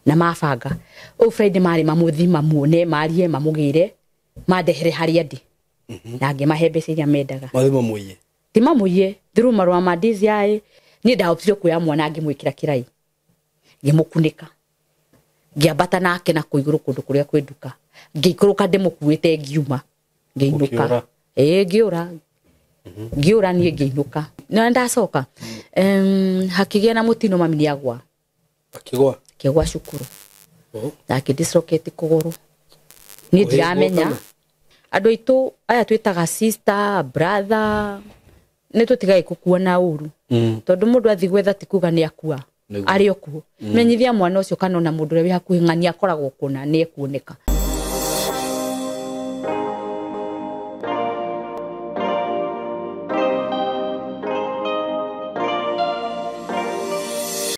Na mabanga ũyũ Friday marĩ mamũthi mamuone marie mamũgĩre mandehere harĩa ndĩ na ngĩmahe mbeca iria mendaga. Mathi mamũiye? Ti mamũiye, through marũa ma DCI. Niĩ ndahotire kuoya mwana, ngĩmwĩkĩra kĩrai, ngĩmũkunĩka, ngĩambata nake na kũ igũrũ kũndũ kũrĩa kwĩ nduka, ngĩikũrũka ndĩmũkuĩte, ngiuma, ngĩinũka. Ũkĩũra? Ĩĩ, ngĩũra, ngĩũra niĩ, ngĩinũka na ndacoka hakĩgĩa na mũtino, mami nĩagwa. Akĩgwa? Akĩgwa cukuru. Oh. Na akĩdislocate kũgũrũ. Niĩ Kũhĩngwo? ndiramenya. Kana? Andũ aitũ aya twĩtaga sister, brother, nĩ tũtigae gũkuona ũru tondũ mũndũ athiĩ gwetha ti kuga nĩ akua. Nĩguo. Arĩ o kuo. Menyithia mwana ũcio kana ona mũndũ ũrĩa wĩ hakuhĩ ng'ania akoragwo kuona nĩ ekuoneka.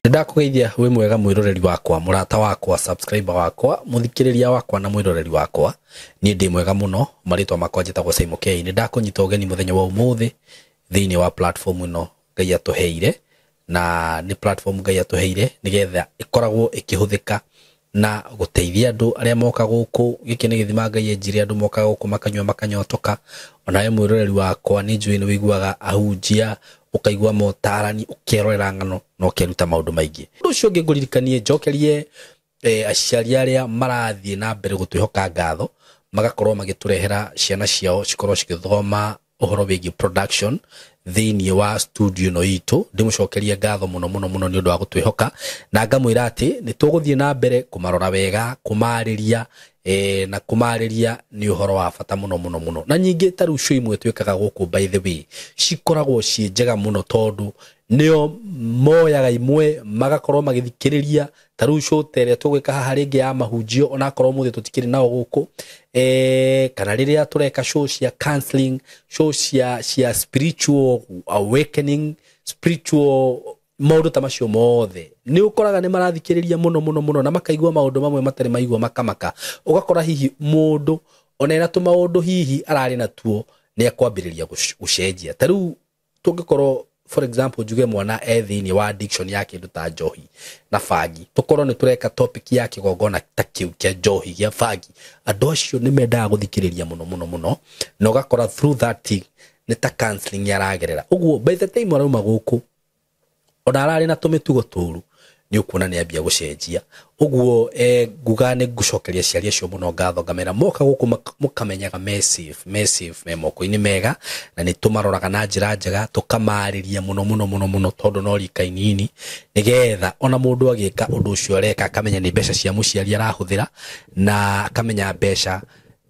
Nĩndakũgeithia, wĩ mwega mwĩroreri wakwa, mũrata wakwa, subscriber wakwa, mũthikĩrĩria wakwa na mwĩroreri wakwa. Niĩ ndĩ mwega mũno. Marĩtwa makwa njĩtagwo Simon K. Nĩndakũnyita ũgeni mũthenya wa ũmũthĩ thĩinĩ wa platform ĩno Ngai atũheire, na nĩ platform Ngai atũheire nĩgetha ĩkoragwo ĩkĩhũthĩka na gũteithia andũ arĩa moka gũkũ. Gĩkĩ nĩ gĩthima Ngai enjire, andũ mokaga gũkũ makanyua makanyotoka. Onawe mwĩroreri wakwa, nĩ njũĩ nĩ wĩiguaga ahunjia, ũkaigua motarani, ũkerorera ng'ano na ũkeruta maũndũ maingĩ. Ũndũ ũcio ũngĩ ngũririkanie, njokerie aciari arĩa marathiĩ na mbere gũtwĩhoka ngatho, magakorwo magĩtũrehera ciana ciao cikorwo cigĩthoma ũhoro wĩgiĩ production thĩinĩ wa studio ĩno itũ. Ndĩmũcokerie ngatho mũno mũno mũno nĩ ũndũ wa gũtwĩhoka, na ngamwĩra atĩ nĩ tũgũthiĩ na mbere kũmarora wega, kũmarĩria na kũmarĩria nĩ ũhoro wa bata mũno mũno mũno. Na nyingĩ ta rĩu show imwe twĩkaga gũkũ, by the way, cikoragwo ciĩ njega mũno tondũ nĩo moyaga imwe magakorwo magĩthikĩrĩria. Ta rĩu show ta ĩrĩa tũgwĩka haha rĩngĩ ya mahunjio, onakorwo ũmũthĩ tũtikĩrĩ nao gũkũ, kana rĩrĩa tũreka show cia counseling, show cia spiritual awakening, spiritual maũndũ ta macio mothe, nĩ ũkoraga nĩ marathikĩrĩria mũno mũno mũno na makaigua maũndũ mamwe matarĩ maigua, makamaka. Ũgakora hihi mũndũ ona ena tũmaũndũ hihi ararĩ natuo nĩ akwambĩrĩria gũcenjia. Ta rĩu tũngĩkorwo, for example, njuge mwana e thĩinĩ wa addiction ya kĩndũ ta njohi na bangi, tũkorwo nĩ tũreka topic ya kĩgongona ta kĩu kĩa njohi, gĩa bangi, andũ acio nĩ mendaga gũthikĩrĩria mũno mũno mũno, na ũgakora through that thing nĩ ta counseling aragerera. Ũguo by the time arauma gũkũ, ona ararĩ na tũmĩtugo tũru, nĩ ũkuona nĩ ambia gũcenjia. Ũguo nguga nĩ ngũcokeria aciari acio mũno ngatho, ngamera moka gũkũ mũkamenyaga me safe, me safe, me moko-inĩ mega, na nĩ tũmaroraga na njĩra njega, tũkamarĩria mũno mũno mũno mũno tondũ no rika inini, nĩgetha ona mũndũ agĩka ũndũ ũcio areka akamenya nĩ mbeca cia mũciari arahũthĩra, na akamenya mbeca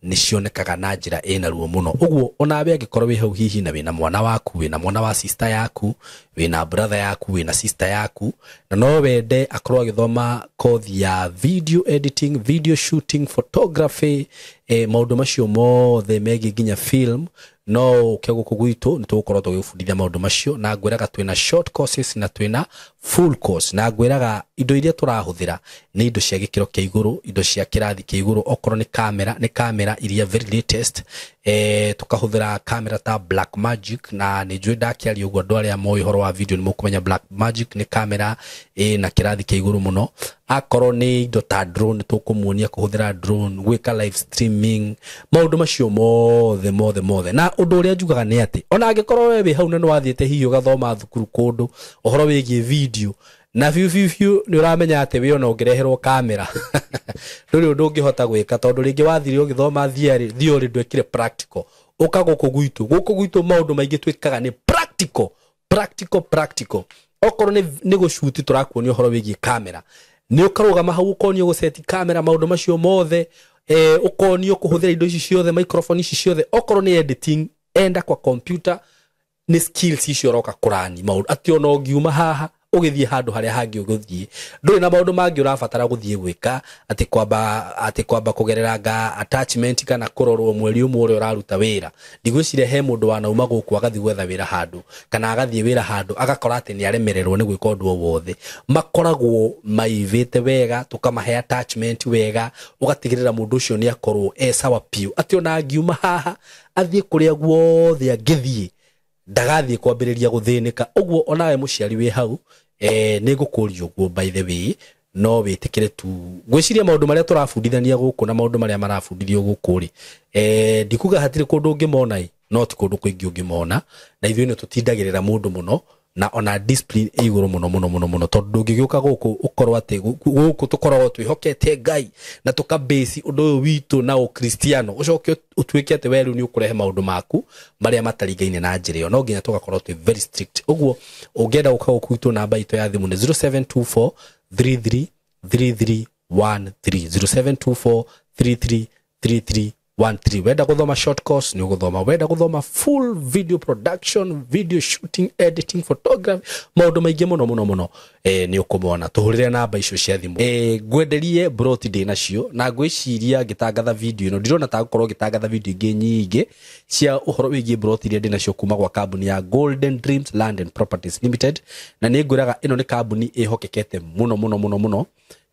nĩ cionekaga na njĩra ĩna ruo mũno. Ũguo onawe angĩkorwo wĩ hau hihi na wĩna mwana waku, wĩna mwana wa sister yaku, wĩna brother yaku, wĩna sister yaku, na no wende akorwo agĩthoma kothi ya video editing, video shooting, photography, maũndũ macio mothe megiĩ nginya film, no ũke gũkũ gwitũ, nĩ tũgũkorwo tũgĩgũbundithia maũndũ macio. Na ngwĩraga twĩna short courses na twĩna full course, na ngwĩraga indo iria tũrahũthĩra nĩ indo cia gĩkĩro kĩa igũrũ, indo cia kĩrathi kĩa igũrũ. Okorwo nĩ kamera, nĩ kamera iria very latest. Tũkahũthĩra kamera ta Black Magic, na nĩ njũĩ ndakĩaria ũguo andũ arĩa moĩ ũhoro wa video nĩ mũkũmenya Black Magic nĩ kamera ĩna kĩrathi kĩa igũrũ mũno. Akorwo nĩ indo ta drone, tũkũmuonia kũhũthĩra drone, gwĩka live streaming, maũndũ macio mothe mothe mothe. Na ũndũ ũrĩa njugaga nĩ atĩ ona angĩkorwo we wĩ hau na nĩ wathiĩte hihi ũgathoma thukuru kũndũ ũhoro wĩgiĩ video, na biũ biũ biũ nĩ ũramenya atĩ we ona ũngĩreherwo kamera ndũrĩ ũndũ ũngĩhota gwĩka, tondũ rĩngĩ wathire ũgĩthoma theory, theory ndwekire practical, ũka gũkũ gwitũ. Gũkũ gwitũ maũndũ maingĩ twĩkaga nĩ practical, practical, practical. Okorwo nĩ gũcuti, tũrakuonia ũhoro wĩgiĩ kamera, nĩ ũkarũgama hau ũkonio gũceti kamera, maũndũ macio mothe, ũkonio kũhũthĩra indo ici ciothe, microphone ici ciothe. Okorwo nĩ editing, enda kwa computer, nĩ skills icio ũroka kũrani maũndũ atĩ ona ũngiuma haha ũgĩthiĩ handũ harĩa hangĩ ũgũthiĩ, ndũrĩ na maũndũ mangĩ ũrabatara gũthiĩ gwĩka atĩ kwamba kũgerera nga attachment kana kũrorwo mweri ũmwe ũrĩa ũraruta wĩra. Ndigwĩciria he mũndũ wanauma gũkũ agathiĩ gwetha wĩra handũ kana agathiĩ wĩra handũ agakora atĩ nĩ aremererwo nĩ gwĩka ũndũ o wothe. Makoragwo maivĩte wega, tũkamahe attachment wega, ũgatigĩrĩra mũndũ ũcio nĩ akorwo e sawa piũ, atĩ ona angiuma haha athiĩ kũrĩa guothe angĩthiĩ, ndagathiĩ kwambĩrĩria gũthĩnĩka. Ũguo onawe mũciari wĩ hau, nĩ ngũkũria ũguo, by the way, No wĩtĩkĩre tu ngwĩciria maũndũ marĩa tũrabundithania gũkũ na maũndũ marĩa marabundithio gũkũ rĩ, ndikuga hatirĩ kũndũ ũngĩmona ĩ, no ti kũndũ kũingĩ ũngĩmona, na ithuĩ nĩ tũtindagĩrĩra mũndũ mũno na ona discipline ĩ igũrũ mũno mũno mũno mũno, tondũ ndũngĩgĩũka gũkũ ũkorwo atĩ gũkũ tũkoragwo twĩhokete Ngai na tũkabĩci ũndũ ũyũ witũ na ũkristiano, ũcoke ũtuĩke atĩ we rĩu nĩ ũkũrehe maũndũ maku marĩa mataringaine na njĩra ĩyo. No nginya tũgakorwo twĩ very strict. Ũguo ũngĩenda gũka gũkũ gwitũ, namba itũ ya thimũ nĩ 0724 33 33 13, 0724 33 33 13. Wenda gũthoma short course nĩ ũgũthoma, wenda gũthoma full video production, video shooting, editing, photography, maũndũ maingĩ mũno mũno mũno, nĩ ũkũmona. Tũhũrĩre namba icio cia thimũ. Ngwenderie broti ndĩ nacio, na ngwĩciria ngĩtangatha video ĩno ndirona ta gũkorwo ngĩtangatha video ingĩ nyingĩ cia ũhoro wĩgiĩ broti iria ndĩ nacio kuma gwa kambuni ya Golden Dreams Land and Properties Limited. Na nĩ ngwĩraga ĩno nĩ kambuni ĩhokekete mũno mũno mũno mũno,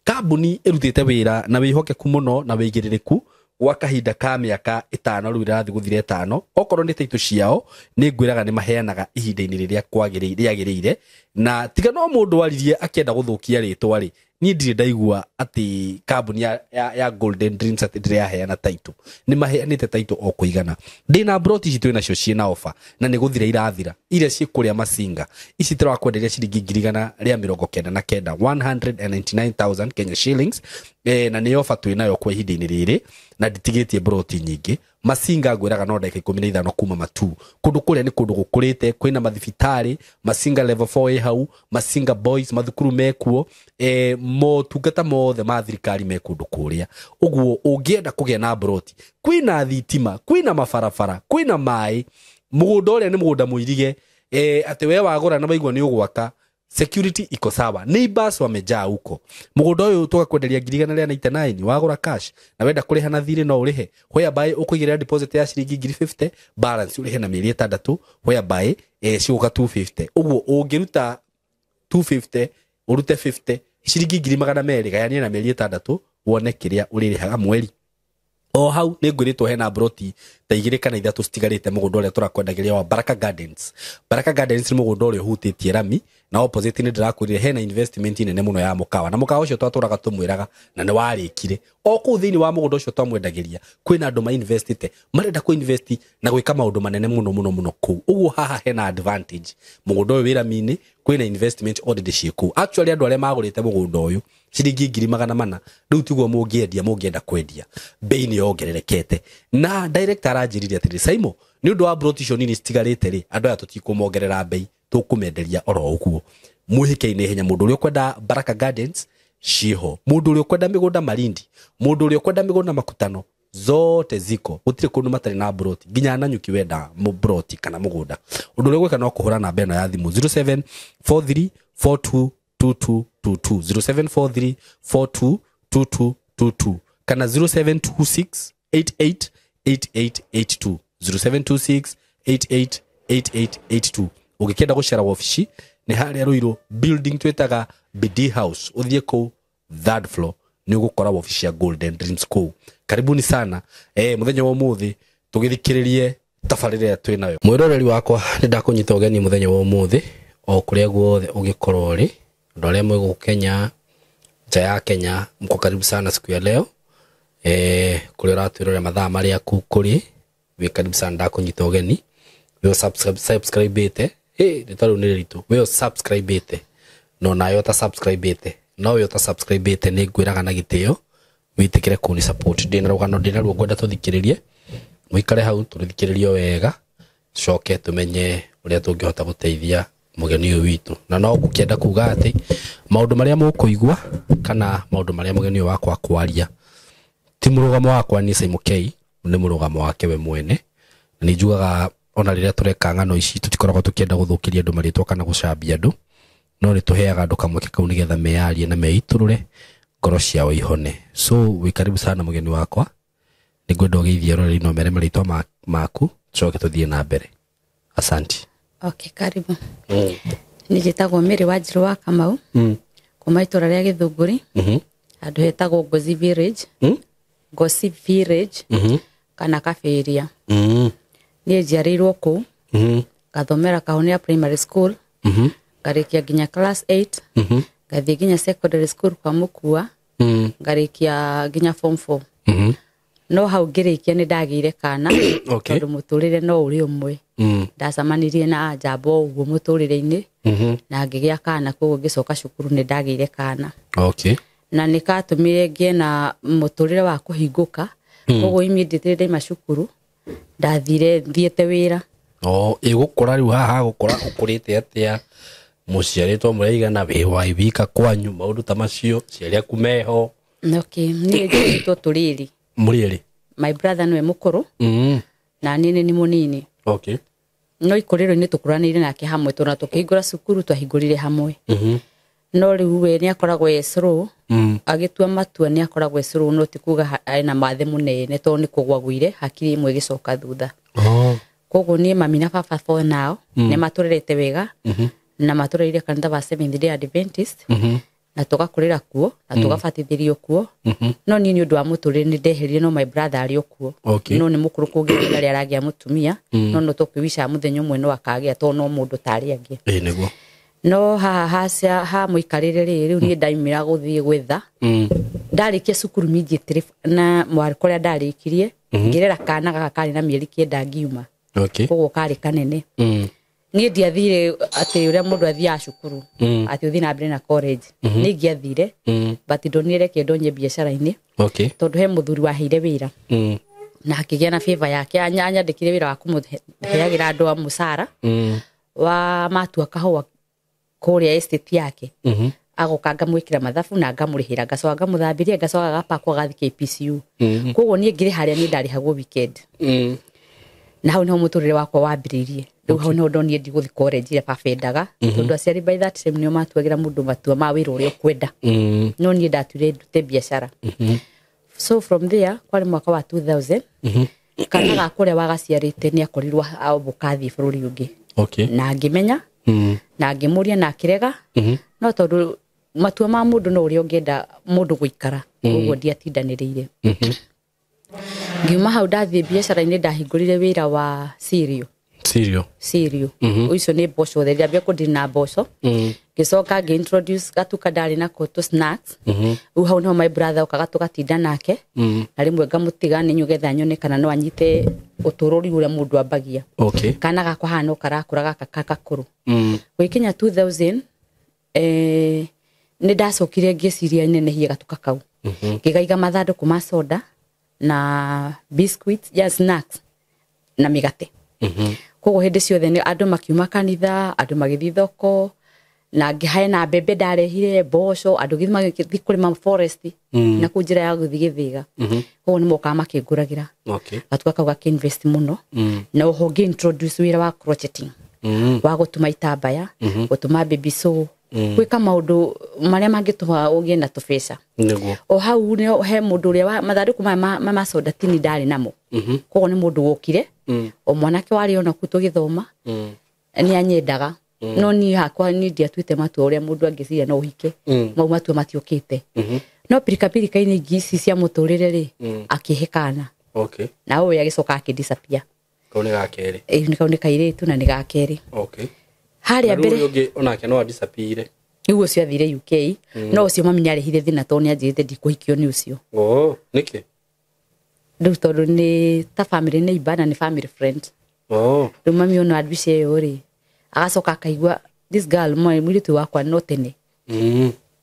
kambuni ĩrutĩte wĩra na wĩhokeku mũno na wĩigĩrĩrĩku gwa kahinda ka mĩaka 5 rĩu ĩrathiĩ gũthira 5. Okorwo nĩ taitũ ciao nĩ ngwĩraga nĩ maheanaga ihinda-inĩ rĩrĩa rĩagĩrĩire, na tiga no mũndũ waririe akĩenda gũthũkia rĩtwa rĩ, niĩ ndirĩ ndaigua atĩ kambuni ya Golden Dreams atĩ ndĩrĩ yaheana taitũ. Nĩ maheanĩte taitũ o kũigana. Ndĩna broti ici twĩ nacio ciĩna ofa na nĩ gũthira irathira, iria ciĩ kũrĩa Masinga ici tũrakwenderia ciringi 199,000, 199,000 Kenya shillings, na nĩ ofa twĩ nayo kwa ihinda-inĩ rĩrĩ, na nditigĩtie broti nyingĩ. Masinga ngwĩraga no ndagĩka 15 kuma Matu. Kũndũ kũrĩa nĩ kũndũ gũkũrĩte, kwĩna mathibitarĩ, Masinga level 4 ĩ hau, Masinga boys mathukuru mekuo, motungata mothe ma thirikari me kũndũ kũrĩa. Ũguo ũngĩenda kũgĩa na broti, kwĩna thitima, kwĩna mabarabara, kwĩna maĩ, mũgũnda ũrĩa nĩ mũgũnda mũirige, atĩ we wagũra na waigua nĩ ũgwaka, security iko sawa, neighbors wamejaa huko. Mũgũnda ũyũ tũgakwenderia 199,000 wagũra cash, na wenda kũrĩha na thirĩ no ũrĩhe, whereby ũkũigĩrĩra deposit ya ciringi 50,000, balance ũrĩhe na mĩeri 6, whereby cigũka 250. Ũguo ũngĩruta 250 ũrute 50, ciringi 200,000 gayania na mĩeri 6 wone kĩrĩa ũrĩrĩhaga mweri. O hau nĩ ngwĩrĩtwo hena broti ta 2 kana 3 citigarĩte mũgũnda ũrĩa tũrakwendagĩria wa Baraka Gardens. Baraka Gardens nĩ mũgũnda ũrĩa ũhutĩtie rami, na opposite nĩ ndĩrakwĩrire hena investment nene mũno ya mũkawa, na mũkawa ũcio twatũraga tũmwĩraga na nĩ warĩkire. O kũu thĩinĩ wa mũgũnda ũcio twamwendagĩria kwĩna andũ mainvestĩte, marenda kũinvest na gwĩka maũndũ manene mũno mũno mũno kũu. Ũguo haha hena advantage, mũgũnda ũyũ wĩ rami-inĩ, kwĩna investment already ciĩ kũu. Actually andũ arĩa magũrĩte mũgũnda ũyũ ciringi 400,000 rĩu tiguo mũngĩendia, mũngĩenda kwendia bei nĩ yongererekete. Na director aranjĩrire atĩrĩ, Saimo, nĩ ũndũ wa broti icio nini citigarĩte rĩ, andũ aya tũtikũmongerera bei, tũkũmenderia oro ũguo. Mwĩhĩke-inĩ ihenya, mũndũ ũrĩa ũkwenda Baraka Gardens ciĩho, mũndũ ũrĩa ũkwenda mĩgũnda Malindi, mũndũ ũrĩa ũkwenda mĩgũnda Makutano, zote ziko, gũtirĩ kũndũ matarĩ na broti, nginya Nanyuki wenda broti kana mũgũnda. Ũndũ ũrĩa ũgwĩka no kũhũra namba ĩno ya thimũ 0743 42 2222, 0743 42 2222, kana 0726 88 8882, 0726 88 8882. Ũngĩkĩenda gũcera wabici nĩ harĩa Ruiru building twĩtaga BD House, ũthiĩ kũu third floor nĩ ũgũkora wabici ya Golden Dreams kũu. Karibuni sana. Mũthenya wa ũmũthĩ tũgĩthikĩrĩrie tabarĩra ĩrĩa twĩ nayo. Mwĩroreri wakwa, nĩ ndakũnyita ũgeni mũthenya wa ũmũthĩ o kũrĩa guothe ũngĩkorwo ũrĩ, andũ arĩa mwĩ gũkũ Kenya, nja ya Kenya, mko karibu sana siku ya leo. Kũrĩa ũratwĩrorera mathaa marĩa kũu kũrĩ, wĩ karibu sana, ndakũnyita ũgeni. Wĩ subscribe-ĩte, rĩtwa rĩu nĩ rĩritũ, wĩ subscribe-ĩte, no nayo ũta subscribe-ĩte, no wĩ ũta subscribe-ĩte, nĩ ngwĩraga na gĩtĩo wĩtĩkĩre kũni support. Ndĩna rũgano ndĩna ruo ngwenda tũthikĩrĩrie, mũikare hau tũrũthikĩrĩrie wega, tũcoke tũmenye ũrĩa tũngĩhota gũteithia mũgeni ũyũ witũ. Na no ngũkĩenda kuga atĩ maũndũ marĩa mũkũigua kana maũndũ marĩa mũgeni ũyũ wakwa akwaria ti mũrũgamo wakwa niĩ Saimo K, nĩ mũrũgamo wake we mwene. Na nĩ njugaga ona rĩrĩa tũreka ng'ano ici tũtikoragwo tũkĩenda gũthũkĩria andũ marĩtwa kana gũcambia andũ, no nĩ tũheaga andũ kamweke kau nĩgetha meyarie na meitũrũre ngoro ciao ihone. So wĩ karibu sana mũgeni wakwa, nĩ ngwenda ũgeithie aroreri no mere marĩtwa maku, tũcoke tũthiĩ na mbere. Asanti. Okay, karibu. Nĩ njĩtagwo Mary Wanjirũ wa Kamau, kuma itũra rĩa Gĩthũngũri, handũ hetagwo Ngozi Village, Ngozi Village, kana Kabiria. Niĩ njiarĩirwo kũu, ngathomera Kahonia Primary School, ngarĩkia nginya class 8, Ngathiĩ nginya secondary school kwa Mũkua. Ngarĩkia nginya form 4. No hau ngĩrĩkia nĩ ndagĩire kana. Okay. Tondũ mũtũrĩre no ũrĩ ũmwe. Ndacemanirie na njamba o ũguo mũtũrĩre-inĩ. Na ngĩgĩa kana, koguo ngĩcoka cukuru nĩ ndagĩire kana. Okay. Na nĩ katũmire ngĩe na mũtũrĩre wa kũhingũka. Koguo immediately ndaima cukuru ndathire thiĩte wĩra. O ĩgũkũra rĩu haha gũkũra ũkũrĩte atĩa, mũciarĩtwo mũraigana, wĩ wa wika kwanyu, maũndũ ta macio, ciari aku meho? Okay, niĩ njiarĩtwo tũrĩ erĩ. Mũrĩ erĩ? My brother nĩwe mũkũrũ. Na niĩ nĩ mũnini. Okay. No ikũrĩro-inĩ tũkũranĩire nake hamwe, tondũ tũkĩhingũra cukuru twahingũrire hamwe. No rĩu we nĩ akoragwo e slow. Agĩtua matua nĩ akoragwo e slow, no ti kuga ena mathe mũnene, tondũ nĩ kũgwa gwire hakiri ĩmwe ĩgĩcoka thutha. Koguo niĩ mami na baba for now nĩ matũrerete wega. Na matũrereire kanitha wa Seventh Day Adventist. Na tũgakũrĩra kuo na tũgabatithĩrio kuo. No niĩ nĩ ũndũ wa mũtũrĩre nĩ ndeherire, no my brother arĩ o kuo. Okay. No nĩ mũkũrũ kũngĩra rĩrĩa aragĩa mũtumia. No tũkĩwicaga mũthenya ũmwe no akagĩa, tondũ no mũndũ tarĩ angĩ. Ĩĩ nĩguo. No haha ha mũikarĩre rĩ, rĩu niĩ ndaimĩra gũthiĩ gwetha. Ndarĩkia cukuru immediately na mwarĩ kũrĩa ndarĩkirie, ngĩrera kana gaka karĩ na mĩeri 9 ngiuma. Okay. Koguo karĩ kanene. Niĩ ndiathire atĩ ũrĩa mũndũ athiaga cukuru, atĩ ũthiĩ na mbere na college. Nĩ ingĩathire, but ndonire reke ndonye biacara-inĩ. Okay. Tondũ he mũthuri waheire wĩra. Na akĩgĩa na favor yake, anyandĩkire wĩra wa kũmũheagĩra andũ a mũcara. Wa matua kahũa kũrĩa estate yake. Agoka ngamwĩkĩra mathabu na ngamũrĩhĩra, ngacoka ngamũthambiria, ngacoka agapakwo agathiĩ KPCU. Koguo niĩ ngĩrĩ harĩa niĩ ndarĩhagwo weekend. Na hau niho mũtũrĩre wakwa wambĩrĩirie. Rĩu hau niho ndonire ndigũthiĩ college ĩrĩa baba endaga, tondũ aciari by that time nĩo matuagĩra mũndũ matua ma wĩra ũrĩa ũkwenda. No niĩ ndatuire ndute biacara. So from there kwarĩ mwaka wa 2000. Kana gaka ũrĩa wagaciarĩte nĩ akorirwo aũmbũka athiĩ bũrũri ũngĩ. Okay. Na ngĩmenya, na ngĩmũria na akĩrega. No tondũ matua ma mũndũ no ũrĩa ũngĩenda mũndũ gũikara, koguo ndiatindanĩrĩire. Ngiuma hau ndathiĩ biacara-inĩ, ndahingũrire wĩra wa cereal. Cereal. Cereal. Ũcio nĩ mboco theri, ndambia kũndiri na mboco. Ngĩcoka ngĩ introduce gatuka ndarĩ nako tũ snacks. Rĩu hau niho my brother okaga tũgatinda nake. Na rĩmwe ngamũtiga nĩ nĩgetha nyone kana no anyite ũtũũro rĩu ũrĩa mũndũ ambagia. Okay. Kana gakwa haha no karakũra gaka gakũrũ. Gũgĩkinya 2000, nĩ ndacokire ngĩciria nenehie gatuka kau. Ngĩgaiga mathandũkũ ma soda na biscuits, ya snacks na mĩgate. Koguo hĩndĩ ciothe nĩ andũ makiuma kanitha, andũ magĩthiĩ thoko, na ngĩhae na mbembe ndarehire, mboco, andũ gĩthiĩ magĩthiĩ kũrĩma forest, na kũu njĩra ya gũthiĩ Gĩthĩga. Koguo nĩ mokaga makĩngũragĩra. Okay. Gatuka kau gakĩ-invest mũno. Na oho ngĩ introduce wĩra wa crocheting. Wa gũtuma itambaya, gũtuma baby soap, gwĩka maũndũ marĩa mangĩtũma ũgĩe na tũbeca. Nĩguo. O hau nĩ he mũndũ ũrĩa wa mathandũkũ maya ma soda tini ndarĩ namo. Koguo nĩ mũndũ wokire, o mwanake warĩ ona kũu tũgĩthoma, nĩ anyendaga. No niĩ hakwa niĩ ndiatuĩte matua ũrĩa mũndũ angĩciria no ũhike. Mau matua matiũkĩte. No pirikapirika-inĩ ingĩ ici cia mũtũrĩre rĩ, akĩhe kana. Okay. Na ũyũ agĩcoka akĩ-disappear. Kau nĩ ga kerĩ. Ĩĩ, nĩ kau nĩ kairĩtu na nĩ ga kerĩ. Okay. Harĩa mbere ũyũ ũngĩ onake no a-disappear-ire. Rĩu ũcio athire UK, no ũcio mami nĩarehire thĩna tondũ nĩanjĩrĩte ndikũhikio nĩ ũcio. Oh, nĩkĩ? Rĩu tondũ nĩ ta family neighbor na nĩ family friend. Oh. Rĩu mami ona mbica ĩyo rĩ, agacoka akaigua this girl mũirĩtu wakwa no tene.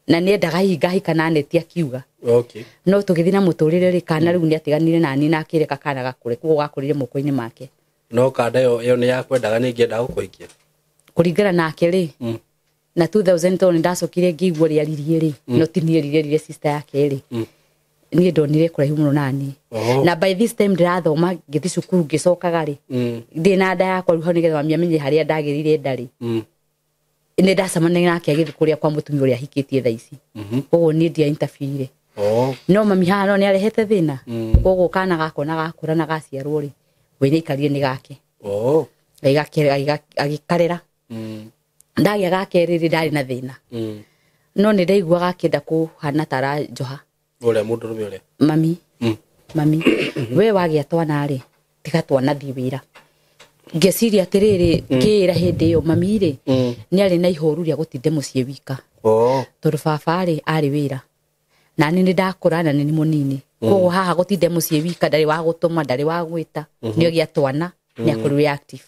Na nĩendaga hihi ngahika na neti akiuga. Okay. No tũgĩthiĩ na mũtũrĩre rĩ, kana rĩu nĩatiganire nani na akĩreka kana gakũre, koguo gakũrire moko-inĩ make. No kanda ĩyo nĩ yakwendaga, nĩ ingĩendaga gũkũhikia. Kũringana nake rĩ, na 2000 tondũ nĩndacokire ngĩigua ũrĩa aririe rĩ, no ti niĩ rire sister yake rĩ. Niĩ ndonire kũraihu mũno naniĩ. Na by this time ndĩrathoma ngĩthiĩ cukuru ngĩcokaga rĩ, ndĩ na nda yakwa rĩu hau nĩgetha mami amenye harĩa ndagĩrĩire nda rĩ. Nĩ ndacemanagia nake agĩthiĩ kũrĩa kwa mũtumia ũrĩa ahikĩtie thaa ici. Koguo niĩ ndia interfere. No mami haha no nĩarehete thĩna. Koguo kana gakwa na gakũra na gaciarwo rĩ, we nĩaikarire nĩ gake. Agĩkarera. Ndagĩa ga kerĩ rĩ, ndarĩ na thĩna. No nĩ ndaiguaga akĩenda kũhana ta aranjoha. Ũrĩa mũndũrũme ũrĩa? Mami. Mami. We wagĩa twana rĩ, tiga twana thiĩ wĩra. Ngĩciria atĩrĩrĩ, ngĩĩra hĩndĩ ĩyo mami rĩ, nĩ arĩ na ihoru rĩa gũtinda mũciĩ wika. Oh. Tondu baba rĩ arĩ wĩra na niĩ nĩ ndakũra na nĩ mũnini koguo haha gũtinde mũciĩ wika ndarĩ wa gũtũma ndarĩ wa gwĩta nĩ ogĩa twana nĩ akorirwo e active.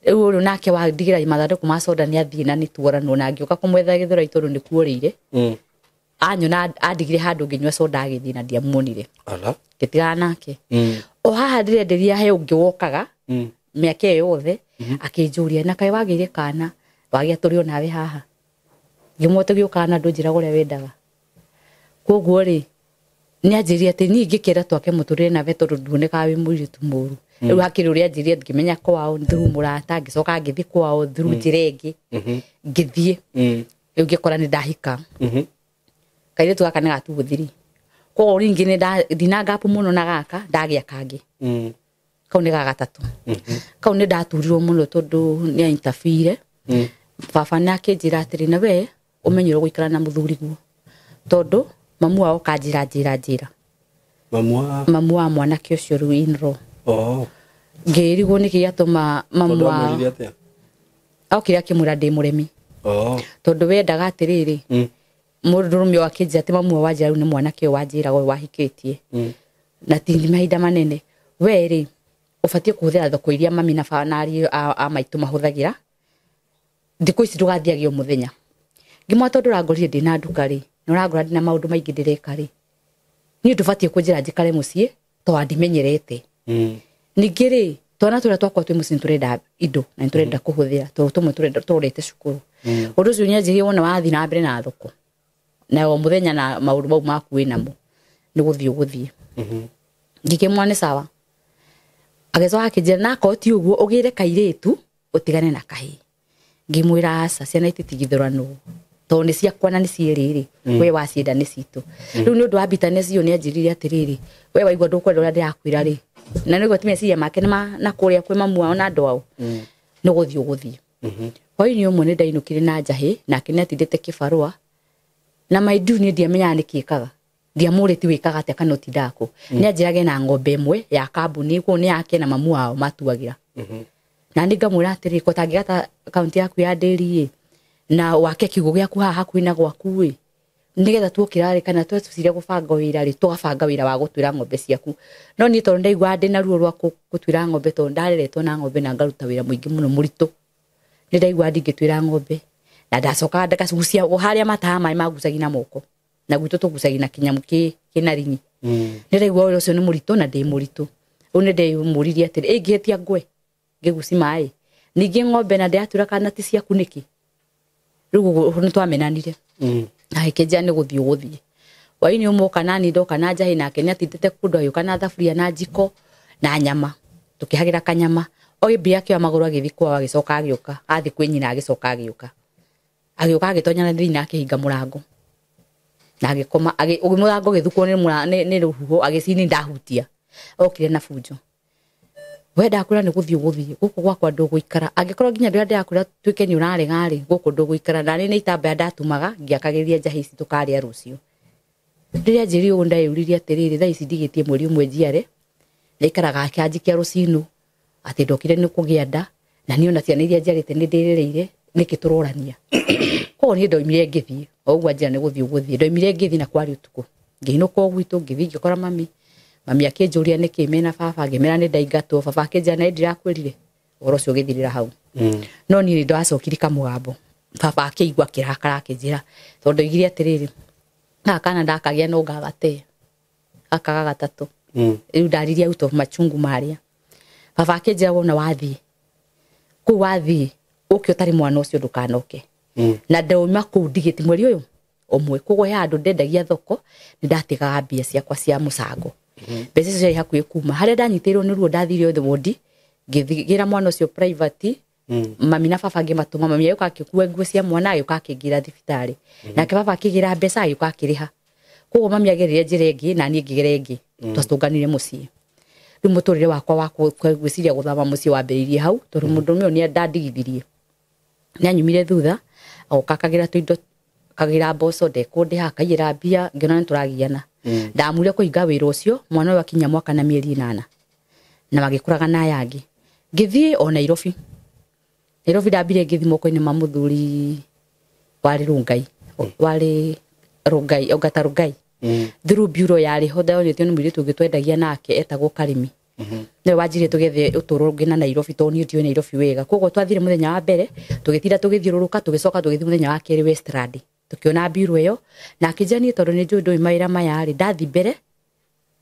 Rĩu ũyũ nake wandigĩra mathandũkũ ma soda nĩ athiĩ na nĩ tuoranwo na ngĩũka kũmwetha Gĩthũrai tondũ nĩ kuorĩire. Anyona andigire handũ ngĩnyua soda agĩthiĩ na ndiamuonire. Ala. Ngĩtigana nake. O haha ndĩrenderia he ũngĩ wokaga mĩaka ĩyo yothe akĩnjũria na kaĩ wagĩire kana wagĩa tũrĩ onawe haha ngĩmwe tũgĩũkaga na ndũnjĩraga ũrĩa wendaga koguo rĩ nĩ anjĩrire atĩ niĩ ngĩkĩra twake mũtũrĩre nawe tondũ nduonekaga wĩ mũirĩtu mũru rĩu hakĩrĩ ũrĩa anjĩrire ngĩmenya kwao through mũrata ngĩcoka ngĩthiĩ kwao through njĩra ĩngĩ ngĩthiĩ rĩu ngĩkora nĩ ndahika kairĩtu gaka nĩ gatuũthiri koguo rĩngĩ nĩ ndina ngapu mũno na gaka ndagĩa kangĩ kau nĩ ga gatatũ kau nĩ ndaturirwo mũno tondũ nĩ aintabire baba nĩ akĩnjĩra atĩrĩ na we ũmenyerwo gũikara na mũthuriguo tondũ mamu wao kanjĩra njĩra njĩra mamu wa mwanake ũcio rĩu in-law. Oh. Ngĩrigwo nĩkĩ gĩatũma mamu wa okire akĩmwĩra ndĩ mũremi. Oh. Tondũ wendaga atĩrĩrĩ mũndũrũme ũyũ akĩnjĩra atĩ mamu wa wanjĩra rĩu nĩ mwanake ũyũ wanjĩraga ũyũ wahikĩtie na ti mahinda manene we rĩ ũbatiĩ kũhũthĩra thoko iria mami na ariũ a maitũ mahũthagĩra thikũ ici ndũgathiage o mũthenya ngĩmwĩra tondũ ũrangorire ndĩna nduka rĩ na ũrangora ndĩna maũndũ maingĩ ndĩreka rĩ niĩ ndũbatiĩ kũnjĩra njikare mũciĩ to wandimenyerete ningĩ rĩ twana tũrĩa twakwa twĩ mũciĩ nĩtũrenda indo na nĩtũrenda kũhũthĩra tondũ tũmwe tũrenda tũrorete cukuru ũndũ ũcio nĩanjĩrire wona wathiĩ na mbere na thoko na o mũthenya na maũndũ mau maku wĩ namo nĩ gũthiĩ ũgũthiĩ ngĩkĩmwĩra nĩ sawa agĩcoka akĩnjĩra na akorwo ti ũguo ũgĩre kairĩtu ũtigane na kahĩĩ ngĩmwĩra aca ciana ititigithũranwo tondũ nĩ ciakwa na nĩ cierĩ rĩ we wacienda nĩ citũ rĩu nĩ ũndũ wa bitterness ĩyo nĩ anjĩrire atĩrĩrĩ we waigua ndũkwenda ũrĩa ndĩrakwĩra rĩ na nĩguo ti meciria make nĩ na kũrĩa kwĩ mamu wao na andũ ao nĩ gũthiĩ ũgũthiĩ hwaĩ-inĩ ũmwe nĩ ndainũkire na njahĩ nake nĩ atindĩte kĩbarũa na mind you niĩ ndiamenyaga nĩkĩ ĩkaga ndiamũrĩti wĩkaga atĩa kana ũtindaga kũ nĩ anjĩrage na ng'ombe ĩmwe ya kambuni kũu nĩ yake na mamu wao matuagĩra na nĩ ngamwĩra atĩrĩ ko tangĩgata akaunti yaku ya ndĩri ĩ na wake kiugo gĩaku haha hakuhĩ na gwaku ĩ nĩgetha tuokĩra rĩ kana tweciria gũbanga wĩra rĩ tũgabanga wĩra wa gũtuĩra ng'ombe ciaku no niĩ tondũ ndaiguaga ndĩna ruo rwa gũtuĩra ng'ombe tondũ ndareretwo na ng'ombe na ngaruta wĩra mũingĩ mũno mũritũ nĩ ndaiguaga ndingĩtuĩra ng'ombe na ndacokaga ndagacucia harĩa mataha maĩ magucagia na moko na gwitũ tũgucagia na kĩnyamũ kĩna ringi nĩ ndaigua wĩra ũcio nĩ mũritũ na ndĩ mũritũ rĩu nĩ ndemũririe atĩrĩ ĩngĩhĩtia ngwe ngĩguci maĩ ningĩ ng'ombe na ndĩratura kana ti ciaku nĩkĩ rĩu ũguo nĩ twamenanire agĩkĩnjĩra nĩ gũthiĩ ũgũthiĩ hwaĩ-inĩ ũmwe oka nani ndoka na njahĩ nake nĩ atindĩte kũndũ agĩũka na thaburia na njiko na nyama tũkĩhagĩra kanyama ogĩmbia akĩoya magũrũ agĩthiĩ kwao agĩcoka agĩũka athiĩ kwĩ nyina agĩcoka agĩũka agĩũka agĩtonya na thĩinĩ akĩhinga mũrango na agĩkoma mũrango ũgĩthukwo nĩ rũhuho agĩcini ndahutia okire na bunjo we ndakwĩra nĩ gũthiĩ ũgũthiĩ gũkũ gwakwa ndũgũikara angĩkorwo nginya ndĩrĩa ndĩrakwĩra tuĩke nĩ ũrarega rĩ gũkũ ndũgũikara na nĩ itambaya ndatumaga ngĩakagĩria njahĩ ici tũkarĩa rũciũ rĩrĩa njĩrire ũguo ndeyũririe atĩrĩrĩ thaa ici ndigĩtie mweri ũmwe njiare ndaikaraga akĩanjikia rũcinũ atĩ ndokire nĩ kũgĩa nda na niĩ ona ciana iria njiarĩte nĩ ndĩrereire nĩkĩ tũrorania koguo niĩ ndoimire ngĩthiĩ o ũguo anjĩra nĩ gũthiĩ ũgũthiĩ ndoimire ngĩthiĩ na kwarĩ ũtukũ ngĩinũka o gwitũ ngĩthiĩ ngĩkora mami mami akĩnjũria nĩkĩ mena baba ngĩmera nĩ ndaingatwo baba akĩnjĩra na ndirakwĩrire ũhoro ũcio ũgĩthirĩra hau no niĩ nĩ ndacokire kamũgambo baba akĩigua akĩrakara akĩnjĩra tondũ ndoigire atĩrĩrĩ gaka kana ndakagĩa no ngagate gaka ga gatatũ rĩu ndaririe out of machungu marĩa baba akĩnjĩra wona wathiĩ kũu wathiĩ ũke ũtarĩ mwana ũcio ndũkanoke na ndauma kũu ndigĩti mweri ũyũ ũmwe koguo he handũ ndendagia thoko nĩ ndatigaga mbia ciakwa cia mũcango mbeca icio ciarĩ hakuhĩ kuma harĩa ndanyitĩirwo nĩ ruo ndathire othe wondi ngĩgĩra mwana ũcio private mami na baba ngĩmatũma mami agĩũka akĩkua nguo cia mwana agĩũka akĩngĩra thibitarĩ nake baba akĩgĩra mbeca agĩũka akĩrĩha koguo mami agerire njĩra ĩngĩ na niĩ ngĩgera ĩngĩ twacũnganire mũciĩ rĩu mũtũrĩre wakwa wa gwĩciria gũthama mũciĩ wambĩrĩirie hau tondũ mũndũrũme ũyũ nĩ ndandigithirie nĩ anyumire thutha agoka akagĩra tũindo akagĩra mboco ndekũndĩha akaiyĩra mbia ngĩona nĩ tũragiana ndamũire kũhinga wĩra ũcio mwana ũyũ akinya mwaka na mĩeri 8 na magĩkũraga na aya angĩ ngĩthiĩ o Nairobi Nairobi ndambire ngĩthiĩ moko-inĩ ma mũthuri Warĩ Rongai. Warĩ Rongai, Ongata Rongai. Through bureau yarĩ ho ndonetio nĩ mũirĩtu ũngĩ twendagia nake etagwo Karimi. Nĩwe wanjirie tũgethe ũtũũro ũngĩ na Nairobi tondũ niĩ ndiũĩ Nairobi wega. Koguo twathire mũthenya wa mbere tũgĩtinda tũgĩthiũrũrũka, tũgĩcoka tũgĩthiĩ mũthenya wa kerĩ Westland, tũkĩona bureau ĩyo, na akĩnjĩra niĩ tondũ nĩ njũĩ ndũĩ mawĩra maya rĩ, ndathiĩ mbere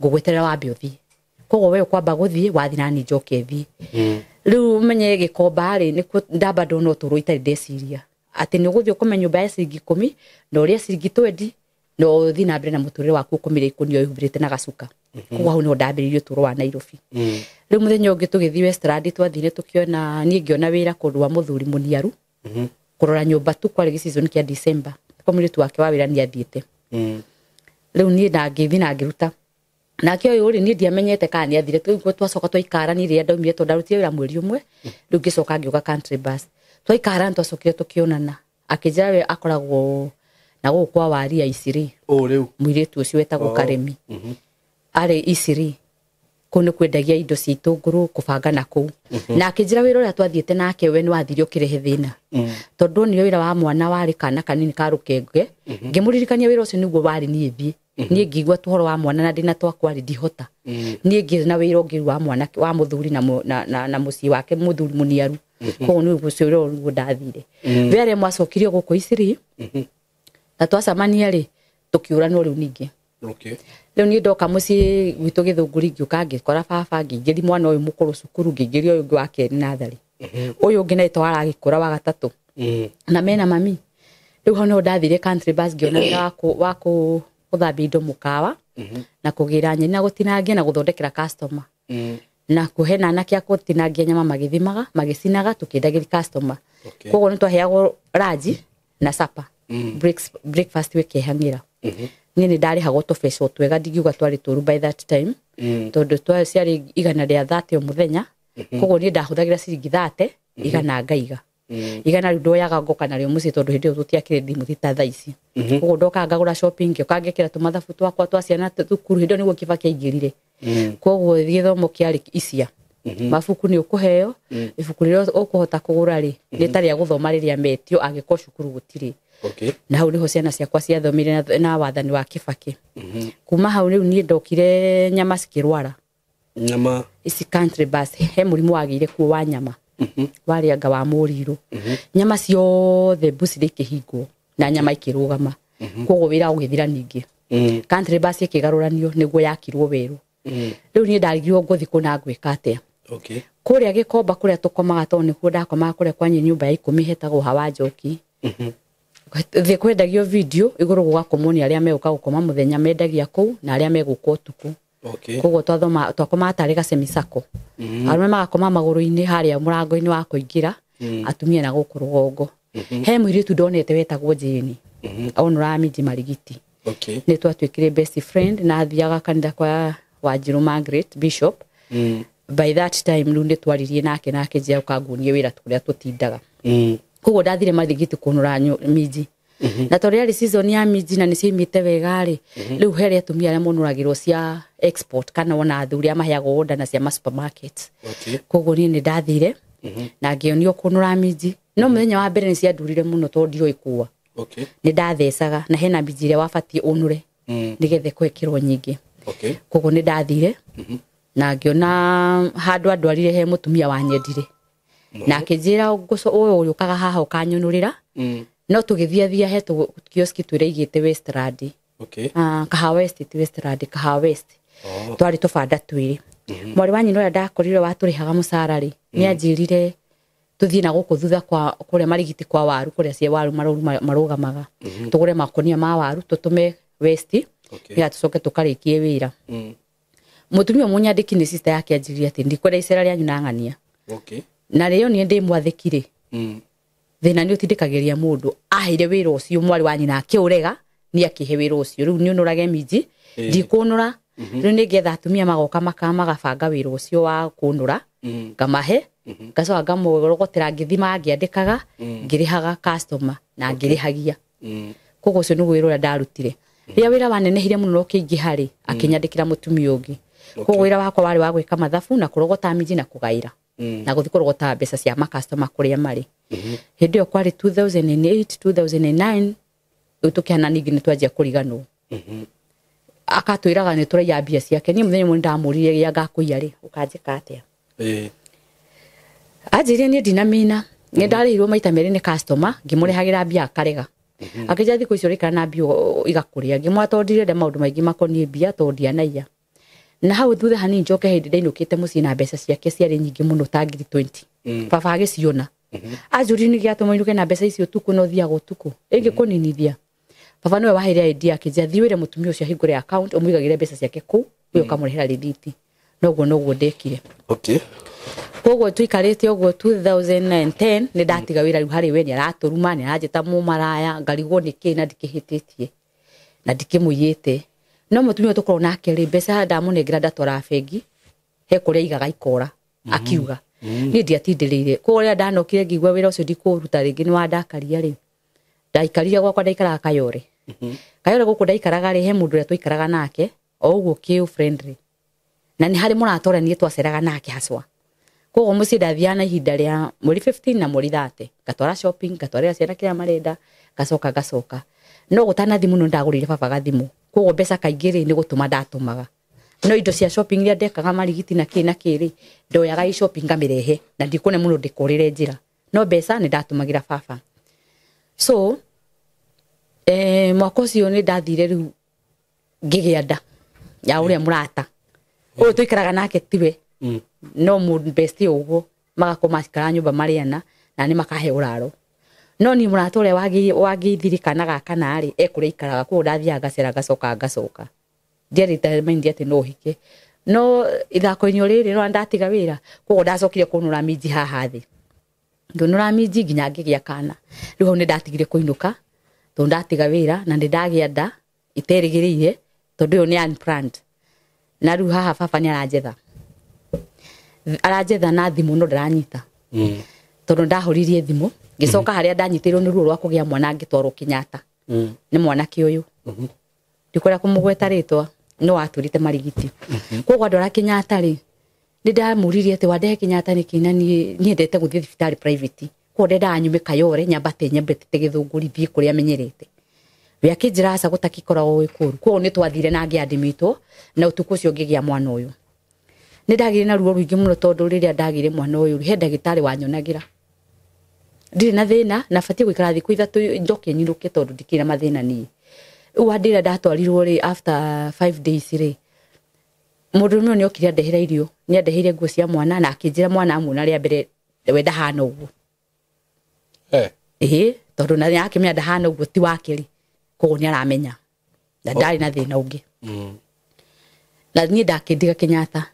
ngũgweterera wambe ũthiĩ. Koguo we ũkwamba gũthiĩ, wathiĩ nani njoke thiĩ. Rĩu ũmenye Gĩkomba rĩ, nĩkuo ndamba ndona ũtũũro itarĩ ndeciria atĩ nĩ ũgũthiĩ ũkome nyũmba ya ciringi 10 na ũrĩe ciringi 20 na ũthiĩ na mbere na mũtũrĩre waku ũkomire ikũnia wĩhumbĩrĩte na gacuka. Koguo hau nĩho ndambĩrĩirie ũtũũro wa Nairobi. Rĩu mũthenya ũngĩ tũgĩthiĩ Westland, twathire tũkĩona, niĩ ngĩona wĩra kũndũ wa mũthuri mũniaru, kũrora nyũmba tu, kwarĩ gĩseason kĩa December, kwa mũirĩtu wake wa wĩra nĩ athiĩte. Rĩu niĩ na ngĩthiĩ na ngĩruta nake ũyũ rĩ, niĩ ndiamenyete kana nĩ athire. Rĩu twacoka twaikara, niĩ rĩrĩa ndaumire tondũ ndarutire wĩra mweri ũmwe, rĩu ngĩcoka ngĩũka Country Bus, twaikara twacokire tũkĩonana, akĩnjĩra we akoragwo na gũkũ kwa Waria Isiri. Ũ rĩu? Mũirĩtu ũcio wetagwo Karemi arĩ Isiri, kũu nĩ kwendagia indo cia itũngũrũ, kũbanga na kũu. Na akĩnjĩra wĩra ũrĩa twathiĩte nake we nĩ wathire ũkĩrehe thĩna, tondũ onire wĩra wa mwana warĩ kana kanini ka rũkenge. Ngĩmũririkania wĩra ũcio nĩguo warĩ niĩ thiĩ, niĩ ngĩigua ũhoro wa mwana na ndĩna twakwa rĩ, ndihota. Niĩ ngĩrĩ na wĩra ũngĩ wa mwana wa mũthuri na mũciĩ wake mũthuri mũniaru. Koguo nĩ ũcio wĩra nĩguo ndathire. We arĩa mwacokirio gũkũ Isiri na twacemania rĩ, tũkĩũranwo rĩu ningĩ. Rĩu niĩ ndoka mũciĩ gwitũ Gĩthũngũri, ngĩũka ngĩkora baba, ngĩingĩria mwana ũyũ mũkũrũ cukuru, ngĩingĩria ũyũ ũngĩ wa kerĩ natharĩ, ũyũ ũngĩ naye aragĩkũra wa gatatũ, na mena mami. Rĩu hau nĩho ndathire Country Bus, ngĩona wĩra wa gũthambia indo mũkawa na kũgĩra nyeni na gũtinangia na gũthondekera customer na kũhe na anake a gũtinangia nyama, magĩthimaga magĩcinaga, tũkĩendagĩria customer. Koguo nĩ twaheagwo ranji na supper, breakfast wĩkehang'ĩra. Niĩ nĩ ndarĩhagwo tũbeca o twega, ndingiuga twarĩ tũru by that time, tondũ ciarĩ 130 o mũthenya. Koguo niĩ ndahũthagĩra ciringi 30, 100 ngaiga, 100 rĩu ndoyaga ngoka narĩo mũciĩ, tondũ hĩndĩ ĩyo tũtiakĩrĩ thimũ ti ta thaa ici. Koguo ndokaga ngagũra shopping, ngĩũka ngekĩra tũmathabu twakwa twa ciana thukuru. Hĩndĩ ĩyo nĩguo Kibaki aingĩrire, koguo gĩthomo kĩarĩ icia mabuku nĩ ũkũheo ibuku rĩrĩa ũkũhota kũgũra rĩ, nĩ ta rĩa gũthoma rĩrĩa metio angĩkorwo cukuru gũtirĩ. Na hau nĩho ciana ciakwa ciathomire na wathani wa Kibaki. Kuma hau rĩu niĩ ndokire nyama cikĩrwara. Nyama? Ici Country Bus, he mũrimũ wagĩire kuo wa nyama, warĩ anga wa mũrirũ. Nyama ciothe mbucirĩ ikĩhingwo na nyama ikĩrũgama, koguo wĩra ũgĩthira. Ningĩ Country Bus ĩkĩgarũranio nĩguo yakirwo werũ. Rĩu niĩ ndarigirwo ngũthi kũ na ngwĩka atĩa. Kũrĩa Gĩkomba kũrĩa tũkomaga, tondũ nĩkuo ndakomaga kũrĩa kwanyu nyũmba ya 10 hetagwo Hawa Njoki, thĩ kwendagio video, igũrũ gũgakomwo nĩ arĩa megũka gũkoma mũthenya, mendagia kũu, na arĩa megũka ũtukũ. Koguo twathoma twakomaga tarĩ gacemisako, arũme magakoma magũrũ-inĩ harĩa mũrango-inĩ wa kũingĩra, atumia na gũkũ rũgongo. He mũirĩtu ndonete wetagwo Jane, onoraga minji marigiti. Nĩ twatuĩkire best friend na athiaga kanitha kwa Wanjirũ Margaret Bishop. By that time rĩu nĩ twaririe nake, nake njĩra ũkanguonie wĩra kũrĩa tũtindaga. Koguo ndathire mathigiti kũnũra minji, na tondũ yarĩ season ya minji na nĩ ciaimĩte wega rĩ, rĩu harĩ atumia arĩa monũragĩrwo cia export kana ona athuri arĩa maheagwo order na cia ma supermarket. Koguo niĩ nĩ ndathire na ngĩonio kũnũra minji, no mũthenya wa mbere nĩ ciandurire mũno tondũ ndioĩ kua. Nĩ ndathecaga na hena minji ĩrĩa wabatiĩ ũnũre nĩgetha ĩkũhe kĩro nyingĩ. Koguo nĩ ndathire na ngĩona handũ andwarire he mũtumia wanyendire na akĩnjĩra ũyũ ũrĩũkaga haha ũkanyũnũrĩra. No tũgĩthiathia he kioski twĩraigĩte Westland. Ah, Kahawa West, ti Westland, Kahawa West. Twarĩ tũbanda twĩrĩ. Mwarĩ wa nyina ũrĩa ndakorire watũrĩhaga mũcara rĩ, nĩ anjĩrire tũthiĩ na gũkũ thutha kwa kũrĩa marigiti kwa waru, kũrĩa cia waru marũgamaga, tũgũre makonia ma waru tũtũme West, nĩgetha tũcoke tũkarĩkie wĩra. Mũtumia mũnyandĩki nĩ sister yake anjĩrire atĩ ndikwenda icera rĩanyu na ng'ania. Na rĩo niĩ ndĩ mwathĩki rĩ, thĩna nĩ ũtindĩkagĩria mũndũ. Aheire wĩra ũcio mwarĩ wa nyina akĩũrega, nĩ akĩhe wĩra ũcio rĩu nĩ ũnũrage minji. Ndikũnũra rĩu, nĩ ngetha atumia magoka magabanga wĩra ũcio wa kũnũra, ngamahe, ngacoka ngamũrogotera ngĩthimaga, ngĩandĩkaga, ngĩrĩhaga customer na ngĩrĩhagia. Koguo ũcio nĩguo wĩra ũrĩa ndarutire. Rĩrĩa wĩra wanenehire mũno na ũkĩingĩha rĩ, akĩnyandĩkĩra mũtumia ũngĩ. Koguo wĩra wakwa warĩ wa gwĩka mathabu na kũrogota minji na kũgaĩra. Na gũthiĩ kũrogota mbeca cia makastoma kũrĩa marĩ. Hĩndĩ ĩyo kwarĩ 2008 2009, rĩu tũkĩhana ningĩ nĩ twanjia kũriganwo. Akatwĩraga nĩ tũraiya mbia ciake. Niĩ mũthenya ũmwe nĩndamũririe gĩa ngakũiya rĩ, ũkanjĩka atĩa? Anjĩrire niĩ ndinamina, nĩ ndarĩhirwo maita merĩ nĩ customer, ngĩmũrehagĩra mbia akarega. Akĩnjĩra thikũ icio ũraikara na mbia igakũrĩa. Ngĩmwĩra tondũ ndirenda maũndũ maingĩ makoniĩ mbia tondũ ndianaiya. Na hau thutha hanini njoke hĩndĩ ndainũkĩte mũciĩ na mbeca ciake ciarĩ nyingĩ mũno ta ngiri 20. Baba agĩciona. Anjũririe nĩkĩ gĩatũma ũinũke na mbeca icio ũtukũ na ũthiaga ũtukũ ĩngĩkũninithia. Baba nĩwe waheire idea akĩnjĩra thiĩ wĩre mũtumia ũcio ahingũre account ũmũigagĩre mbeca ciake kũu, ũyũ ũkamũrehera rĩthiti. Noguo noguo ndekire. Koguo tuikarĩte ũguo 2010 nĩ ndatiga wĩra rĩu harĩ we, nĩ aratũruma, nĩ aranjĩta mũmaraya, ngarigwo nĩ kĩ na ndikĩhĩtĩtie na ndikĩmũiyĩte. No mũtumia ũyũ tũkoragwo nake rĩ, mbeca ndamũnengera ndatwaraga bengi, he kũrĩa aigaga ikora, akiuga. Niĩ ndiatindĩrĩire. Koguo rĩrĩa ndanokire ngĩigua wĩra ũcio ndikũũruta rĩngĩ nĩ wandakaria rĩ, ndaikarire gwakwa, ndaikaraga Kayore. Kayore gũkũ ndaikaraga rĩ, he mũndũ ũrĩa twaikaraga nake o ũguo kĩ friendly. Na nĩ harĩ mũrata ũrĩa niĩ twaceraga nake haswa. Koguo mũciĩ ndathiaga na ihinda rĩa mweri 15 na mweri 30, ngatwara shopping, ngatwarĩra ciana kĩrĩa marenda, ngacoka ngacoka. No gũtanathi mũno ndagũrĩire baba gathimũ. Koguo mbeca kaingĩ rĩ nĩ gũtũma ndatũmaga. No indo cia shopping iria ndekaga marigiti na kĩ na kĩ rĩ, ndoyaga i shopping ngamĩrehe na ndikuona mũndũ ndĩkũrĩre njĩra. No mbeca nĩ ndatũmagĩra baba. So mwaka ũcio nĩ ndathire rĩu ngĩgĩa nda ya ũrĩa mũrata ũyũ tũikaraga nake tiwe, no mũndũ best ũguo magakorwo maikara nyũmba marĩ ana na nĩ makahe ũraro. No niĩ mũrata ũrĩa wangĩithiri kana gaka narĩ ekũrĩa ikaraga, koguo ndathiaga ngacera ngacoka ngacoka. Ndiarĩ determined atĩ no hike. No ithako-inĩ o rĩrĩ no ndatiga wĩra, koguo ndacokire kũnũra minji haha thĩ. Ngĩũnũra minji nginya ngĩgĩa kana. Rĩu hau nĩ ndatigire kũinũka tondũ ndatiga wĩra na nĩ ndagĩa nda iterĩgĩrĩire tondũ ĩyo nĩ unplanned. Na rĩu haha baba nĩ aranjetha. Aranjetha na thimũ no ndaranyita. Tondũ ndahũririe thimũ, ngĩcoka harĩa ndanyitĩirwo nĩ ruo rwa kũgĩa mwana ngĩtwarwo Kenyatta. Nĩ mwanake ũyũ. Ndikwenda kũmũgweta rĩtwa, no atũrĩte marigiti. Koguo andwara Kenyatta rĩ, nĩ ndamũririe atĩ wandehe Kenyatta nĩkĩ na niĩ nyendete gũthiĩ thibitarĩ private. Koguo ndendaga nyume Kayore nyambate nyambĩtĩte Gĩthũngũri thiĩ kũrĩa menyerete. We akĩnjĩra aca gũtakĩkoragwo gwĩ kũũru. Koguo nĩ twathire na ngĩandĩmĩtwo na ũtukũ ũcio ngĩgĩa mwana ũyũ. Nĩ ndagĩire na ruo rũingĩ mũno tondũ rĩrĩa ndagĩire mwana ũyũ he ndagĩtarĩ wanyonagĩra. Ndirĩ na thĩna na batiĩ gũikara thikũ ithatũ njoke nyinũke tondũ ndikĩrĩ na mathĩna niĩ. Rĩu wandĩra ndatwarirwo rĩ after 5 days rĩ, mũndũ ũmwe nĩ okire andehera irio, nĩ andeheire nguo cia mwana na akĩnjĩra mwana amuona rĩa mbere we ndahana ũguo. Ĩhĩ, tondũ na akĩmenya ndahana ũguo ti wake rĩ, koguo nĩ aramenya na ndarĩ na thĩna ũngĩ. Na niĩ ndakĩndiga Kenyatta.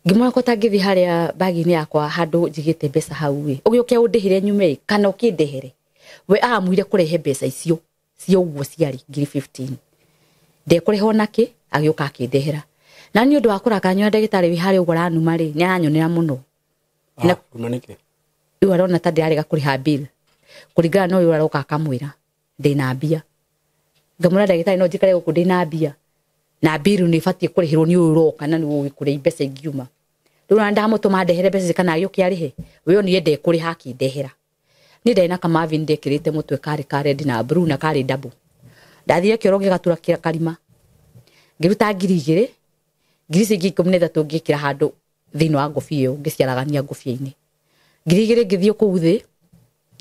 Ngĩmwĩra ko tangĩthiĩ harĩa bagi-inĩ yakwa handũ njigĩte mbeca hau ĩ, ũgĩũke ũndĩhĩre nyume ĩ, kana ũkĩndehere. We amuire kũrehe mbeca icio cia ũguo ciarĩ ngiri 15. Ndekũrĩha onakĩ, agĩũka akĩndehera. Na nĩ ũndũ wa kũrakara nyona ndagĩtarĩ wĩ harĩa ũguo aranuma rĩ, nĩ aranyonera mũno. Na Kuma nĩkĩ? Rĩu arona ta ndĩrarega kũrĩha bill. Kũringana na ũyũ aroka akamwĩra ndĩna mbia. Ngamwĩra ndagĩtarĩ no njikare gũkũ ndĩna mbia. Na bill nĩ ĩbatiĩ kũrĩhĩrwo nĩ ũyũ ũroka na nĩwe ũĩ kũrĩa mbeca ingiuma. Rĩu ona ndamũtũma ndehere mbeca ici kana agĩũke arĩhe, we onire ndekũrĩha akĩndehera. Niĩ ndarĩ na kamavin ndekĩrĩte mũtwe karĩ ka red na blue na karĩ double. Ndathire kĩoro gĩgatura karima. Ngĩruta ngiri igĩrĩ, ngiri ici ingĩ ikũmi na ithatũ ngĩkĩra handũ thĩinĩ wa ngobia ĩyo, ngĩciaragania ngobia-inĩ. Ngiri igĩrĩ ngĩthiĩ kũu thĩ,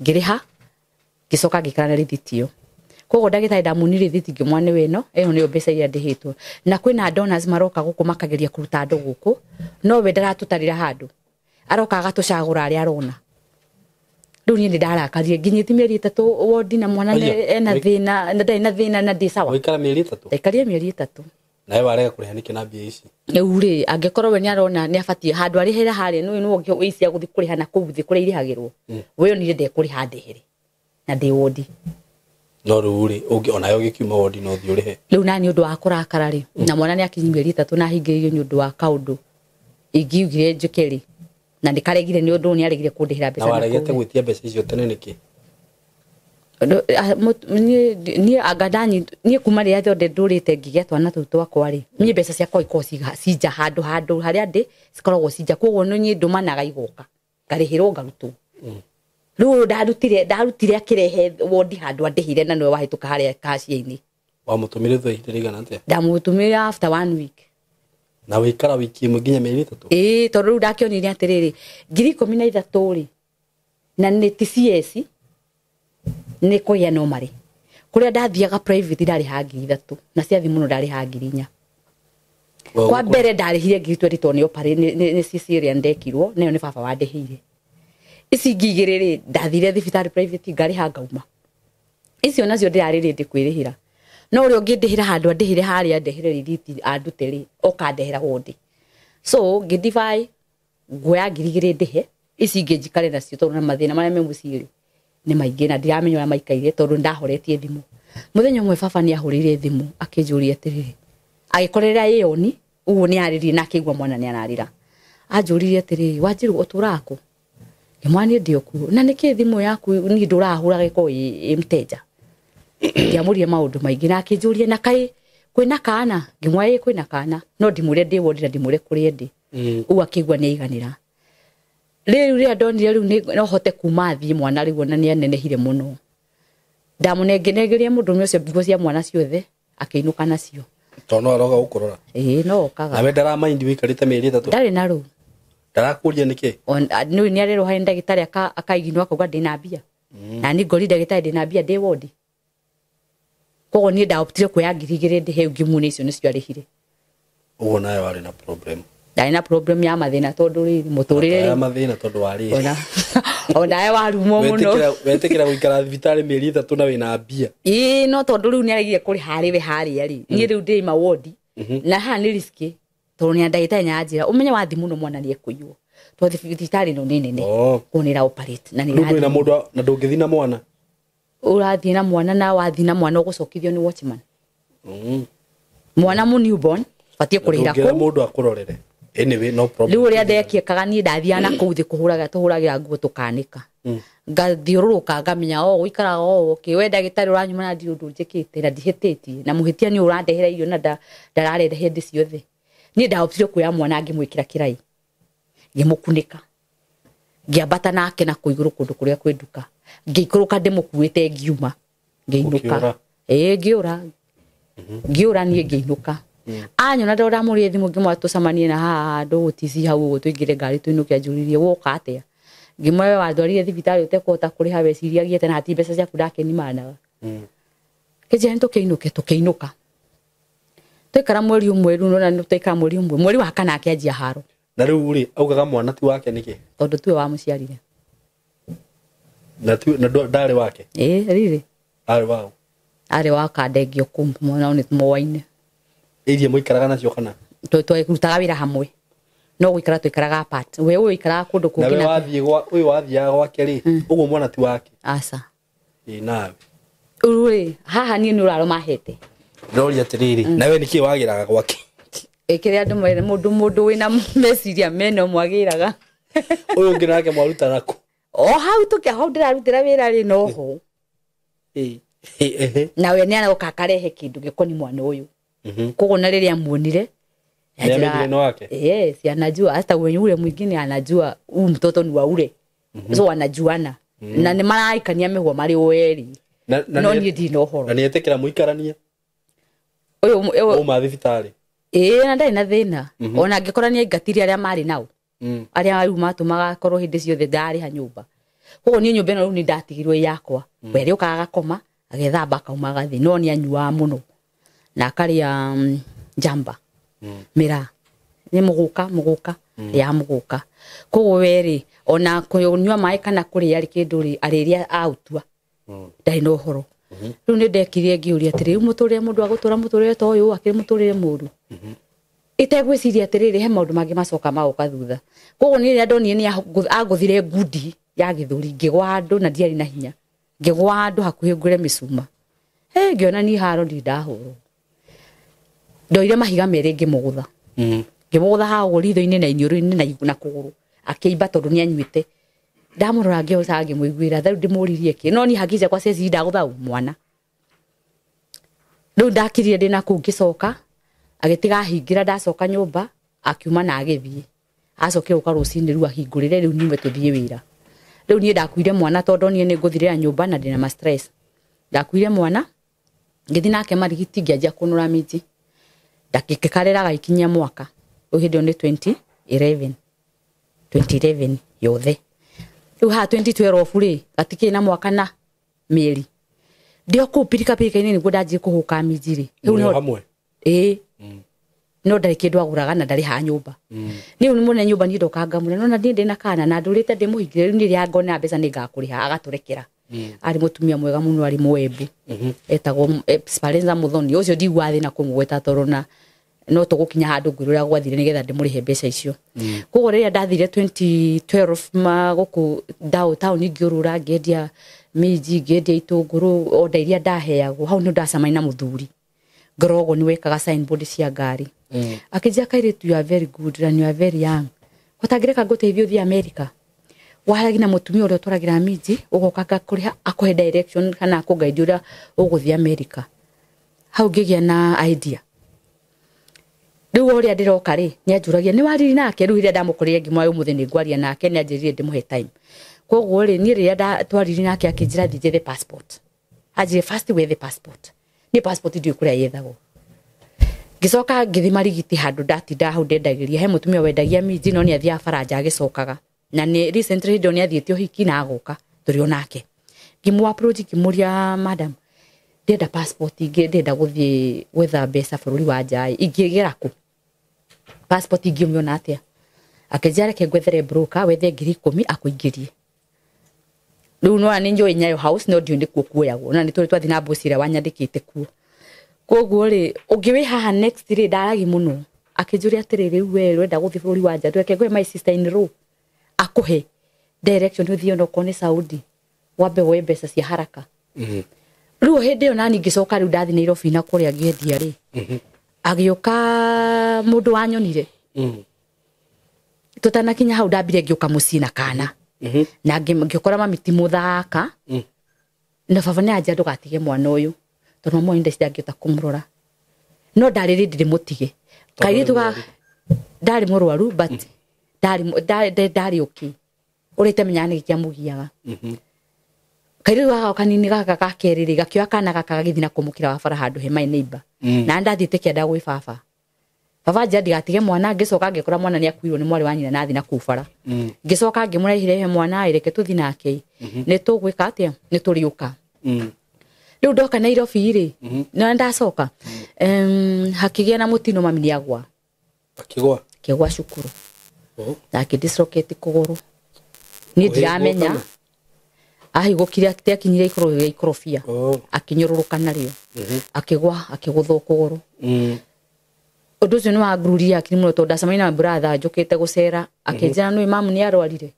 ngĩrĩha, ngĩcoka ngĩikara na rĩthiti ĩyo. Koguo ndagĩtarĩ ndamuonirie rĩthiti ngĩmwĩra nĩwe ĩno, ĩno nĩyo mbeca iria ndĩhĩtwo. Na kwĩna donors maroka gũkũ makageria kũruta andũ gũkũ, no we ndaratũtarĩra handũ. Aroka agatũcagũra arĩa arona. Rĩu niĩ nĩ ndarakarire, nginyĩtie mĩeri ĩtatũ wondi na mwana Aya, ena thĩna, na ndarĩ na thĩna na ndĩ sawa. Waikara mĩeri ĩtatũ? Ndaikarire mĩeri ĩtatũ. Nawe warega kũrĩha nĩkĩ na mbia ici? Rĩu rĩ, angĩkorwo we nĩ arona nĩ abatiĩ handũ arĩhĩra harĩa, nĩũĩ nĩwe ũngĩ wĩicia gũthiĩ kũrĩha na kũu thĩ kũrĩa irĩhagĩrwo. We onire ndekũrĩha ndehere na ndĩ wondi. No rĩu rĩ, onawe ũgĩkiuma wondi no ũthiĩ ũrĩhe. Rĩu na nĩ ũndũ wa kũrakara rĩ, na mwana nĩ akinyia mĩeri ĩtatũ na ahingĩrĩirio nĩ ũndũ wa kaũndũ ingiugire njũke rĩ, na nĩ karegire nĩ ũndũ nĩ aregire kũndĩhĩra mbeca Na na waregete kũu. gwĩtia mbeca icio tene nĩkĩ? Niĩ anga ndanyi, niĩ kuma rĩrĩa thonde ndũrĩte ngĩgĩa twana tũu twakwa rĩ, niĩ mbeca ciakwa ikoragwo cinja handũ handũ harĩa ndĩ cikoragwo cinja, koguo nĩ niĩ ndũmanaga igoka. Ngarĩhĩrwo ngarutwo. Rĩu ndarutire akĩrehe wondi handũ andĩhire na nĩwe wahĩtũka harĩa kacia-inĩ. Wamũtũmire thutha ihinda rĩigana atĩa? Ndamũtũmire after 1 week. Na wĩikara wiki ĩmwe nginya mĩeri 3? Ĩĩ, tondũ rĩu ndakĩonire atĩrĩrĩ, 13,000 rĩ, na nĩ ti CS, nĩ kũgĩa no marĩ. Kũrĩa ndathiaga private ndarĩhaga 3,000 na ciathi mũno ndarĩhaga 4,000. Kwa mbere ndarĩhire 20,000 tondũ nĩ CC ĩrĩa ndekirwo, nayo nĩ baba wandĩhĩire. Ici ingĩ igĩrĩ rĩ, ndathire thibitarĩ private ngarĩha ngauma. Icio nacio ndĩrarĩ rĩndĩ kwĩrĩhĩra. No ũrĩa ũngĩndĩhĩra handũ andĩhĩre harĩa andĩhĩre rithiti andute rĩ, oka andehera wondi. So ngĩdivai nguoya 2,000 ndĩhe, ici ingĩ njikare nacio tondũ na mathĩna marĩa me mũciĩ rĩ nĩ maingĩ na ndiramenya ũrĩa maikaire tondũ ndahoretie thimũ. Mũthenya ũmwe baba nĩ ahũrĩire thimũ akĩnjũria atĩrĩrĩ, agĩkorerera ĩyoni ũguo nĩ arĩrire na akĩigua mwana nĩ ararĩra. Anjũririe atĩrĩrĩ, Wanjirũ ũtũraga kũ? Ngĩmwĩra niĩ ndĩ o kuo. Na nĩkĩ thimũ yaku niĩ ndũrahũraga ĩkorwo ĩ mteja? Ndiamũrie maũndũ maingĩ na akĩnjũria na kaĩ kwĩna kana? Ngĩmwĩra ĩ kwĩna kana, no ndimwĩre ndĩ wondi na ndimwĩre kũrĩa ndĩ. Ũguo akĩigua nĩ aiganĩra. Rĩu rĩrĩa ndonire rĩu nĩ no hote kuma thiĩ mwana rĩu ona nĩ anenehire mũno. Ndamũnengereire mũndũrũme ũcio nguo cia mwana ciothe akĩinũka nacio. Tondũ no aroga gũkũrora. Ĩĩ, no okaga. Nawe ndaramaindi wĩikarĩte mĩeri 3? Ndarĩ na rũu. Ndarakũria nĩkĩ? Nĩ arerwo harĩ ndagĩtarĩ akaiginwo akauga ndĩna mbia. Na niĩ ngori ndagĩtarĩ ndĩna mbia ndĩ wondi. Koguo niĩ ndaoptire kuoya 2,000 ndĩhe ngĩmuone icio nĩcio arĩhire. Ũguo nawe warĩ na problem. Ndarĩ na problem ya mathĩna tondũ rĩrĩ mũtũrĩre ya mathĩna tondũ warĩ. Ona we warumwo mũno. Wetĩkĩra gũikara thibitarĩ mĩeri 3 na wĩna mbia. Ĩĩ, no tondũ rĩu nĩaregire kũrĩha harĩ we harĩa rĩ. Niĩ rĩu ndĩ mawondi. Na haha nĩ risk tondũ nĩ ndagĩtarĩ nĩaranjĩra ũmenye wathi mũno mwana nĩekũiywo. Tondũ thibitarĩ ĩno nĩ nene. Koguo nĩ ĩra operate na nĩ Rĩu ndũrĩ na mũndũ na ndũngĩthiĩ na mwana? Ũrathiĩ na mwana na wathiĩ na mwana ũgũcokithio nĩ watchman. Mwana mũ newborn batiĩ kũrĩhĩra kũu. Ndũngĩra mũndũ akũrorere. Anyway, no problem. Rĩu ũrĩa ndekĩkaga niĩ ndathiaga na kũu thĩ kũhũraga tũhũragĩra nguo tũkanĩka. Ngathiũrũrũka ngamenya o gũikaraga o okay we ndagĩtarĩ ũranyuma na ndirĩ ũndũ njĩkĩte na ndihĩtĩtie na mũhĩtia nĩ ũrandehera irio na ndararehe hĩndĩ ciothe. Niĩ ndahotire kuoya mwana ngĩmwĩkĩra kĩrai. Ngĩmũkunĩka. Ngĩambata nake na kũu igũrũ kũndũ kũrĩa kwĩ nduka. Ngĩikũrũka ndĩmũkuĩte ngiuma. Ngĩinũka. Ĩĩ, ngĩũra. Ngĩũra niĩ ngĩinũka. Anyona ndona ndamũrĩe thimũ ngĩmwĩra tũcemanie na haha handũ gũtici hau ũguo tũingĩre ngari tũinũke anjũririe woka atĩa. Ngĩmwĩra we wandwarire thibitarĩ ũtekũhota kũrĩha weciriagie atĩa na ti mbeca ciaku ndakĩnimanaga. Kĩnjĩra nĩ tũkĩinũke, tũkĩinũka. Twaikara mweri ũmwe rĩu nĩwona twaikara mweri ũmwe, mweri wa kana akĩanjia haro. Na rĩu rĩ, augaga mwana ti wake nĩkĩ? Tondũ tiwe wamũciarire. Na ti na ndarĩ wake? Ĩĩ, rĩrĩ. Arĩ waũ? Arĩ wa kandengio kũu, mwana nĩ moaine. Iria mũikaraga nacio kana? Tũrutaga wĩra hamwe. No gũikara tũikaraga apart. We ũyũ ũikaraga kũndũ kũngĩ Na we na wathiĩ gwa ũyũ wathiaga gwake rĩ, ũguo mwana ti wake? Aca. Ĩĩ, nawe. Rĩu rĩ, haha niĩ nĩ ũraro mahete. Ndĩroria atĩrĩrĩ, nawe nĩkĩ wagĩraga gwake? Ĩkĩrĩa andũ mere mũndũ wĩna meciria mena mwagĩraga. Ũyũ ũngĩ nake mwarutaga kũ? O hau tũkĩ hau ndĩrarutĩra wĩra rĩ noho. Ĩĩ. Nawe nĩ aroka akarehe kĩndũ gĩkoni mwana ũyũ. Koguo na rĩrĩa amuonire, Nĩamenyire nĩ wake? Yes, anajua hata wenye ule mwingine anajua huyu mtoto ni wa ule. So wanajuana. Na nĩ maraikania mĩhwa marĩ o erĩ. No niĩ ndina ũhoro. Na nĩetĩkĩra mũikaranie? Ũyũ Uma thibitarĩ. Ĩĩ, na ndarĩ na thĩna. Ona angĩkorwo nĩ aingatire arĩa marĩ nao. Arĩa rĩu matũmaga akorwo hĩndĩ ciothe ndarĩha nyũmba. Koguo niĩ nyũmba ĩno rĩu nĩ ndatigirwo ĩ yakwa. We rĩũkaga agakoma, agethamba akauma agathiĩ. No nĩ anyuaga mũno. Na akarĩa njamba. Mĩraa. Nĩ mũgũka, ya mũgũka. Koguo we rĩ, ona kũnyua maĩ kana kũrĩa rĩ kĩndũ rĩ, arĩrĩa autua. Ndarĩ na ũhoro. Rĩu nĩ ndekire ngĩũria atĩrĩ, rĩu mũtũrĩre mũndũ agũtũra mũtũrĩre ta ũyũ, akĩrĩ mũtũrĩre mũru. Itegwĩciria atĩrĩrĩ, he maũndũ mangĩ macoka magoka thutha. Koguo niĩ rĩrĩa ndonire nĩ angũthire ngundi ya gĩthũri, ngĩgwa handũ na ndiarĩ na hinya. Ngĩgwa handũ hakuhĩ ngũre mĩcuma. Ngĩona niĩ haro ndirĩ ndahũrwo. Ndoire mahiga merĩ ngĩmũgũtha. Ngĩmũgũtha haha ũguo ritho-inĩ na iniũrũ-inĩ na kũgũrũ. Akĩimba tondũ nĩ anyuĩte. Ndamũrora ngĩoca ngĩmũiguĩra tha rĩu ndĩmũririe kĩ. No niĩ hakiri ciakwa cieciria ndagũtha mwana. Rĩu ndakirire ndĩna kũu ngĩcoka, agĩtiga ahingĩra ndacoka nyũmba, akiuma na agĩthiĩ. Acokire gũka rũcinĩ rĩu ahingũrĩre rĩu nyume tũthiĩ wĩra. Rĩu niĩ ndakuire mwana tondũ niĩ nĩ ngũthirĩra nyũmba na ndĩna ma stress. Ndakuire mwana ngĩthiĩ nake Marigiti ngĩanjia kũnũra minji. Ndakĩkarĩra gagĩkinyia mwaka. Rĩu hĩndĩ ĩyo nĩ 2011. 2011 yothe. Rĩu haha 2012 rĩ gatikĩrĩ na mwaka na mĩeri. Ndĩ o kũu pirikapirika-inĩ nĩguo ndanjirie kũhũka minji rĩ. Rĩu Mũrĩ o no hamwe? Ĩĩ. No ndarĩ kĩndũ agũraga na ndarĩ ha nyũmba. Niĩ rĩu mũnene nyũmba niĩ ndoka ngamũra no na niĩ ndĩna kana na ndũrĩte ndĩmũhingĩre rĩu niĩ rĩrĩa ngona mbeca nĩ ngakũrĩha agatũrekera. Arĩ mũtumia mwega mũno arĩ Mũembu. Etagwo Sparenza Muthoni. Ũcio ndiguaga thĩna kũmũgweta tondũ na no tũgũkinya handũ ngwĩre ũrĩa gwathire nĩgetha ndĩmũrĩhe mbeca icio. Koguo rĩrĩa ndathire 2012 ma gũkũ downtown ngĩũrũra ngĩendia minji ngĩendia itũngũrũ order iria ndaheagwo hau nĩ ndacemania na mũthuri. Ngorogo nĩ wekaga signboard cia ngari. Akĩnjĩra kairĩtu you are very good and you are very young. Ũtangĩreka ngũteithie ũthiĩ America. Waragia na mũtumia ũrĩa ũtwaragĩra minji ũgoka ngakũrĩha akũhe direction kana akũguide ũrĩa ũgũthiĩ America. Hau ngĩgĩa na idea. Rĩu o ũrĩa ndĩroka rĩ nĩ anjũragia nĩ wariri nake rĩu rĩrĩa ndamũkorire ngĩmwĩra ũmũthĩ nĩ ngwaria nake nĩ anjĩrire ndĩmũhe time. Koguo rĩ niĩ rĩrĩa twariri nake akĩnjĩra thiĩ njethe passport. Anjĩrire first wethe passport. Niĩ passport ndiũĩ kũrĩa yethagwo. Ngĩcoka ngĩthiĩ Marigiti handũ ndatinda hau ndendagĩria he mũtumia wendagia minji no nĩ athiaga baranja agĩcokaga. Na nĩ recently hĩndĩ ĩyo nĩ athiĩte ũhiki na agoka tũrĩ o nake. Ngĩmũ approach ngĩmũria madam ndĩrenda passport ingĩ ndĩrenda gũthiĩ gwetha mbeca bũrũri wa nja ĩ ingĩgera kũ? Passport ingĩũmĩona atĩa? Akĩnjĩra reke ngwethere broker wethe 10,000 akũingĩrie. Rĩu no nĩ njũĩ Nyayo House no ndiũĩ nĩkuo kuoyagwo na nĩ tũrĩ twathiĩ na mboci ĩrĩa wanyandĩkĩte kuo. Koguo rĩ ũngĩ wĩ haha next rĩ ndaragi mũno akĩnjũria atĩrĩ rĩu we ũrenda gũthiĩ bũrũri wa nja reke ngũhe my sister in law akũhe direction ũthiĩ onokorwo nĩ Saudi wambe woe mbeca cia haraka. Rĩu hĩndĩ ĩyo nani ngĩcoka rĩu ndathiĩ Nairobi na kũrĩa ngĩendia rĩ agĩũka mũndũ wanyonire. Tũtanakinya hau ndambire ngĩũka mũciĩ na kana. Na ngĩkora mami ti mũthaka. Na baba nĩ anjĩra ndũgatige mwana ũyũ tondũ mami wanyu ndangĩhota kũmũrora. No ndarĩ rĩ ndĩmũtige. Kairĩtu ga ndarĩ mũrwaru but ndarĩ okay. Ũrĩa itamenyaga nĩkĩ kĩamũgiaga. Kairĩtu gaka kanini gaka ga kerĩ rĩ gakĩoya kana gaka gagĩthiĩ na kũmũkĩra wa bara handũ he my neighbor. Na ndathiĩte kĩanda gwĩ baba. Baba anjĩra ndigatige mwana ngĩcoka ngĩkora mwana nĩ akuirwo nĩ mwarĩ wa nyina na athiĩ na kũu bara. Ngĩcoka ngĩmũrehere he mwana reke tũthiĩ nake. Nĩ tũgwĩka atĩa? Nĩ tũrĩũka. Rĩu ndoka Nairobi rĩ na ndacoka hakĩgĩa na mũtino mami nĩ agwa. Akĩgwa? Akĩgwa cukuru. Na akĩdislocate kũgũrũ. Niĩ ndiramenya. Ahigũkire akinyire ikũrũ rĩa ikorobia. Akĩnyũrũrũka narĩo. Akĩgwa akĩgũthwo kũgũrũ. Ũndũ ũcio nĩ wangururia hakiri mũno tondũ ndacemania na brother njũkĩte gũcera akĩnjĩra nĩ mamu nĩ arwarire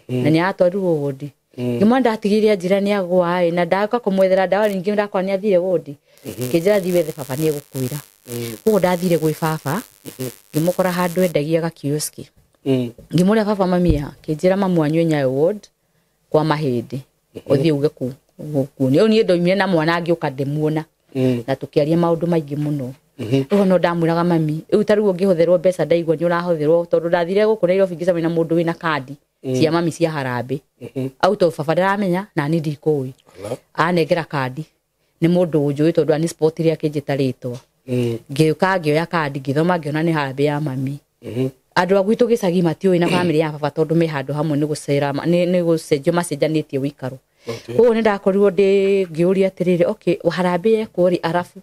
na nĩ aratwarirwo wodi. Ngĩmwĩra ndatigire njĩra nĩ agwa ĩ na ndaka kũmwethera ndawa ningĩ ndakora nĩ athire wodi. Akĩnjĩra thiĩ wethe baba nĩ egũkwĩra. Koguo ndathire gwĩ baba ngĩmũkora handũ endagia gakioski. Ngĩmũria baba mami ha akĩnjĩra mamu wanyu e Nyayo ward kwa mahĩndĩ ũthiĩ uge kũu gũkuo. Rĩu niĩ ndoimire na mwana ngĩũka ndĩmuona na tũkĩaria maũndũ maingĩ mũno. Rĩu no ndamwĩraga mami rĩu ta rĩu ũngĩhũthĩrwo mbeca ndaigua nĩ ũrahũthĩrwo tondũ ndathire gũkũ Nairobi ngĩcemania na mũndũ wĩna kandi cia mami cia harambĩ. Au to baba ndaramenya na niĩ ndikũĩ. Anengera kandi nĩ mũndũ ũnjũĩ tondũ ani spot iria akĩnjĩta rĩtwa. Ngĩũka ngĩoya kandi ngĩthoma ngĩona nĩ harambĩ ya mami. Andũ a gwitũ gĩcagi matiũĩ na bamĩrĩ ya baba tondũ me handũ hamwe nĩ gũcera nĩ gũcenjio macenjanĩtie ũikaro. Koguo nĩ ndakorirwo ndĩ ngĩũria atĩrĩrĩ okay harambĩ yekwo rĩ arabu.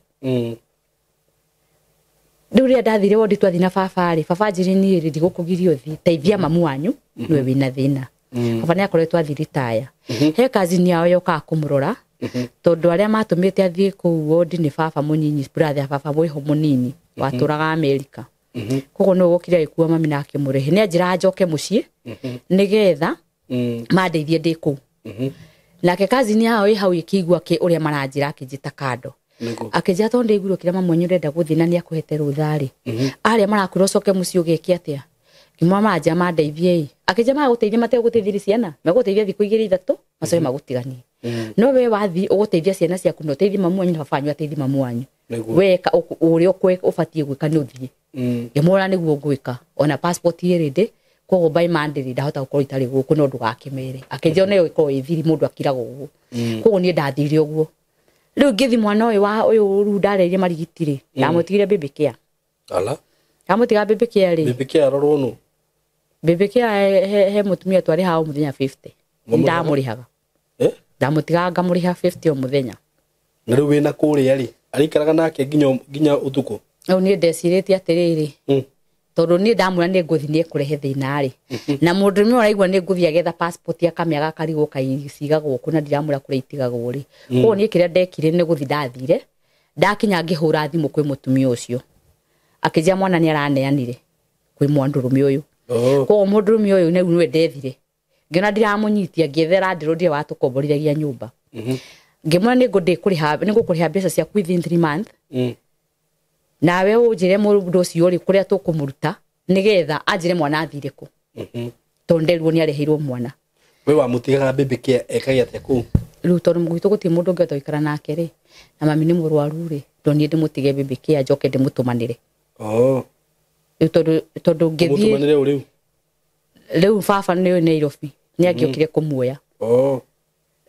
Rĩu rĩrĩa ndathire wondi twathiĩ na baba rĩ baba anjĩrire niĩ rĩ ndigũkũgiria ũthiĩ teithia mamu wanyu nĩwe wĩna thĩna. Baba nĩ akoretwo athiĩ ritaya. He cousin yao yokaga kũmũrora tondũ arĩa matũmĩte athiĩ kũu wondi nĩ baba mũnyinyi brother ya baba wĩho mũnini watũraga Amerika. Koguo nĩwe wokire agĩkua mami na akĩmũrehe. Nĩ anjĩraga njoke mũciĩ nĩgetha mandeithie ndĩ kũu. Nake cousin yao ĩ hau ĩkĩigua ũrĩa maranjĩra akĩnjĩta kando. Akĩnjĩra tondũ ndaiguire kĩrĩa mamu wanyu ũrenda gũthiĩ na nĩ akũhete rũtha rĩ. Arĩa marakwĩra ũcoke mũciĩ ũgeke atĩa? Ngĩmwĩra maranjĩra mandeithie ĩ. Akĩnjĩra magũteithia mategũteithĩria ciana megũteithia thikũ igĩrĩ ithatũ macoke magũtiganie. No we wathiĩ ũgũteithia ciana ciaku na ũteithie mamu wanyu na baba wanyu ateithie mamu wanyu. Weka ũrĩa ũbatiĩ gwĩka nĩ ũthiĩ. Ngĩmwĩra nĩguo ngwĩka ona passport ĩ ready Koguo by Monday ndahota gukorwo itari guku no ndugakimere. Akinjira nayo ikorwo ithiri mundu akiraga uguo. Koguo nie ndathire uguo. Riu ngithi mwana uyu wa uyu riu ndareire marigiti ri ndamutigire baby care. Ala. Ndamutiga baby care ri. Baby care arorwo nu. Baby care he mutumia twari hao muthenya 50. Ndamurihaga. Eh? Ndamutiga ngamuriha 50 o muthenya. Na riu wina kuria ri arikaraga nake nginya utuku. Riu nie ndecirĩtie atiriri. Tondu nie ndamwira ni nguthi ni ekurehe thina ri. Na mundu uria uraigua ni nguthi agetha passport akamĩaga akarigwo kaicigagwo kũ na ndiramwira kũrĩa itigagwo ri. Koguo niĩ kĩrĩa ndekire nĩ gũthi ndathire ndakinya ngĩhũra thimũ kwĩ mũtumia ũcio akĩnjĩra mwana nĩ araneanire kwĩ mũndũrũme ũyũ. Koguo mũndũrũme ũyũ nĩu nĩwe ndethire ngĩona ndiramũnyitia ngĩethera ndĩrũndire watũkomborithagia nyũmba. Ngĩmwĩra nĩngũkũrĩha mbeca ciaku within 3 months. Nawe ũnjĩre mũndũ ũcio ũrĩ kũrĩa tũkũmũruta nĩgetha anjĩre mwana athire kũ. Tondũ nderirwo nĩ areheirwo mwana. We wamũtigaga baby care ekagia atĩa kũu? Rĩu tondũ gwitũ gũtirĩ mũndũ ũngĩhota gũikara nake rĩ, na mami nĩ mũrwaru rĩ, ndonire ndĩmũtige baby care njoke ndĩmũtũmanĩre. Rĩu tondũ ngĩthiĩ Ũmũtũmanĩre ũ rĩu? Rĩu baba nĩ Nairobi nĩ angĩokire kũmuoya.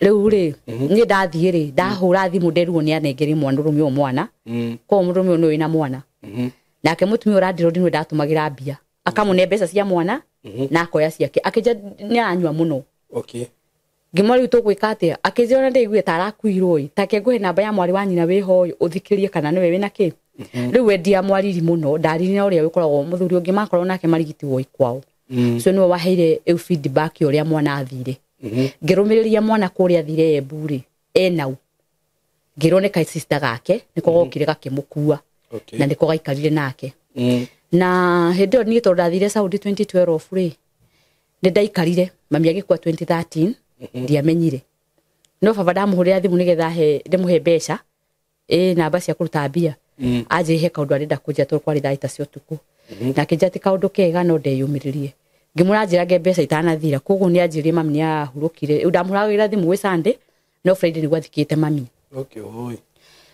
Rĩu rĩ niĩ ndathiĩ rĩ ndahũra thimũ nderirwo nĩ anengerie mwanũrũme ũyũ mwana. Koguo mũndũrũme ũyũ nĩwe wĩna mwana. Nake mũtumia ũrandirwo nĩwe ndatũmagĩra mbia akamũne mbeca cia mwana na akoya ciake akĩnja nĩ aranyua mũno. Ngĩmwĩra rĩu tũgwĩka atĩa akĩnjĩra ona ndaiguire ta arakuirwo ĩ take ngũhe namba ya mwarĩ wa nyina wĩho ĩ ũthikĩrĩrie kana nĩwe wĩna kĩ. Rĩu we ndiamwariri mũno ndariri na ũrĩa wĩkoragwo mũthuri ũngĩ makorwo nake marigitiwo kwao. Ũcio nĩwe waheire ĩu feedback ya ũrĩa mwana athire. Ngĩrũmĩrĩria mwana kũrĩa athire Embu rĩ enau ngĩrwo nĩ ka sister gake nĩko gokire gakĩmũkua na nĩko gaikarire nake. Na hĩndĩ ĩyo niĩ tondũ ndathire Saudi 2012 rĩ nĩ ndaikarire mami agĩkua 2013 ndiamenyire. No baba ndamũhũrĩra thimũ nĩgetha ndĩmũhe mbeca namba cia kũruta mbia anjĩhe kaũndũ arenda kũnjĩra tondũ kwarĩ thaa ita cia ũtukũ. Na akĩnjĩra ti kaũndũ kega no ndeyũmĩrĩrie. Ngĩmwĩra anjĩrage mbeca itanathira koguo nĩ anjĩrire mami nĩ ahurũkire. Rĩu ndamũhũragĩra thimũ gwĩ Sunday no Friday nĩguo athikĩte mami.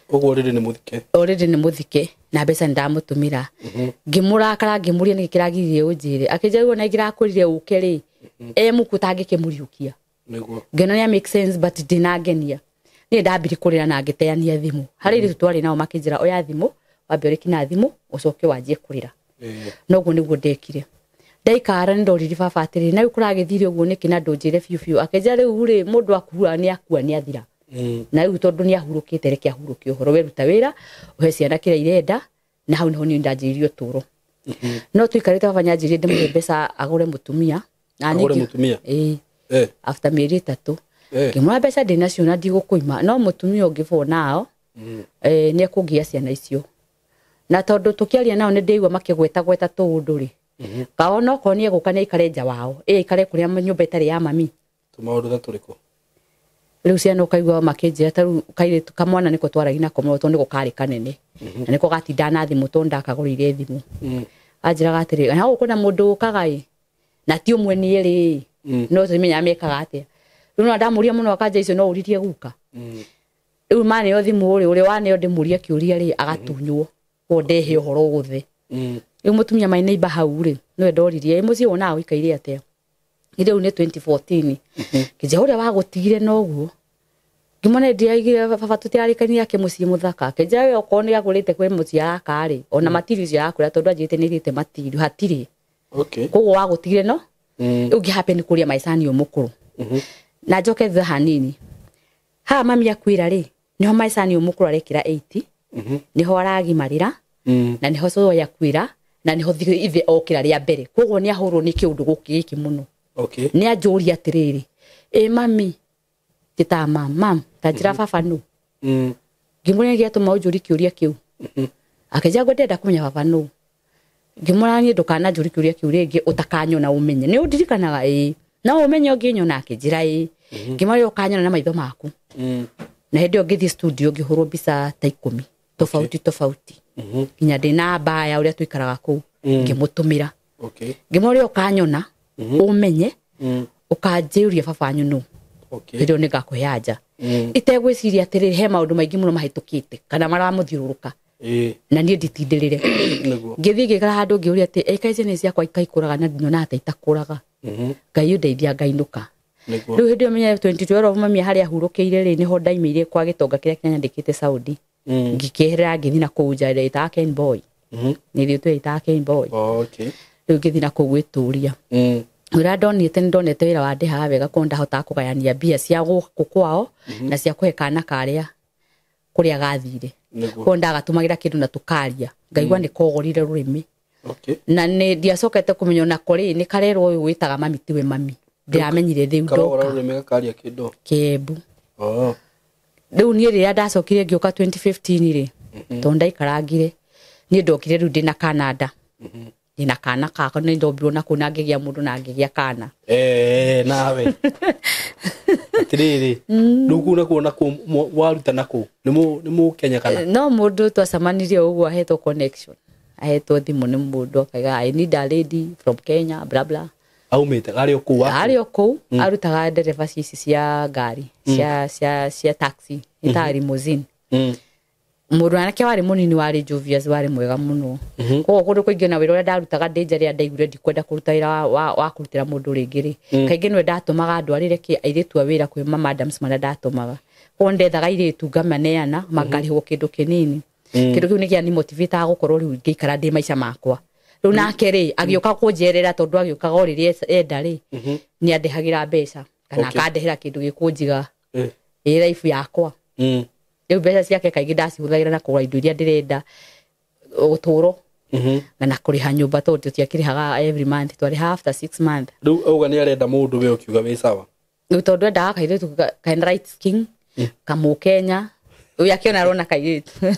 Ũguo rĩrĩ nĩ mũthike. Already nĩ mũthike na mbeca nĩ ndamũtũmĩra. Ngĩmũrakara ngĩmũria nĩkĩ kĩragiririe ũnjĩre. Akĩnjĩra rĩu ona ingĩrakwĩrire ũke rĩ e mũkuũ tangĩkĩmũriũkia. Ngĩona nĩ make sense but ndinangenia. Niĩ ndambire kũrĩra na ngĩteania thimũ. Harĩ airĩtu twarĩ nao makĩnjĩra oya thimũ wambe ũrĩki na thimũ ũcoke wanjie kũrĩra. Noguo nĩguo ndekire. Ndaikara nĩ ndoririe baba atĩrĩ na rĩu kũragĩthire ũguo nĩkĩ na ndũnjĩre biũ biũ. Akĩnjĩra rĩu rĩ mũndũ akua nĩ akua nĩ athira. Na rĩu tondũ nĩ ahurũkĩte reke ahurũke ũhoro we ruta wĩra ũhe ciana kĩrĩa irenda na hau nĩho niĩ ndanjĩrĩirie ũtũũro. No tũikarĩte baba nĩanjĩrire ndĩmũhe mbeca agũre mũtumia. Agũre mũtumia? Ĩĩ. After mĩeri 3. Ngĩmwĩra mbeca ndĩnacio na ndigũkũima no mũtumia ũngĩ for now nĩ ekũngĩa ciana icio. Na tondũ tũkĩaria nao nĩ ndĩigua makĩgweta gweta tũũndũ rĩ. Kaona okorwo nĩ egũka nĩ aikare nja wao ĩ aikare kũrĩa nyũmba ĩtarĩ ya mami. Tũmaũndũ ta tũrĩkũ? Rĩu ciana ũkaigua makĩnjĩra ta rĩu kairĩtu kamwana nĩko twaragia nako mũno tondũ nĩko karĩ kanene. Na nĩko gatindaga na thimũ tondũ ndakagũrĩire thimũ. Anjĩraga atĩrĩ na gũkũ na mũndũ ũkaga ĩ na ti ũmwe nĩ erĩ no tũmenyaga mekaga atĩa. Rĩu no ndamũria mũno akanja icio no ũririe guka. Rĩu maneo thimũ rĩ ũrĩa waneo ndĩmũrie kĩũria rĩ agatunywo koguo ndehe ũhoro wothe. Rĩu mũtumia my neighbor hau rĩ nĩwe ndoririe mũciĩ wonaga ũikaire atĩa. Rĩu nĩ 2014. Kĩnjĩra ũrĩa wagũtigire noguo. Ngĩmwona ndĩraigire baba tũtirarĩkania ake mũciĩ mũthaka. Akĩnjĩra we okorwo nĩ agũrĩte kwĩ mũciĩ araka rĩ ona matirio icio arakũra tondũ anjĩrĩte nĩ aigĩte matirio hatirĩ. Koguo wagũtigire no rĩu ngĩ happen kũrĩa maicani ũyũ mũkũrũ. Na njoke thutha hanini. Haha mami akuĩra rĩ nĩho maicani ũyũ mũkũrũ arekĩra 80 nĩho aragimarĩra na nĩho cũcũ akuĩra na nĩho ithe okĩra rĩa mbere. Koguo nĩ ahũrwo nĩ kĩũndũ gũkĩ gĩkĩ mũno. Nĩ anjũria atĩrĩrĩ ĩ mami njĩtaga mam ta njĩra baba nũ. Ngĩmwĩra nĩ gĩatũma ũnjũrie kĩũria kĩu. Akĩnjĩra ngo ndĩrenda kũmenya baba nũ. Ngĩmwĩra niĩ ndũkananjũrie kĩũria kĩu rĩngĩ ũtakanyona ũmenye. Nĩ ũndirikanaga ĩĩ no ũmenye ũngĩnyona. Akĩnjĩra ĩĩ. Ngĩmwĩra ũkanyona na maitho maku. Na hĩndĩ ĩyo ngĩthiĩ studio ngĩhũrwo mbica ta 10 tofauti tofauti. Nginya ndĩna mbaya ũrĩa tũikaraga kũu ngĩmũtũmĩra. Ngĩmwĩra ũkanyona ũmenye ũkanjĩũria baba wanyu nũ. Hĩndĩ ĩyo nĩngakũhe anja. Itegwĩciria atĩrĩrĩ he maũndũ maingĩ mũno mahĩtũkĩte kana maramũthiũrũrũka. Na niĩ nditindĩrĩre. Ngĩthiĩ ngĩikara handũ ngĩũria atĩ ĩka ciana ciakwa ikaikũraga na nyonaga ta itakũraga. Ngai ũndeithia ngainũka. Rĩu hĩndĩ ĩyo menya 2012 mami harĩa ahurũkĩire rĩ nĩho ndaimĩire kwa gĩtonga kĩrĩa kĩanyandĩkĩte Saudi. Ngĩkĩeherera ngĩthiĩ na kũu nja ĩtaga Ken Boy. Nĩ ithuĩ twĩtaga Ken Boy. Rĩu ngĩthiĩ na kũu gwĩtũria. Wĩra ndonete nĩ ndonete wĩra wandĩhaga wega koguo ndahotaga kũgayania mbia cia gũkũ kwao na cia kũhe kana karĩa kũrĩa gathire. Koguo ndagatũmagĩra kĩndũ na tũkaria. Ngaigua nĩ kogorire rũrĩmĩ. Na nĩ ndiacokete kũmenya onako rĩ nĩ karerwo ũyũ wĩtaga mami tiwe mami. Ndĩramenyire rĩu ndoka. Rũrĩmĩ gakaria kĩndũ. Kĩembu. Rĩu niĩ rĩrĩa ndacokire ngĩũka 2015 rĩ tondũ ndaikarangire niĩ ndokire rĩu ndĩna Canada. Ndĩna kana kakwa nĩ ndombirwo nakũu na ngĩgĩa mũndũ na ngĩgĩa kana. Nawe. Atirĩrĩ. Rĩu kũu nakuo nakuo waruta nakũu nĩ Mũkenya kana? No mũndũ twacemanirie ũguo ahetwo connection. Ahetwo thimũ nĩ mũndũ akaiga I need a lady from Kenya bla bla. Aumĩte arĩ o kũu waku? Arĩ o kũu arutaga ndereba ici cia ngari cia taxi ĩtaga limousine. Mũndũ anake warĩ mũnini warĩ Jovius warĩ mwega mũno. Koguo kũndũ kũingĩ na wĩra ũrĩa ndarutaga ndĩ nja rĩrĩa ndaiguire ndikwenda kũruta wĩra wa kũrutĩra mũndũ rĩngĩ rĩ. Kaingĩ nĩwe ndatũmaga ndwarĩre airĩtu a wĩra kwĩ ma madams marĩa ndatũmaga. Koguo ndethaga airĩtu ngamaneana makarĩhwo kĩndũ kĩnini. Kĩndũ kĩu nĩ kĩanimotivĩtaga gũkorwo rĩu ngĩikara ndĩ maica makwa. Rĩu nake rĩ agĩũka kũnjerera tondũ agĩũkaga o rĩrĩa enda rĩ nĩ andehagĩra mbeca kana akandehera kĩndũ gĩkũnjiga ĩ life yakwa. Rĩu mbeca ciake kaingĩ ndacihũthagĩra na kũgũra indo iria ndĩrenda ũtũũro na kũrĩha nyũmba tondũ tũtiakĩrĩhaga every month twarĩhaga after 6 months. Rĩu auga nĩ arenda mũndũ we ũkiuga wĩ sawa. Rĩu tondũ endaga kairĩtu kaina light skin kamũkenya ũyũ akĩona arona kairĩtu.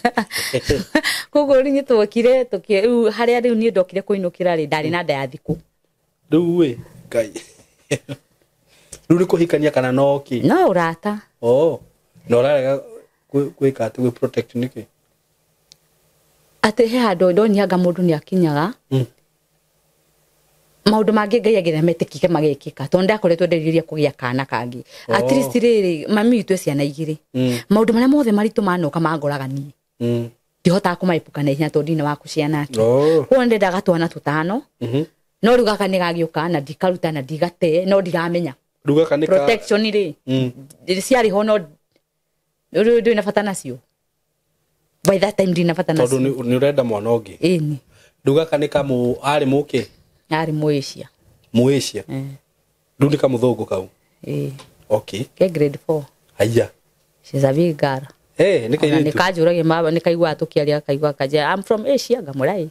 Koguo rĩu nĩtwokire rĩu harĩa rĩu niĩ ndokire kũinũkĩra rĩ ndarĩ na nda ya thikũ. Rĩu ĩ Ngai. Rĩu nĩ kũhikania kana no kĩ? No ũrata. Na ũrarega gwĩka atĩ gwĩ protect nĩkĩ? Atĩ he handũ ndonianga mũndũ nĩ akinyaga maũndũ mangĩ Ngai angĩenda metĩkĩke magekĩka tondũ ndakoretwo nderirĩria kũgĩa kana kangĩ. At least rĩrĩ mami witũ e ciana igĩrĩ. Maũndũ marĩa mothe maritũ manoka mangoraga niĩ. Ndihotaga kũmaepuka na ihenya tondũ ndina wa kũciana ake. Koguo ndendaga twana tũtano. No rĩu gaka nĩ gagĩũka na ndikaruta na ndigate no ndiramenya. Rĩu gaka nĩ protection rĩ ciarĩ ho no rĩu ndĩ na bata nacio. By that time ndĩ na bata nacio. Tondũ nĩ ũrenda mwana ũngĩ. Ĩni. Rĩu gaka nĩ kamũ arĩ mũkĩ? Arĩ Mũasia. Mũasia? Rĩu nĩ kamũthũngũ kau? Ĩĩ. Okay. Ke grade 4. Haiya. She's a big girl. Nĩ kairĩtu. Nĩ kanjũragia mama nĩ kaiguaga tũkĩaria kaigua kanja I'm from Asia ngamũra ĩ.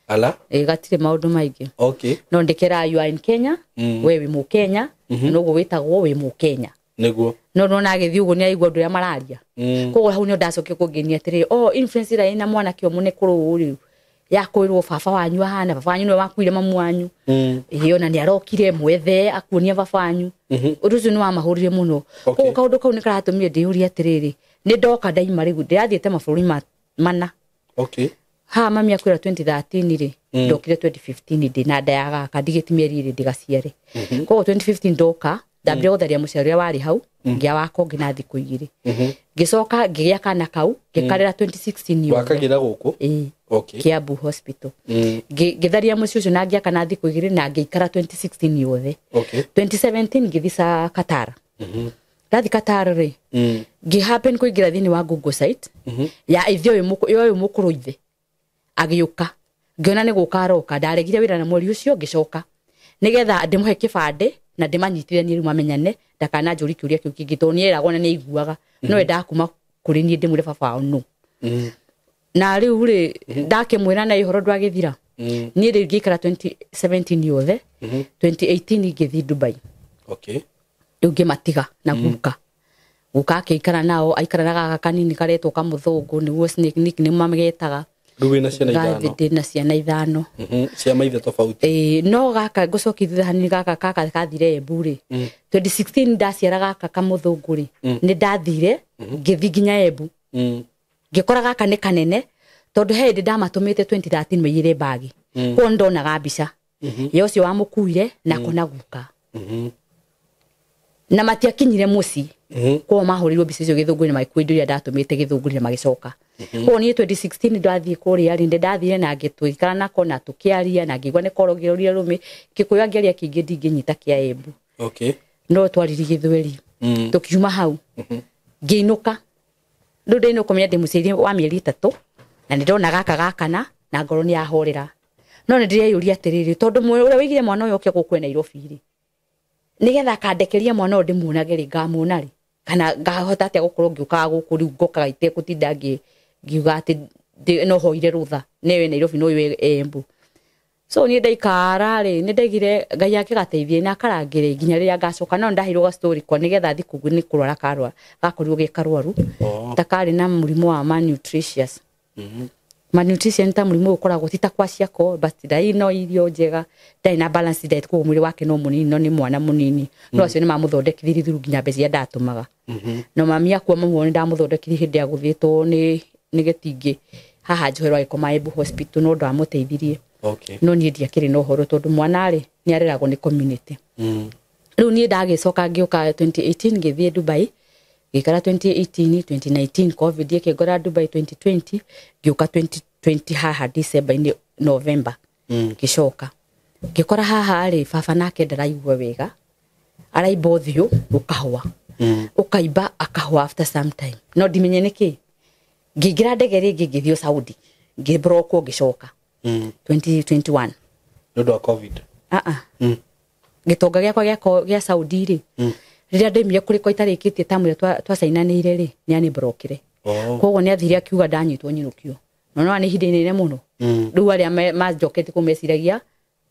Ala? Ĩ gatirĩ maũndũ maingĩ. Okay. No ndĩkera you are in Kenya, we wĩ Mũkenya, noguo wĩtagwo wĩ Mũkenya. Nĩguo. No nona agĩthiĩ ũguo nĩ aigua ũndũ ũrĩa mararia. Koguo hau nĩ ndacokire kũngenia atĩrĩrĩ, influence ĩrĩa ĩna mwanake ũmwe nĩ kũrũũ rĩu. Ya kwĩrwo baba wanyu ahana, baba wanyu nĩwe wakuire mamu wanyu. Ĩ ona nĩ arokire mwethe akuonia baba wanyu. Ũndũ ũcio nĩ wamahũrire mũno. Koguo kaũndũ kau nĩ karatũmire ndĩyũrie atĩrĩrĩ, nĩ ndoka ndaima rĩu ndĩrathiĩte mabũrũri mana. Ha mami akwĩra 2013 rĩ ndokire 2015 ndĩ na nda ya gaka ndigĩti mĩeri ĩrĩ ndigaciare. Koguo 2015 ndoka ndambire gũtharia mũciari ũrĩa warĩ hau ngĩa wakwa ũngĩ na thikũ igĩrĩ. Ngĩcoka ngĩgĩa kana kau ngĩkarera 2016 yothe. Wakagĩra gũkũ? Ĩĩ. Kiambu Hospital. Ngĩtharia mũciĩ ũcio na ngĩaka na thikũ igĩrĩ na ngĩikara 2016 yothe. 2017 ngĩthiĩ Qatar. Ndathi Qatar rĩ ngĩ happen kũingĩra thĩinĩ wa Google site ya ithe ũyũ mũkũrũ ithe agĩũka ngĩona nĩ gũka aroka ndaregire wĩra na mweri ũcio ngĩcoka nĩgetha ndĩmũhe kĩbandĩ na ndĩmanyitithanie rĩu mamenyane ndakananjũrie kĩũria kĩu kĩngĩ tondũ nĩeragwo na nĩaiguaga no endaga kuma kũrĩ niĩ ndĩmwĩre baba wao nũ. Na rĩu rĩ ndakĩmwĩra na ũhoro ndwagĩthira. Niĩ rĩu ngĩikara 2017 yothe 2018 ngĩthiĩ Dubai. Rĩu ngĩmatiga na guka. Guka akĩikara nao aikara na gaka kanini karetwo kamũthũngũ nĩguo snake nick nĩ mamegetaga. Rĩu wĩna ciana ithano? Ndĩ na ciana ithano. Cia maithe tofauti. No gaka ngũcokia thutha hanini gaka kaka kathire Embu rĩ. 2016 ndaciara gaka kamũthũngũ rĩ nĩ ndathire ngĩthiĩ nginya Embu. Ngĩkora gaka nĩ kanene tondũ he hĩndĩ ndamatũmĩte 2013 maiyĩre mbagi. Koguo ndonaga mbica ya ũcio wamũkuire na kona guka. Na matiakinyire mũciĩ. Koguo mahũrĩirwo mbica icio gĩthũngũ-inĩ magĩkua indo iria ndatũmĩte gĩthũngũ-inĩ na magĩcoka. Koguo niĩ 2016 ndathiĩ kũrĩa rĩ, ndathire na ngĩtũikara nako na tũkĩaria na ngĩigua nĩ korogĩrorire rũmĩ. Gĩkũyũ angĩaria kĩingĩ ndingĩnyita kĩa Embu. Okay. No twariri gĩthweri. Tũkiuma hau. Ngĩinũka. Rĩu ndainũka ũmenye ndĩ mũciari wa mĩeri 3 na nĩ ndona gaka gakana na ngoro nĩ yahorera. No nĩ ndĩreyũria atĩrĩrĩ, tondũ ũrĩa wĩigire mwana ũyũ oke gũkũ e Nairobi rĩ, nĩgetha akandekeria mwana ũyũ ndĩmuonage rĩ, ngamuona rĩ, kana ngahota atĩa gũkorwo ngĩũkaga gũkũ rĩu ngokaga itekũtinda ngiuga atĩ no hoire rũtha nĩwe Nairobi no ũyũ Embu. So niĩ ndaikara rĩ, nĩ ndaigire Ngai akĩgateithie na akarangĩre nginya rĩrĩa ngacoka. No ndaheirwo ga story kwa nĩgetha thiĩ kũu nĩ kũrwara karwara, gakorirwo ge karwaru. Ta karĩ na mũrimũ wa malnutritious. Malnutrition ta mũrimũ ũkoragwo ti ta kwa ciako, but ndarĩ no irio njega, ndarĩ na balance diet, koguo mwĩrĩ wake no mũnini, no nĩ mwana mũnini. No acio nĩ mamũthondekithirie through nginya mbeca iria ndatũmaga. No mami akua mamu nĩ ndamũthondekithirie hĩndĩ ya gũthĩtwo nĩ gĩtingĩ haha Njoherwo agĩkoma Embu Hospital, no ndamũteithirie. Okay. No niĩ ndiakĩrĩ na ũhoro tondũ mwana rĩ nĩ areragwo nĩ community. Rĩu niĩ ndagĩcoka ngĩũka 2018 ngĩthiĩ Dubai, ngĩikara 2018, 2019 COVID ĩkĩngora Dubai 2020, ngĩũka 2020 haha December-inĩ, November. Ngĩcoka ngĩkora haha rĩ baba nake ndaraigua wega, araimba ũthiũ ũkahũa, ũkaimba akahũa after some time, no ndimenye nĩkĩ. Ngĩingĩra ndege rĩngĩ ngĩthiĩ Saudi, ngĩbrokwo ngĩcoka 2021 Nĩ ũndũ wa COVID. Gĩtonga gĩakwa gĩa Saudi rĩ, rĩrĩa ndaimire kũrĩ kwa itarĩkĩtie tamu ĩrĩa twacainanĩire rĩ, nĩ anibrokire. Koguo nĩ athire akiuga ndanyitwo nyinũkio. No no nĩ ihinda inene mũno. Rĩu arĩa manjokete kũu meciragia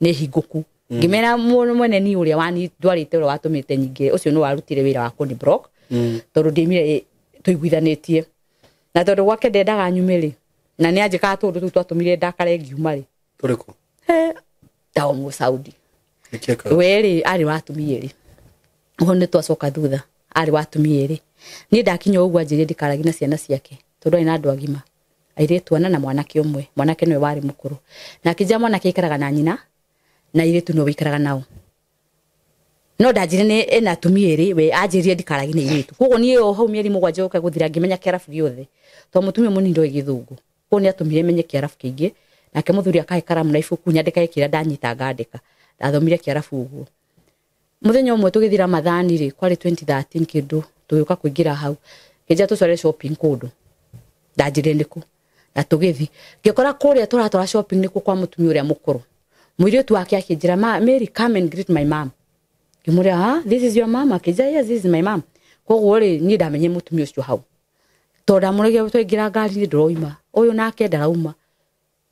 nĩ hingũku. Ngĩmera mwene ni ũrĩa wandwarĩte ũrĩa watũmĩte nyingĩ, ũcio nĩ warutire wĩra wa kũni block. Tondũ ndiaimire tũiguithanĩtie. Na tondũ gwake ndendaga nyume rĩ, na nĩ anjĩkaga tũũndũ tũu twatũmire ndakare ngiuma rĩ. Tũrĩkũ? Ta o mũ Saudi. We rĩ arĩ wa atumia erĩ. Ũguo nĩ twacoka thutha, arĩ wa atumia erĩ. Niĩ ndakinya ũguo anjĩrire ndikaragie na ciana ciake, tondũ arĩ na andũ agima. Airĩtu ana na mwanake ũmwe, mwanake nĩwe warĩ mũkũrũ. Na akĩnjĩra mwanake aikaraga na nyina, na airĩtu nĩwe ũikaraga nao. No ndanjĩrire nĩ ena atumia erĩ, we anjĩrire ndikaragie na airĩtu. Koguo niĩ o hau mĩeri 7 yũka gũthira ngĩmenya kĩarabu gĩothe. Tondũ mũtumia mũnini ndoĩ gĩthũngũ. Koguo nĩ atũmire menye kĩarabu kĩingĩ. Nake mũthuri akahe karamu na ibuku nyandĩkage kĩrĩa ndanyita ngandĩka. Ndathomire kĩarabu ũguo. Mũthenya ũmwe tũgĩthiĩ Ramadhani rĩ, kwarĩ 2013 kĩndũ, tũgĩũka kũingĩra hau. Ngĩnjĩra tũcere shopping kũndũ. Ndanjĩrire nĩkũ. Na tũgĩthiĩ. Ngĩkora kũrĩa tũratwara shopping nĩkuo kwa mũtumia ũrĩa mũkũrũ. Mũirĩtu wake akĩnjĩra, Mary, come and greet my mom. Ngĩmũria, ah, this is your mom? Akĩnjĩra, yes, this is my mom. Koguo rĩ, niĩ ndamenyire mũtumia ũcio hau. Tondũ ndamũragia twaingĩra ngari-inĩ ndũroima. Ũyũ nake ndarauma.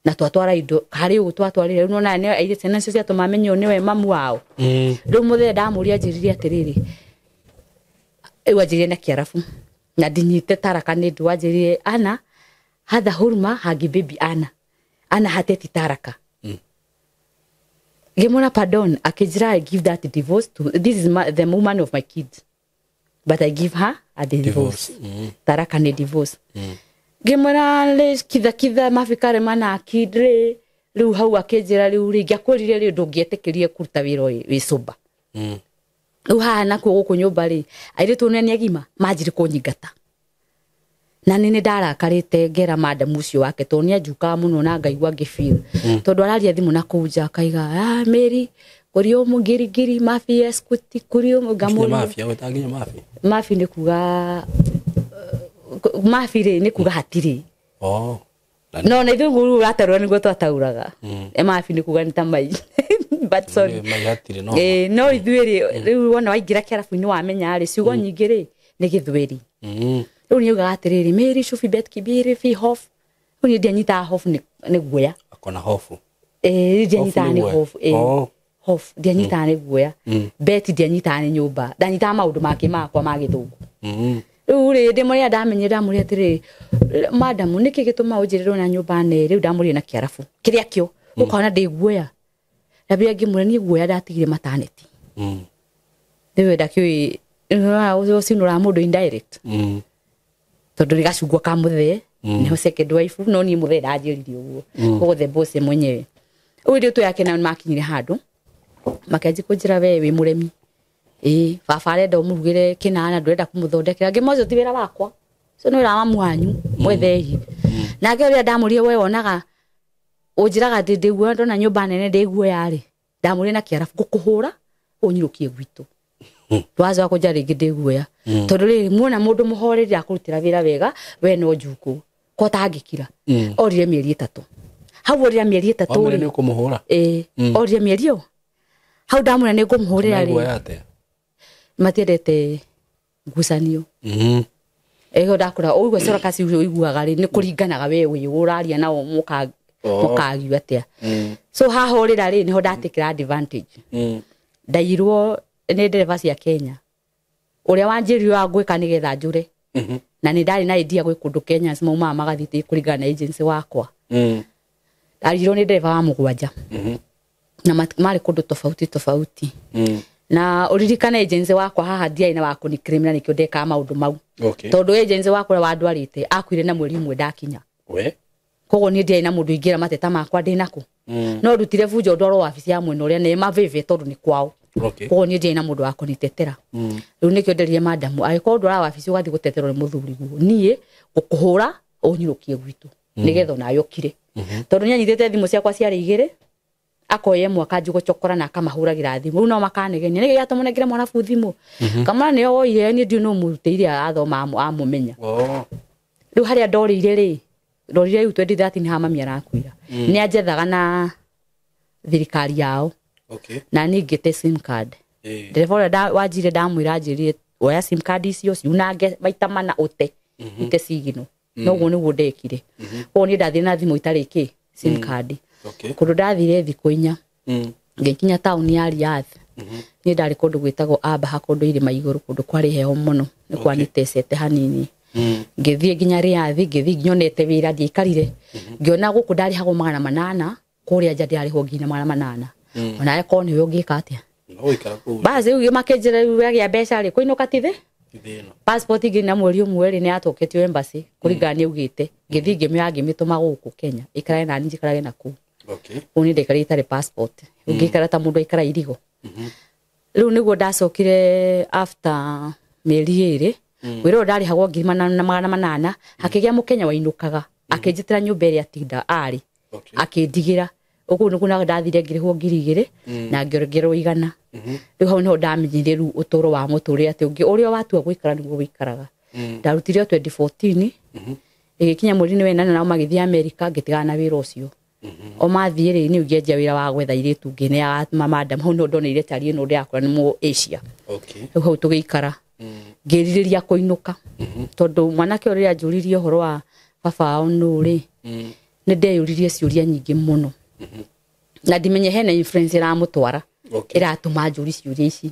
Na twatwara indo, harĩ ũguo twatwarire, rĩu nĩwona nĩ airĩtu ciana icio ciatũma amenye ũyũ nĩwe mamu wao. Rĩu mũthenya ndamũria anjĩrire atĩrĩrĩ, rĩu anjĩrire na kĩarabu, na ndinyite taraka nĩ ndũ, anjĩrire, Ana, hatha huruma hangi baby Ana. Ana hateti taraka. Ngĩmwĩra pardon, akĩnjĩra I give that divorce to, this is the woman of my kids. But I give her a divorce. Taraka nĩ divorce. Ngĩmwĩra rĩ, kitha kitha mafikare mana akindre, rĩu hau akĩnjĩra rĩu rĩ, ngĩakwĩrire rĩ, ndũngĩetĩkĩrie kũruta wĩra wĩ sober. Rĩu haha nakuo gũkũ nyũmba rĩ, airĩtu nĩ agima manjire kũnyingata. Na nĩ ndarakarĩte ngera madam ũcio wake tondũ nĩ anjukaga mũno na ngaigua ngĩfeel. Tondũ araria thimũ na kũu nja akaiga, ah, Mary, kũrĩ ũmũ ngiri ngiri, mafia escort, kũrĩ ũmũ, ngamũria. Mafia, wĩtaga nginya mafia? Mafia nĩ kuga, mafi rĩ, nĩ kuga hatirĩ. No, na ithuĩ ũguo ũrataũra nĩguo twataũraga. Mafi nĩ kuga nĩ ta mai. But sorry. Nĩ mai hatirĩ, no. No ithuĩ rĩ, rĩu wona waingĩra kĩarabu-inĩ wamenya rĩ, ciugo nyingĩ rĩ, nĩ gĩthweri. Rĩu nĩ augaga atĩrĩrĩ, Mary, shufi bet kibiri, fi hof. Rĩu niĩ ndianyitaga hof nĩ guoya. Akona hofu. Ndianyitaga nĩ Hofu nĩ guoya. hofu, Hof, ndianyitaga nĩ guoya. Bet ndianyitaga nĩ nyũmba. Ndanyitaga maũndũ make makwa ma gĩthũngũ. Rĩu rĩ, ndĩmũrĩa ndamenyire, ndamũrĩa atĩrĩrĩ, madam, nĩkĩ gĩtũmaga ũnjĩrĩrwo na nyũmba nene? Rĩu ndamũrire na kĩarabu. Kĩrĩa kĩo, ũkona ndĩ guoya. Ndambia ngĩmwĩra niĩ guoya ndatigire maternity. Rĩu ndakĩũĩ, ũcinũraga mũndũ indirect. Tondũ nĩ gacungwa ka mũthee, nĩho second wife, no niĩ mũthee ndanjĩrire ũguo. Koguo the boss mwenyewe. Rĩu ithuĩ twĩ ake nao nĩmakinyire handũ, makĩanjia kũnjĩra we wĩ mũremi. Ĩĩ baba arenda ũmũrugĩre kĩnana ndũrenda kũmũthondekera ngĩmwĩra ũcio ti wĩra wakwa ũcio nĩ wĩra wa mamu wanyu mwethei. Nake ũrĩa ndamũrire we wonaga ũnjĩraga atĩ ndĩguoya ndona nyũmba nene ndĩguoya rĩ ndamũrire na kĩarabu ngũkũhũra ũnyirũkie gwitũ wacoka kũnja rĩngĩ ndĩguoya tondũ rĩrĩ muona mũndũ mũhoreri akũrutĩra wĩra wega we no njukũ ko tangĩkira. Orire mĩeri 3 hau orire mĩeri 3 Wamwĩra nĩ ũkũmũhũra? Ĩĩ orire mĩeri ĩyo hau ndamwĩra nĩ ngũmũhũrĩra rĩ Meguoya atĩa? Matiendete ngucanio. Ĩyo ndakũra ũguo corokasi ũcio ũiguaga rĩ nĩ kũringanaga we wĩ ũraria nao mũkagio atĩa. So haha ũrĩra rĩ nĩho ndatikĩra advantage. Ndairwo nĩ ndereba cia Kenya ũrĩa wanjĩrire wa gwĩka nĩgetha njũre. Na nĩ ndarĩ na idea gwĩ kũndũ Kenya maumaga magathiĩ kũringana na agency wakwa. Ndarirwo nĩ ndereba wa 7. Na marĩ kũndũ tofauti tofauti. Na ũririkane agency wakwa haha ndiarĩ na wa kũni-criminal nĩkĩo ndekaga maũndũ mau. Tondũ agency wakwa ũrĩa wandwarĩte akuire na mweri ũmwe ndakinya. Koguo niĩ ndiarĩ na mũndũ ingĩra mateta makwa ndĩ nako. No ndutire bunjo ndwarwo wabici ya mwena ũrĩa na mavĩvĩ tondũ nĩ kwao. Koguo niĩ ndiarĩ na mũndũ wa kũnitetera. Rĩu nĩkĩo nderire madamu angĩkorwo ndwara wabici ũgathiĩ gũteterwo nĩ mũthuri guo niĩ ngũkũhũra ũnyirũkie gwitũ nĩgetha onawe ũkire. Tondũ nĩanyitĩte thimũ ciakwa ciarĩ 2 akoya ĩmwe akanjia gũcokora na akamahũragĩra thimũ rĩu no makanegenia nĩkĩ gĩatũma mwarabu thimũ kamwana nĩyo woire niĩ ndiũĩ nũ mũrutĩire athoma amũmenya. Rĩu harĩa ndorĩire rĩ ndorire rĩu 2013 ha mami arakuira nĩ anjethaga na thirikari yao. Na niĩ ngĩte sim card. Ndereba ũrĩa wanjire ndamwĩra anjĩrire oya sim card icio ciunange maita mana ũte ite sigino. Noguo nĩguo ndekire. Koguo niĩ ndathire na thimũ itarĩ kĩ sim card. Kũndũ ndathire thikũ 4 ngĩkinya taũni ya Riyadh. Niĩ ndarĩ kũndũ gwĩtagwo Abaha kũndũ irĩma igũrũ kũndũ kwarĩ heho mũno nĩ kwanitecete hanini. Ngĩthiĩ nginya Riyadh ngĩthiĩ nyonete wĩra ndiaikarire. Ngĩona gũkũ ndarĩhagwo 800 kũrĩa nja ndĩrarĩhwo nginya 800. Ona akorwo nĩwe ũngĩka atĩa. Basi rĩu makĩnjĩra rĩu wagĩa mbeca rĩ kũinũka ti thĩ. Passport ingĩ na mweri ũmwe rĩ nĩ yatũkĩtio embassy kũringana nĩ augĩte. Ngĩthiĩ ngĩmĩoya ngĩmĩtũma gũkũ Kenya ĩikarage na niĩ njikarage na kũu. Ũguo niĩ ndaikarire itarĩ passport. Ũngĩikara ta mũndũ aikara irigo. Rĩu nĩguo ndacokire after mĩeri 2 wĩra ũyũ ndarĩhagwo 800 hakĩgĩa mũkenya wainũkaga akĩnjĩtĩra nyũmba ĩrĩa atinda arĩ akĩndigĩra. Ũguo nĩguo ndathire ngĩrĩhwo 2,000 na ngĩongererwo 100. Rĩu hau nĩho ndamenyire rĩu ũtũũro wa mũtũrĩre atĩ ũngĩ ũrĩa watua gũikara nĩguo wĩikaraga. Ndarutire 2014 ĩgĩkinya mweri-inĩ wa 8 nao magĩthiĩ America ngĩtigana na wĩra ũcio. O mathiĩ rĩ niĩ ngĩanjia wĩra wa gwetha airĩtu ngĩneaga madam hau nĩho ndoneire tari ĩno ndĩrakora nĩ mũ Asia. Rĩu hau tũgĩikara. Ngĩrirĩria kũinũka tondũ mwanake ũrĩa anjũririe ũhoro wa baba wao nũ rĩ nĩ ndeyũririe ciũria nyingĩ mũno. Na ndimenye hena influence ĩramũtwara ĩratũma njũri ciũria ici.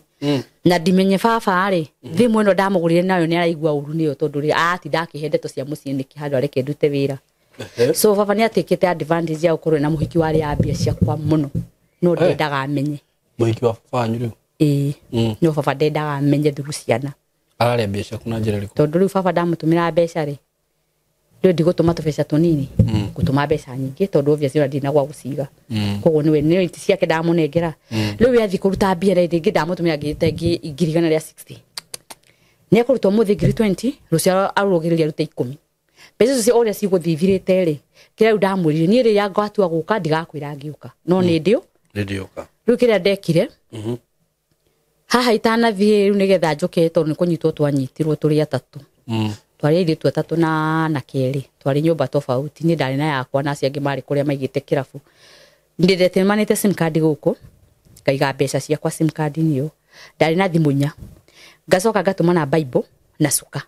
Na ndimenye baba rĩ thimũ ĩno ndamũgũrire nayo nĩ araigua ũru nĩyo tondũ rĩ atinda akĩhe ndeto cia mũciĩ nĩkĩ handũ areke ndute wĩra. So baba nĩ atekete advantage ya gũkorwo na mũhiki warĩ ya mbia ciakwa mũno no ndendaga amenye. Mũhiki wa baba wanyu rĩu? Ĩĩ. No baba ndendaga amenye through ciana. Ararĩa mbia ciaku na njĩra ĩrĩkũ? Tondũ rĩu baba ndamũtũmĩra mbeca rĩ rĩu ndigũtũma tũbeca tũnini ngũtũma mbeca nyingĩ tondũ obviously ona ndirĩ na gwa gũciga. Koguo nĩwe nĩ ciake ndamũnengera. Rĩu we athiĩ kũruta mbia rĩ rĩngĩ ndamũtũmĩra ngĩte 160,000. Nĩ ekũruta ũmũthĩ 20,000 rũciaro arũgĩrĩria arute 10. Mbeca icio ũrĩa cigũthiĩ ithirĩte rĩ kĩrĩa rĩu ndamwĩrire niĩ rĩrĩa ngatua gũka ndigakwĩra ngĩũka no nĩ ndĩũ Nĩ ndĩũka. Rĩu kĩrĩa ndekire haha itanathiĩ rĩu nĩgetha njũke tondũ nĩ kũnyitwo twanyitirwo tũrĩ atatũ. Twarĩ airĩtu atatũ na anake erĩ twarĩ nyũmba tofauti niĩ ndarĩ na yakwa na acio angĩ marĩ kũrĩa maigĩte kĩrabu. Ndĩndetemanĩte sim card gũkũ ngaiga mbeca ciakwa sim card-inĩ ĩyo. Ndarĩ na thimũ 4 ngacoka ngatũma na Bible na cuka.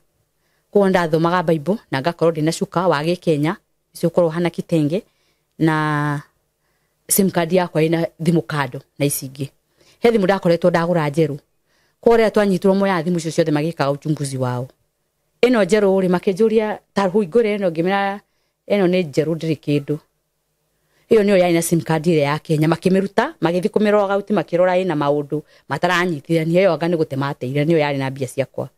Koguo ndathomaga Bible na ngakorwo ndĩna cuka wa gĩkenya ũcio ũkorwo ũhana kitenge na sim card yakwa ĩna thimũ kando na ici ingĩ. He thimũ ndakoretwo ndagũra njerũ. Koguo rĩrĩa twanyitirwo moyaga thimũ icio ciothe magĩkaga uchunguzi wao. Ĩno njerũ rĩ makĩnjũria ta hingũre ĩno ngĩmĩra ĩno nĩ njerũ ndĩrĩ kĩndũ. Ĩyo nĩyo yarĩ na sim card ĩrĩa ya Kenya makĩmĩruta magĩthiĩ kũmĩrora gauti makĩrora ĩna maũndũ mataranyitithania ĩyo anga nĩ gũte mateire nĩyo yarĩ na mbia ciakwa.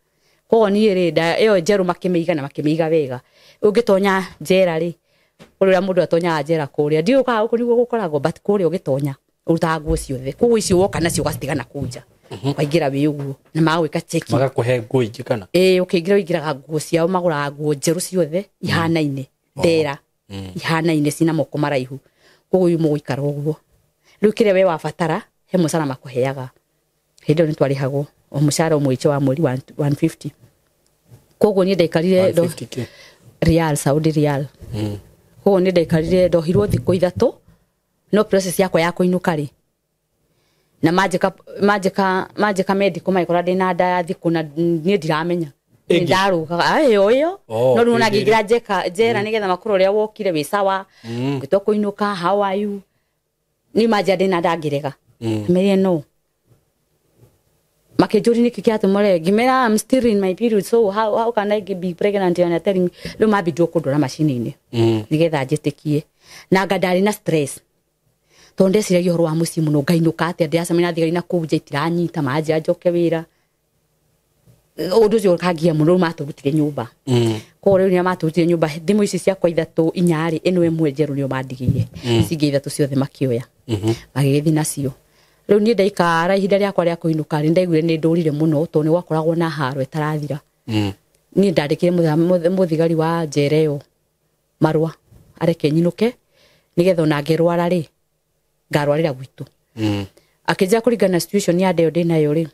Koguo niĩ rĩ ĩyo njerũ makĩmĩiga na makĩmĩiga wega. Ũngĩtonya njera rĩ ũrĩa mũndũ atonyaga njera kũrĩa ndiũĩ kana gũkũ nĩguo gũkoragwo but kũrĩa ũgĩtonya ũrutaga nguo ciothe koguo icio woka nacio ũgacitigana kũu nja. Ũkaingĩra wĩ ũguo na magagwĩka check. Magakũhe nguo ingĩ kana? Ĩĩ, ũkĩingĩra ũingĩraga nguo ciao, magũraga nguo njerũ ciothe ihanaine, ndera ihanaine cina moko maraihu, koguo iu mũgũikara ũguo. Rĩu kĩrĩa we wabatara he mũcara makũheaga, hĩndĩ ĩyo nĩ twarĩhagwo o mũcara ũmwe wa mweri 150. Koguo niĩ ndaikarire 150K. Rial, Saudi rial. Koguo nĩ ndaikarire, ndohirwo thikũ 3, no process yakwa ya kũinũka rĩ, na manjĩka manjĩka manjĩka medical, magĩkora ndĩna nda ya thikũ na niĩ ndiramenya. Ĩngĩ? Ndarũgaga ĩyo ĩyo. Oh, no rĩu ona ĩngĩ. ngĩingĩra njera nĩgetha makũrũ ũrĩa wokire wĩ sawa, ngĩtua kũinũka, how are you, niĩ manjĩra ndĩna nda, ngĩrega. Merire no makĩnjũria nĩkĩ kĩratũma ũrege, ngĩmera I'm still in my period, so how can I be pregnant and you're telling me. Rĩu mambindwo kũndwara macini-inĩ nĩgetha njĩtĩkie, na anga ndarĩ na stress tondũ ndeciragia ũhoro wa mũciĩ mũno, ngainũka atĩa, ndĩracemania na thigari na kũu nja itiranyita, manjĩra njoke wĩra, ũndũ ũcio ũkangia mũno. Rĩu matũrutire nyũmba. Koguo rĩu nĩo matũrutire nyũmba, thimũ ici ciakwa ithatũ inyarĩ, ĩno ĩmwe njerũ nĩyo mandigĩire, cingĩ ithatũ ciothe makĩoya magĩgĩthiĩ nacio. Rĩu niĩ ndaikara ihinda rĩakwa rĩa kũinũka rĩ, ndaiguire nĩ ndũrire mũno tondũ nĩ gwakoragwo na haro ĩtarathira. Niĩ ndandĩkire mũthigari wa njera ĩyo marũa areke nyinũke nĩgetha ona ngĩrwara rĩ, ngarwarĩra gwitũ. Akĩnjĩra kũringana na situation ya ndeo ndĩnayo rĩ,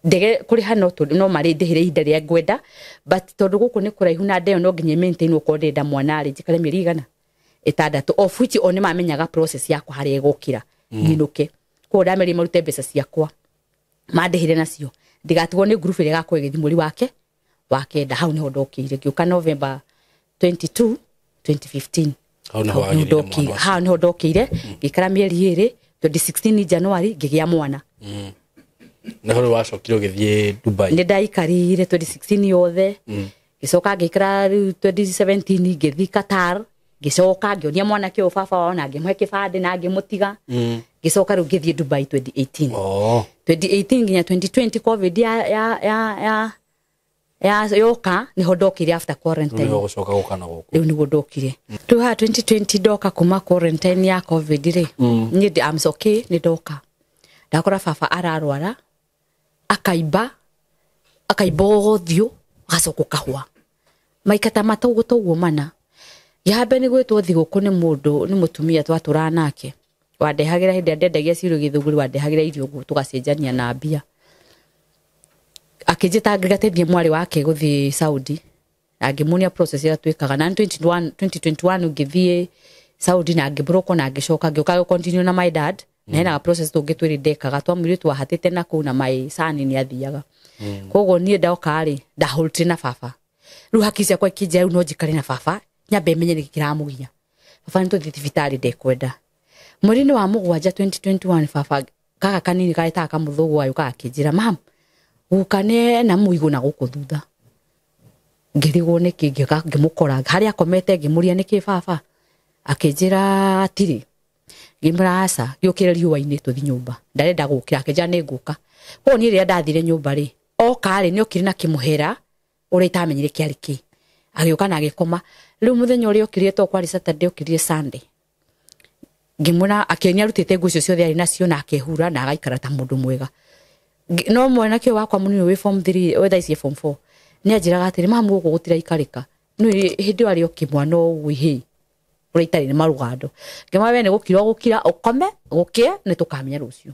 ndege kũrĩha no no marĩ ndĩhĩre ihinda rĩrĩa ngwenda, but tondũ gũkũ nĩ kũraihu na ndeo no nginya maintain, okorwo ndĩrenda mwana rĩ, njikare mĩeri igana ĩtandatũ, of which o nĩ mamenyaga process yakwa harĩa ĩgũkĩra nyinũke. Koguo ndamerire marute mbeca ciakwa mandĩhĩre nacio, ndigatigwo nĩ ngurubu ĩrĩa ĩgakorwo ĩgĩthiĩ mweri wake wa kenda. Hau nĩho ndokĩire, ngĩũka November 22 2015. Hau nĩho Hau nĩho wagĩrĩire ndokĩire. mwana ũcio. Hau nĩho ndokĩire, ngĩikara mĩeri 2, 2016 January ngĩgĩa mwana. Nĩho rĩu wacokire ũgĩthiĩ Dubai? Nĩ ndaikarire 2016 yothe, ngĩcoka ngĩikara rĩu 2017 ngĩthiĩ Qatar, ngĩcoka ngĩonia mwanake ũyũ baba wao na ngĩmũhe kĩbandĩ na ngĩmũtiga, ngĩcoka rĩu ngĩthiĩ Dubai 2018. Oh. 2018 nginya 2020 COVID ya yoka, nĩho ndokire after Rĩu quarantine. nĩho gũcoka gũka na gũkũ? Rĩu nĩguo ndokire rĩu haha 2020, ndoka kuma quarantine ya COVID rĩ, niĩ I'm okay. Nĩ ndoka ndakora baba ararwara, akaimba akaimba ũthiũ, agacoka ũkahwa maikata matũguo toguo mana. Ngĩhambia nĩ gwĩtwo thigũkũ nĩ mũndũ, nĩ mũtumia twatũraga nake, wandehagĩra hĩndĩ ĩrĩa ndendagia cirio gĩthũngũri, wandehagĩra irio ũguo tũgacenjania na mbia. Akĩnjĩta ngĩgateithie mwarĩ wake gũthiĩ Saudi na ngĩmuonia process ĩrĩa twĩkaga, na 2021 2021 ngĩthiĩ Saudi na ngĩbroko na ngĩcoka ngĩũka gũ continue na my dad, na hena process tũngĩ twĩrĩ ndekaga, twamwĩrĩ twahatĩte na kũu na my son nĩ athiaga. Koguo niĩ ndoka rĩ, ndahũrutire na baba. Rĩu hakiri ciakwa ikĩnjĩra rĩu no njikare na baba nyambe menye nĩkĩ kĩramũgia baba, nĩ tũthiĩ thibitarĩ ndekwenda. Mweri-inĩ wa mũgwanja 2021, baba kaka kanini karetaga kamũthũgũ agĩũka akĩnjĩra, mam, guka nĩ ena mũigũ na gũkũ thutha. Ngĩrigwo nĩkĩ, ngĩũka ngĩmũkora harĩa akomete, ngĩmũria nĩkĩ baba, akĩnjĩra atirĩ. Ngĩmwĩra aca, gĩũkĩre riũa-inĩ tũthiĩ nyũmba, ndarenda gũkĩra. Akĩnjĩra nĩ ngũka. Koguo niĩ rĩrĩa ndathire nyũmba rĩ, oka rĩ, nĩ okire na kĩmũhera ũrĩa itamenyire kĩarĩ kĩ, agĩũka na agĩkoma. Rĩu mũthenya ũrĩa okire, to kwarĩ Saturday, okire Sunday, ngĩmwĩra akĩonia arutĩte nguo icio ciothe arĩ nacio na akehura na agaikara ta mũndũ mwega. No mwanake ũyũ wakwa mũnini wĩ form 3, wĩ thaa ici e form 4, nĩ anjĩraga atĩrĩ, mamu, gũkũ gũtiraikarĩka. Nĩ hĩndĩ ĩyo arĩ o kĩmwana ũguo ihĩĩ ũrĩa itarĩ nĩ marũgando. Ngĩmwĩra we nĩ gũkira ũgũkira ũkome gũkĩe, nĩ tũkamenya rũciũ.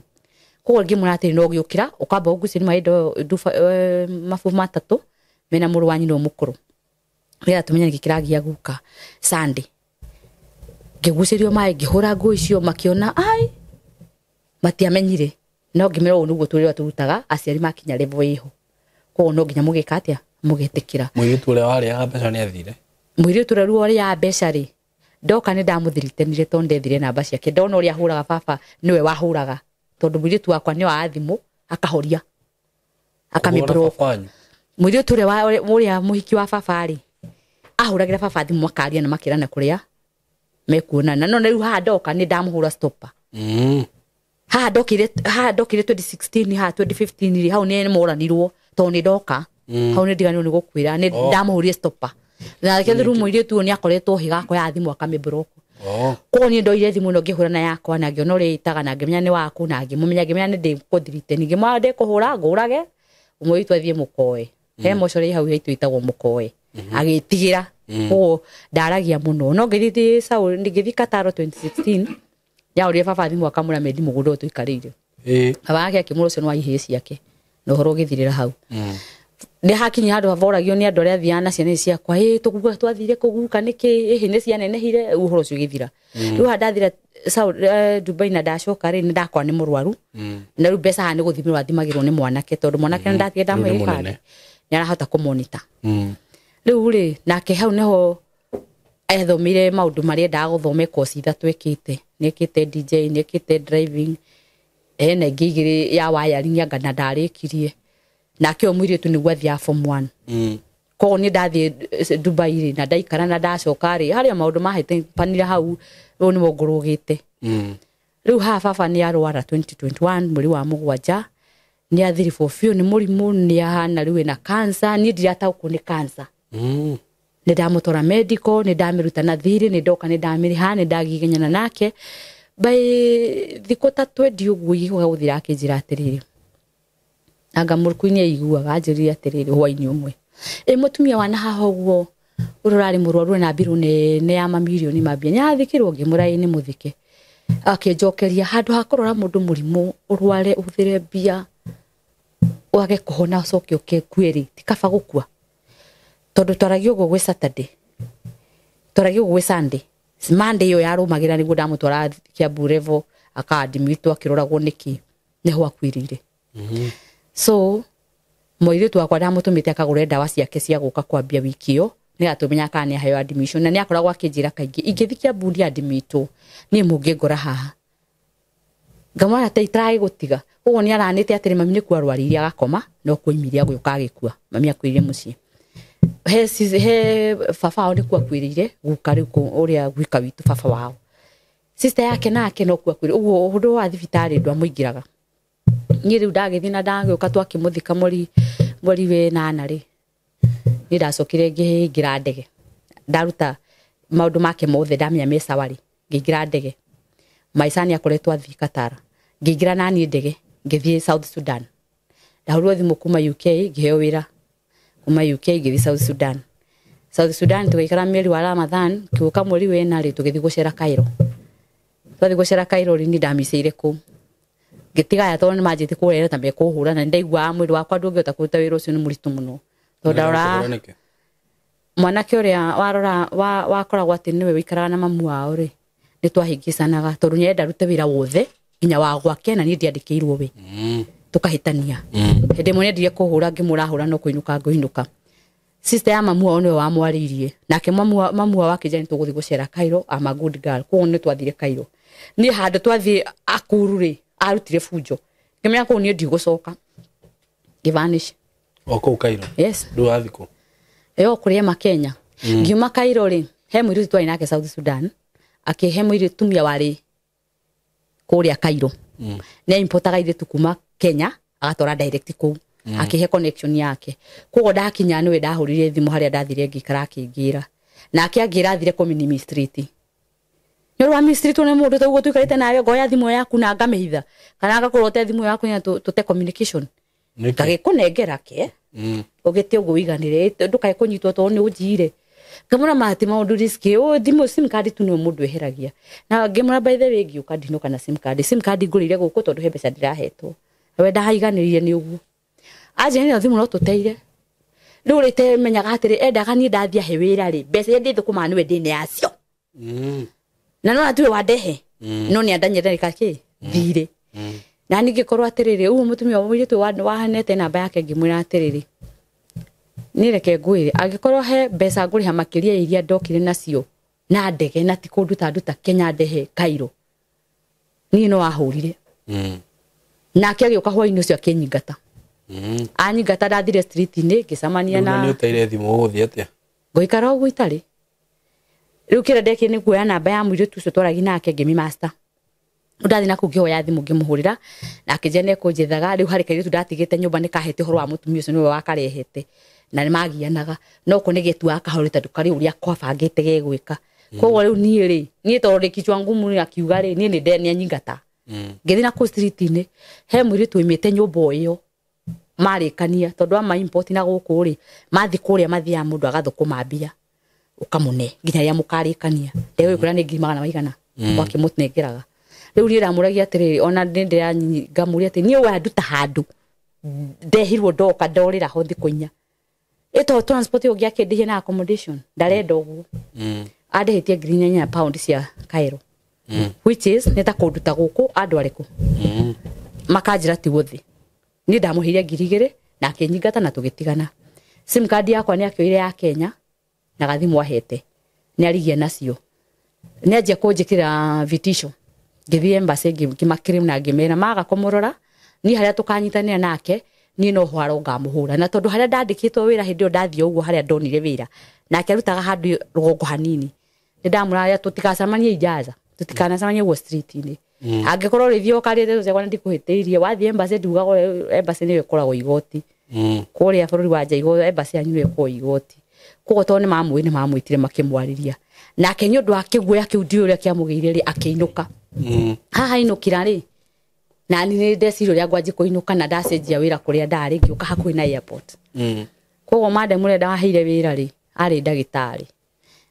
Koguo ngĩmwĩra atĩrĩ, no gĩũkĩra ũkamba ũgucie nĩ maĩ nduba mabu matatũ mena mũrũ wa nyina ũyũ mũkũrũ, nĩgetha tũmenye nĩkĩ kĩragia guka. Sunday ngĩgucĩrio maĩ, ngĩhũra nguo icio, makĩona ai matiamenyire, no ngĩmera ũũ nĩguo tũrĩa tũrutaga aciari makinya level ĩho, koguo no nginya mũgĩka atĩa, mũgetĩkĩra. Mũirĩtu ũrĩa warĩaga mbeca nĩ athire? Mũirĩtu ũrĩa rĩu ũrĩa mbeca rĩ, ndoka nĩ ndamũthiritenire tondũ ndethire namba ciake, ndona ũrĩa ahũraga baba nĩwe wahũraga, tondũ mũirĩtu wakwa nĩ wa thimũ akahoria akamĩ. Kũhũra baba wanyu? Mũirĩtu ũrĩa ũrĩa mũhiki wa baba rĩ, ahũragĩra baba thimũ, makaria na makĩrana kũrĩa mekuonana, no rĩu haha ndoka nĩ ndamũhũra stopper. Haha ndokire 2016, haha 2015 rĩ, hau nĩ moranirwo tondũ nĩ ndoka hau nĩ ndiganĩrwo nĩ gũkwĩra nĩ Oh. ndamũhũrire stopper na rĩu mũirĩtu ũyũ nĩ akoretwo hĩga akoya thimũ akamĩ block. Koguo niĩ ndoire thimũ ĩno ngĩhũra na yakwa na ngĩona ũrĩa ĩtaga na ngĩmenya nĩ waku na ngĩmũmenya ngĩmenya nĩ ndĩkũthirite ningĩ mwana ndĩkũhũra ngũrage ũmwe witũ athiĩ mũkoe he mocorĩ hau haitũ ĩtagwo mũkoe agĩtigĩra koguo ndaragia mũno no ngĩthiĩ ngĩthiĩ Kataro 2016 yaũrire baba thimũ akamũra mendi mũgũnda ũyũ tũikarĩire baba yake akĩmũra ũcio nĩ wa ihĩĩ ciake na ũhoro ũgĩthirĩra hau nĩ hakinya handũ haboragio nĩ andũ arĩa athiaga na ciana ici ciakwa ĩ tũguka twathire kũguka nĩkĩ ĩhĩ nĩ cianenehire ũhoro ũcio ũgĩthira rĩu haha ndathira Dubai na ndacoka rĩ nĩ ndakora nĩ mũrwaru na rĩu mbeca haha nĩ gũthimĩrwo athimagĩrwo nĩ mwanake tondũ mwanake nĩ ndathire ndamũhe gĩbandĩ nĩ arahota kũmonita rĩu rĩ nake hau nĩho ethomire maũndũ marĩa endaga gũthoma koci ithatũ ekĩte nĩ ekĩte DJ nĩ ekĩte driving ena ĩngĩ igĩrĩ ya wiring anga na ndarĩkirie nake ũyũ mũirĩtu nĩguo athiaga form 1 koguo niĩ ndathiĩ Dubai rĩ na ndaikara na ndacoka rĩ harĩa maũndũ mahĩtĩkanire hau rĩu nĩmo ngũrũgĩte rĩu haha baba nĩ arwara 2021 mweri wa mũgwanja nĩ athiribwo biũ nĩ mũrimũ nĩ ahana rĩu ena cancer niĩ ndirataũkwo nĩ cancer nĩ ndamũtwara medical nĩ ndamĩruta na thirĩ nĩ ndoka nĩ ndamĩrĩha nĩ ndagigenyana nake by thikũ ta 20 ũguo igĩũka gũthira akĩnjĩra atĩrĩrĩ anga mũrukũ-inĩ aiguaga anjĩrire atĩrĩrĩ hwainĩ ũmwe ĩ mũtumia wana haha ũguo ũrĩa ũrarĩ mũrwaru ena mbirũ nene ya mamirioni ma mbia nĩarathikĩrwo ngĩmũra ĩ nĩ mũthike akĩnjokeria handũ ha kũrora mũndũ mũrimũ ũrware ũhũthĩre mbia wage kũhona ũcoke ũke kue rĩ ti kaba gũkua tondũ twaragia ũguo gwĩ Saturday twaragia ũguo gwĩ Sunday Monday ĩyo yarũmagĩra nĩguo ndamũtwara Kiambu level akadmitwo akĩroragwo nĩkĩ nĩho akuĩrĩire so mũirĩtu wakwa ndamũtũmĩte akagũre ndawa ciake cia gũka kwambia wiki ĩyo nĩgatũmenya kana nĩaheo admission na nĩakoragwo akĩnjĩra kaingĩ ingĩthiĩ Kiambu ndiadmitwo niĩ mũngĩngora haha ngamwĩra atĩ itaragĩgũtiga koguo nĩaranĩte atĩrĩ mami nĩkuo arwarĩire agakoma no kuoimire agĩũka agĩkua mami akuĩrĩire mũciĩ he baba wao nĩkuo akuĩrĩire guka rĩu ũrĩa gwika witũ baba wao sister yake nake no kuo akuĩrĩire ũguo ũndũ wa thibitarĩ ndwamũingĩraga niĩ rĩu ndagĩthiĩ na ndagĩũka twakĩmũthika mweri wĩnana rĩ niĩ ndacokire ngĩingĩra ndege ndaruta maũndũ make mothe ndamenya me sawa rĩ ngĩingĩra ndege maica nĩ akoretwo athiĩ Katara ngĩingĩra naniĩ ndege ngĩthiĩ South Sudan ndahũrirwo thimũ kuma UK ngĩheo wĩra kuma UK ngĩthiĩ South Sudan South Sudan tũgĩikara mweri wa Ramadhan kĩũka mweri wena rĩ tũgĩthiĩ gũcera Cairo twathiĩ gũcera Cairo rĩ niĩ ndamicĩire kũu ngĩtiga tondũ nĩmanjĩtie kũrera ta mekũhũra na nĩndaiguaga mwĩrĩ wakwa ndũngĩhota kũruta wĩra ũcio nĩ mũritũ mũno tondũ ndarora mwanake ũrĩa warora wakoragwo atĩ nĩwe wĩikaraga na mamu wao rĩ nĩ twahĩngĩcanaga tondũ nĩarenda rute wĩra wothe nginya wa gwake na niĩ ndiandĩkĩirwo we tũkahĩtania hĩndĩ ĩmwe nĩendire kũhũra ngĩmũrahũra no kũinũka ngũinũka sister ya mamu wao nĩwe wamwarĩirie nake mamu wao akĩnjĩra nĩ tũgũthiĩ gũcera Cairo I'm a good girl koguo nĩ twathire Cairo niĩ handũ twathiĩ Akuru rĩ arutire bunjo ngĩmenya kũu niĩ ndigũcoka ngĩvanish o kũu Cairo yes ndũrathiĩ kũ ĩyo kũrĩa ma Kenya ngiuma Cairo rĩ he mũirĩtu twarĩ nake South Sudan akĩhe mũirĩtu tumia warĩ kũrĩa Cairo nĩ importaga airĩtu kuma Kenya agatwara direct kũu akĩhe connection yake koguo ndakinya nĩwe ndahũrire thimũ harĩa ndathire ngĩikara akĩngĩra nake angĩra athire kũmini mistreat nĩ ũndũ wa mistreat nĩ mũndũ ta ũguo tũikarĩte nawe ngoya thimũ yaku na ngamĩhitha kana ngakorwo te thimũ yaku na tũte communication ngagĩkũnengera ke ũgĩte ũguo ũiganĩre ndũkae kũnyitwo tondũ nĩ ũnjiire ngamũra mati maũndũ riski o thimũ sim card tu nĩwe mũndũ eheragia na ngĩmũra by the way ngĩũka ndinũka na sim card sim card ngũrĩire gũkũ tondũ he mbeca ndĩrahetwo we ndahaiganĩrire nĩ ũguo anjĩrire thimũ no tũteire rĩu rĩ menyaga atĩrĩ endaga niĩ ndathiĩ ahe wĩra rĩ mbeca iria ndĩthũkũmaga nĩwe ndĩ yacio na no atuwe wandehe no nĩ andanyerereka kĩ thirĩ na niĩ ngĩkorwo atĩrĩrĩ ũguo mũtumia wa mũirĩtu wahanete namba yake ngĩmwĩra atĩrĩrĩ niĩ reke ngwĩre angĩkorwo he mbeca ngũrĩha makĩria iria ndokire nacio na ndege na ti kũnduta nduta Kenya ndehe Cairo niĩ no ahũrire nake agĩũka hwainĩ ũcio akĩnyingata anyingata ndathire street-inĩ ngĩcemania na nĩ ũteire thimũ ũgũthiĩ atĩa ngũikara ũguo itarĩ rĩu kĩrĩa ndekire nĩ kuoya namba ya mũirĩtu ũcio twaragia nake ngĩmĩmaster ndathi na kũu ngĩhoya thimũ ngĩmũhũrĩra na akĩnjĩra nĩekũnjethaga rĩu harĩ kairĩtu ndatigĩte nyũmba nĩkahete ũhoro wa mũtumia ũcio nĩwe wakarehete na nĩmagianaga no ko nĩgetuaga kahori tondũ karĩ ũrĩa kwabangĩte gegwĩka Koguo rĩu niĩ rĩ, niĩ tondũ ndĩ kichwa ngumu nĩ akiuga rĩ, niĩ nĩ nĩanyingata. Ngĩthiĩ na kũu street-inĩ, he mũirĩtu oimĩte nyũmba o ĩyo marĩkania tondũ ama import na gũkũ rĩ, mathiĩ kũrĩa mathiaga mũndũ agathũkũma mbia ũkamũne nginya rĩrĩa mũkarĩkania. Ndegũgĩkwĩra nĩ ngiri magana maigana wakĩmũnengeraga. Rĩu niĩ ndamũragia atĩrĩrĩ, ona nĩ ngamũria atĩ niĩ wanduta handũ ndehirwo ndoka ndorĩra ho thikũ 4, ĩto transport ũngĩakĩndĩhia na accommodation ndarenda ũguo. Andĩhĩtie 4,000 pound cia Cairo, which is nĩ ta kũnduta gũkũ andware kũ. Makanjĩra ti gũthiĩ. Niĩ ndamũheire 2,000 na akĩnyingata na tũgĩtigana. Sim card yakwa nĩ akĩoire ya Kenya na gathimũ ahete nĩ arigia nacio. Nĩ anjia kũnjĩkĩra vitisho. Ngĩthiĩ embassy ngĩmakĩrĩ na ngĩmera maga kũmũrora niĩ harĩa tũkanyitanĩra nake niĩ no hwaro ngamũhũra. Na tondũ harĩa ndandĩkĩtwo wĩra hĩndĩ ĩyo ndathiĩ ũguo harĩa ndonire wĩra nake arutaga handũ rũgongo hanini, nĩ ndamũraria tũtikacemanie ijaza, tũtikanacemanie ũguo street-inĩ. Angĩkorwo rĩthiĩ ũkarĩte ciakwa nĩ ndikũhĩtĩirie, wathiĩ embassy ndugaga embassy nĩyo ĩkoragwo igoti. Kũrĩa bũrũri wa nja embassy yanyu nĩyo ĩkoragwo igoti. Koguo tondũ nĩ mamũĩ nĩ mamwĩtire makĩmwarĩria. Nake nĩ ũndũ wa kĩguoya kĩu ndiũĩ ũrĩa kĩamũgĩire rĩ, akĩinũka. Haha ainũkĩra rĩ, na niĩ nĩ ndeciria ũrĩa ngwanjia kũinũka na ndacenjia wĩra kũrĩa ndarĩ ngĩũka hakuhĩ na airport. Koguo madam ũrĩa ndaheire wĩra rĩ, arĩ ndagĩtarĩ.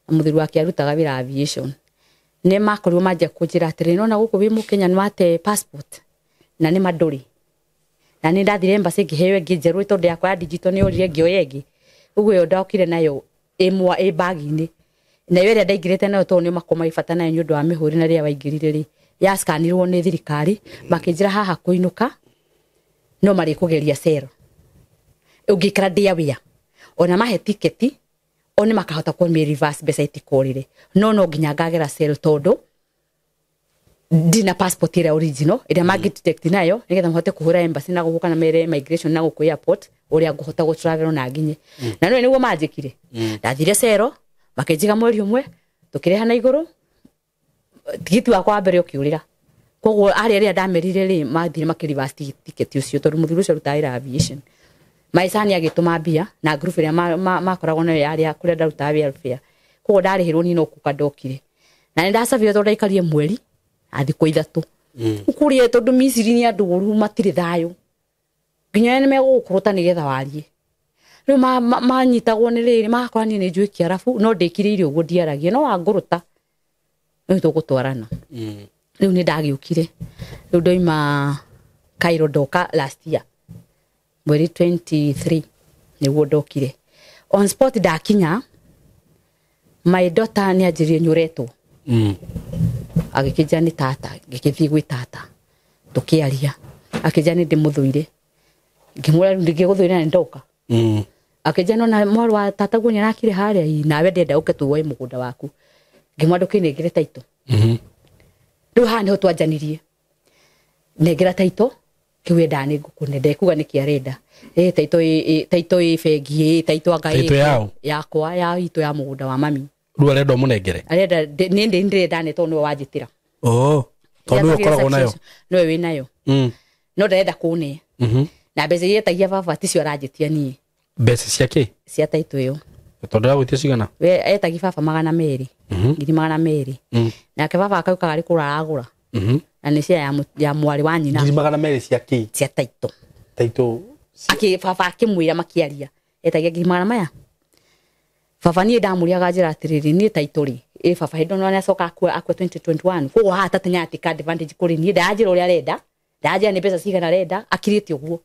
Na mũthuri wake arutaga wĩra aviation. Nĩ makorirwo manjia kũnjĩra atĩrĩ, nona gũkũ wĩ mũkenya nĩ wate passport na nĩ mandũrĩ. Na nĩ ndathire embassy ngĩheo ĩngĩ njerũ tondũ yakwa ya digital nĩ yorire ngĩoya ĩngĩ. Ũguo ĩyo ndokire nayo ĩ bag-inĩ. Nayo ĩrĩa ndaingĩrĩte nayo tondũ nĩ makoma ibata nayo nĩ ũndũ wa mĩhũri na rĩrĩa waingĩrire rĩ, yascanirwo nĩ thirikari makĩnjĩra haha kũinũka no marĩkũgeria cero. Ũngĩikara ndĩ aware. Ona mahe tiketi o nĩ makahota kũmĩ reverse mbeca itikorĩre. No no nginya ngagera cero tondũ ndina passport ĩrĩa original ĩrĩa mangĩ detect nayo nĩgetha mahote kũhũra embassy na gũkũ kana mere migration na gũkũ airport ũrĩa ngũhota gũ travel na nginye. Na nĩwe nĩguo manjĩkire. Ndathire cero makĩnjiga mweri ũmwe tũkĩreha na igũrũ tigiti wakwa wa mbere ũkĩũrĩra. Koguo arĩa arĩa ndamerire rĩ mathire makĩ reverse ticket ũcio tondũ mũthuri ũcio arutaga wĩra aviation. Maicani agĩtũma mbia na group ĩrĩa makoragwo nayo yarĩ ya kũrĩa ndarutaga wĩra fare. Koguo ndarĩhĩrwo niĩ no kũka ndokire. Na nĩ ndacabire tondũ ndaikarie mweri na thikũ 3. Kũrĩa tondũ Misiri nĩ andũ oru matirĩ thayũ. Nginya nĩ megũgũkũrũta nĩgetha warie. Rĩu manyitagwo nĩ rĩrĩ magakora niĩ nĩ njũĩ Kĩarabu no ndĩkirĩire ũguo ndiaragia no wangũrũta rĩu tũgũtwarana. Rĩu nĩ ndagĩũkire. Rĩu ndoima Cairo ndoka last year mweri 23 nĩguo ndokire. On spot ndakinya my daughter nĩ anjĩrire nyũretwo. Agĩkĩnjĩra nĩ tata, ngĩgĩthiĩ gwĩ tata tũkĩaria. Akĩnjĩra nĩ ndĩmũthũire. Ngĩmwĩra rĩu ndingĩgũthũire na nĩ ndoka. Akĩnjĩra no na mwarĩ wa tata guo nĩarakire harĩa ĩ, nawe ndĩrenda ũke tuoe mũgũnda waku. Ngĩmwĩra ndũkĩnengere title. Rĩu haha nĩho twanjanirie. Nengera title kĩu endaga nĩ ngũkũne, ndekuga nĩkĩ arenda. Title title ĩ bengi, title anga ĩ Title yao? Yakwa ya itũ ya mũgũnda wa mami. Rĩu arenda ũmũnengere? Arenda nĩ ndĩrenda nĩ tondũ nĩwe wanjĩtĩra. Oh, tondũ nĩwe ũkoragwo nayo. Nĩwe wĩ nayo. No ndarenda kũne. Na mbeca iria etagia baba ticio aranjĩtia niĩ. Mbeca cia kĩ? Cia title ĩyo. Tondũ aragwĩtia cigana? We etagia baba 200. Ngiri 200. Nake baba akauga arĩ kũgũra aragũra. Na nĩ cia ya mwarĩ wa nyina. Ngiri 200 cia kĩ? Cia title. Title. Akĩ baba akĩmwĩra makĩaria. Etagia ngiri magana maya. Baba niĩ ndamũriaga njĩra atĩrĩrĩ, niĩ title rĩ, ĩ baba hĩndĩ ĩno nĩacoka akua 2021. Koguo haha tatenya atĩ ka advantage kũrĩ niĩ, ndanjĩra ũrĩa arenda, ndanjĩra nĩ mbeca cigana arenda, akirĩte ũguo.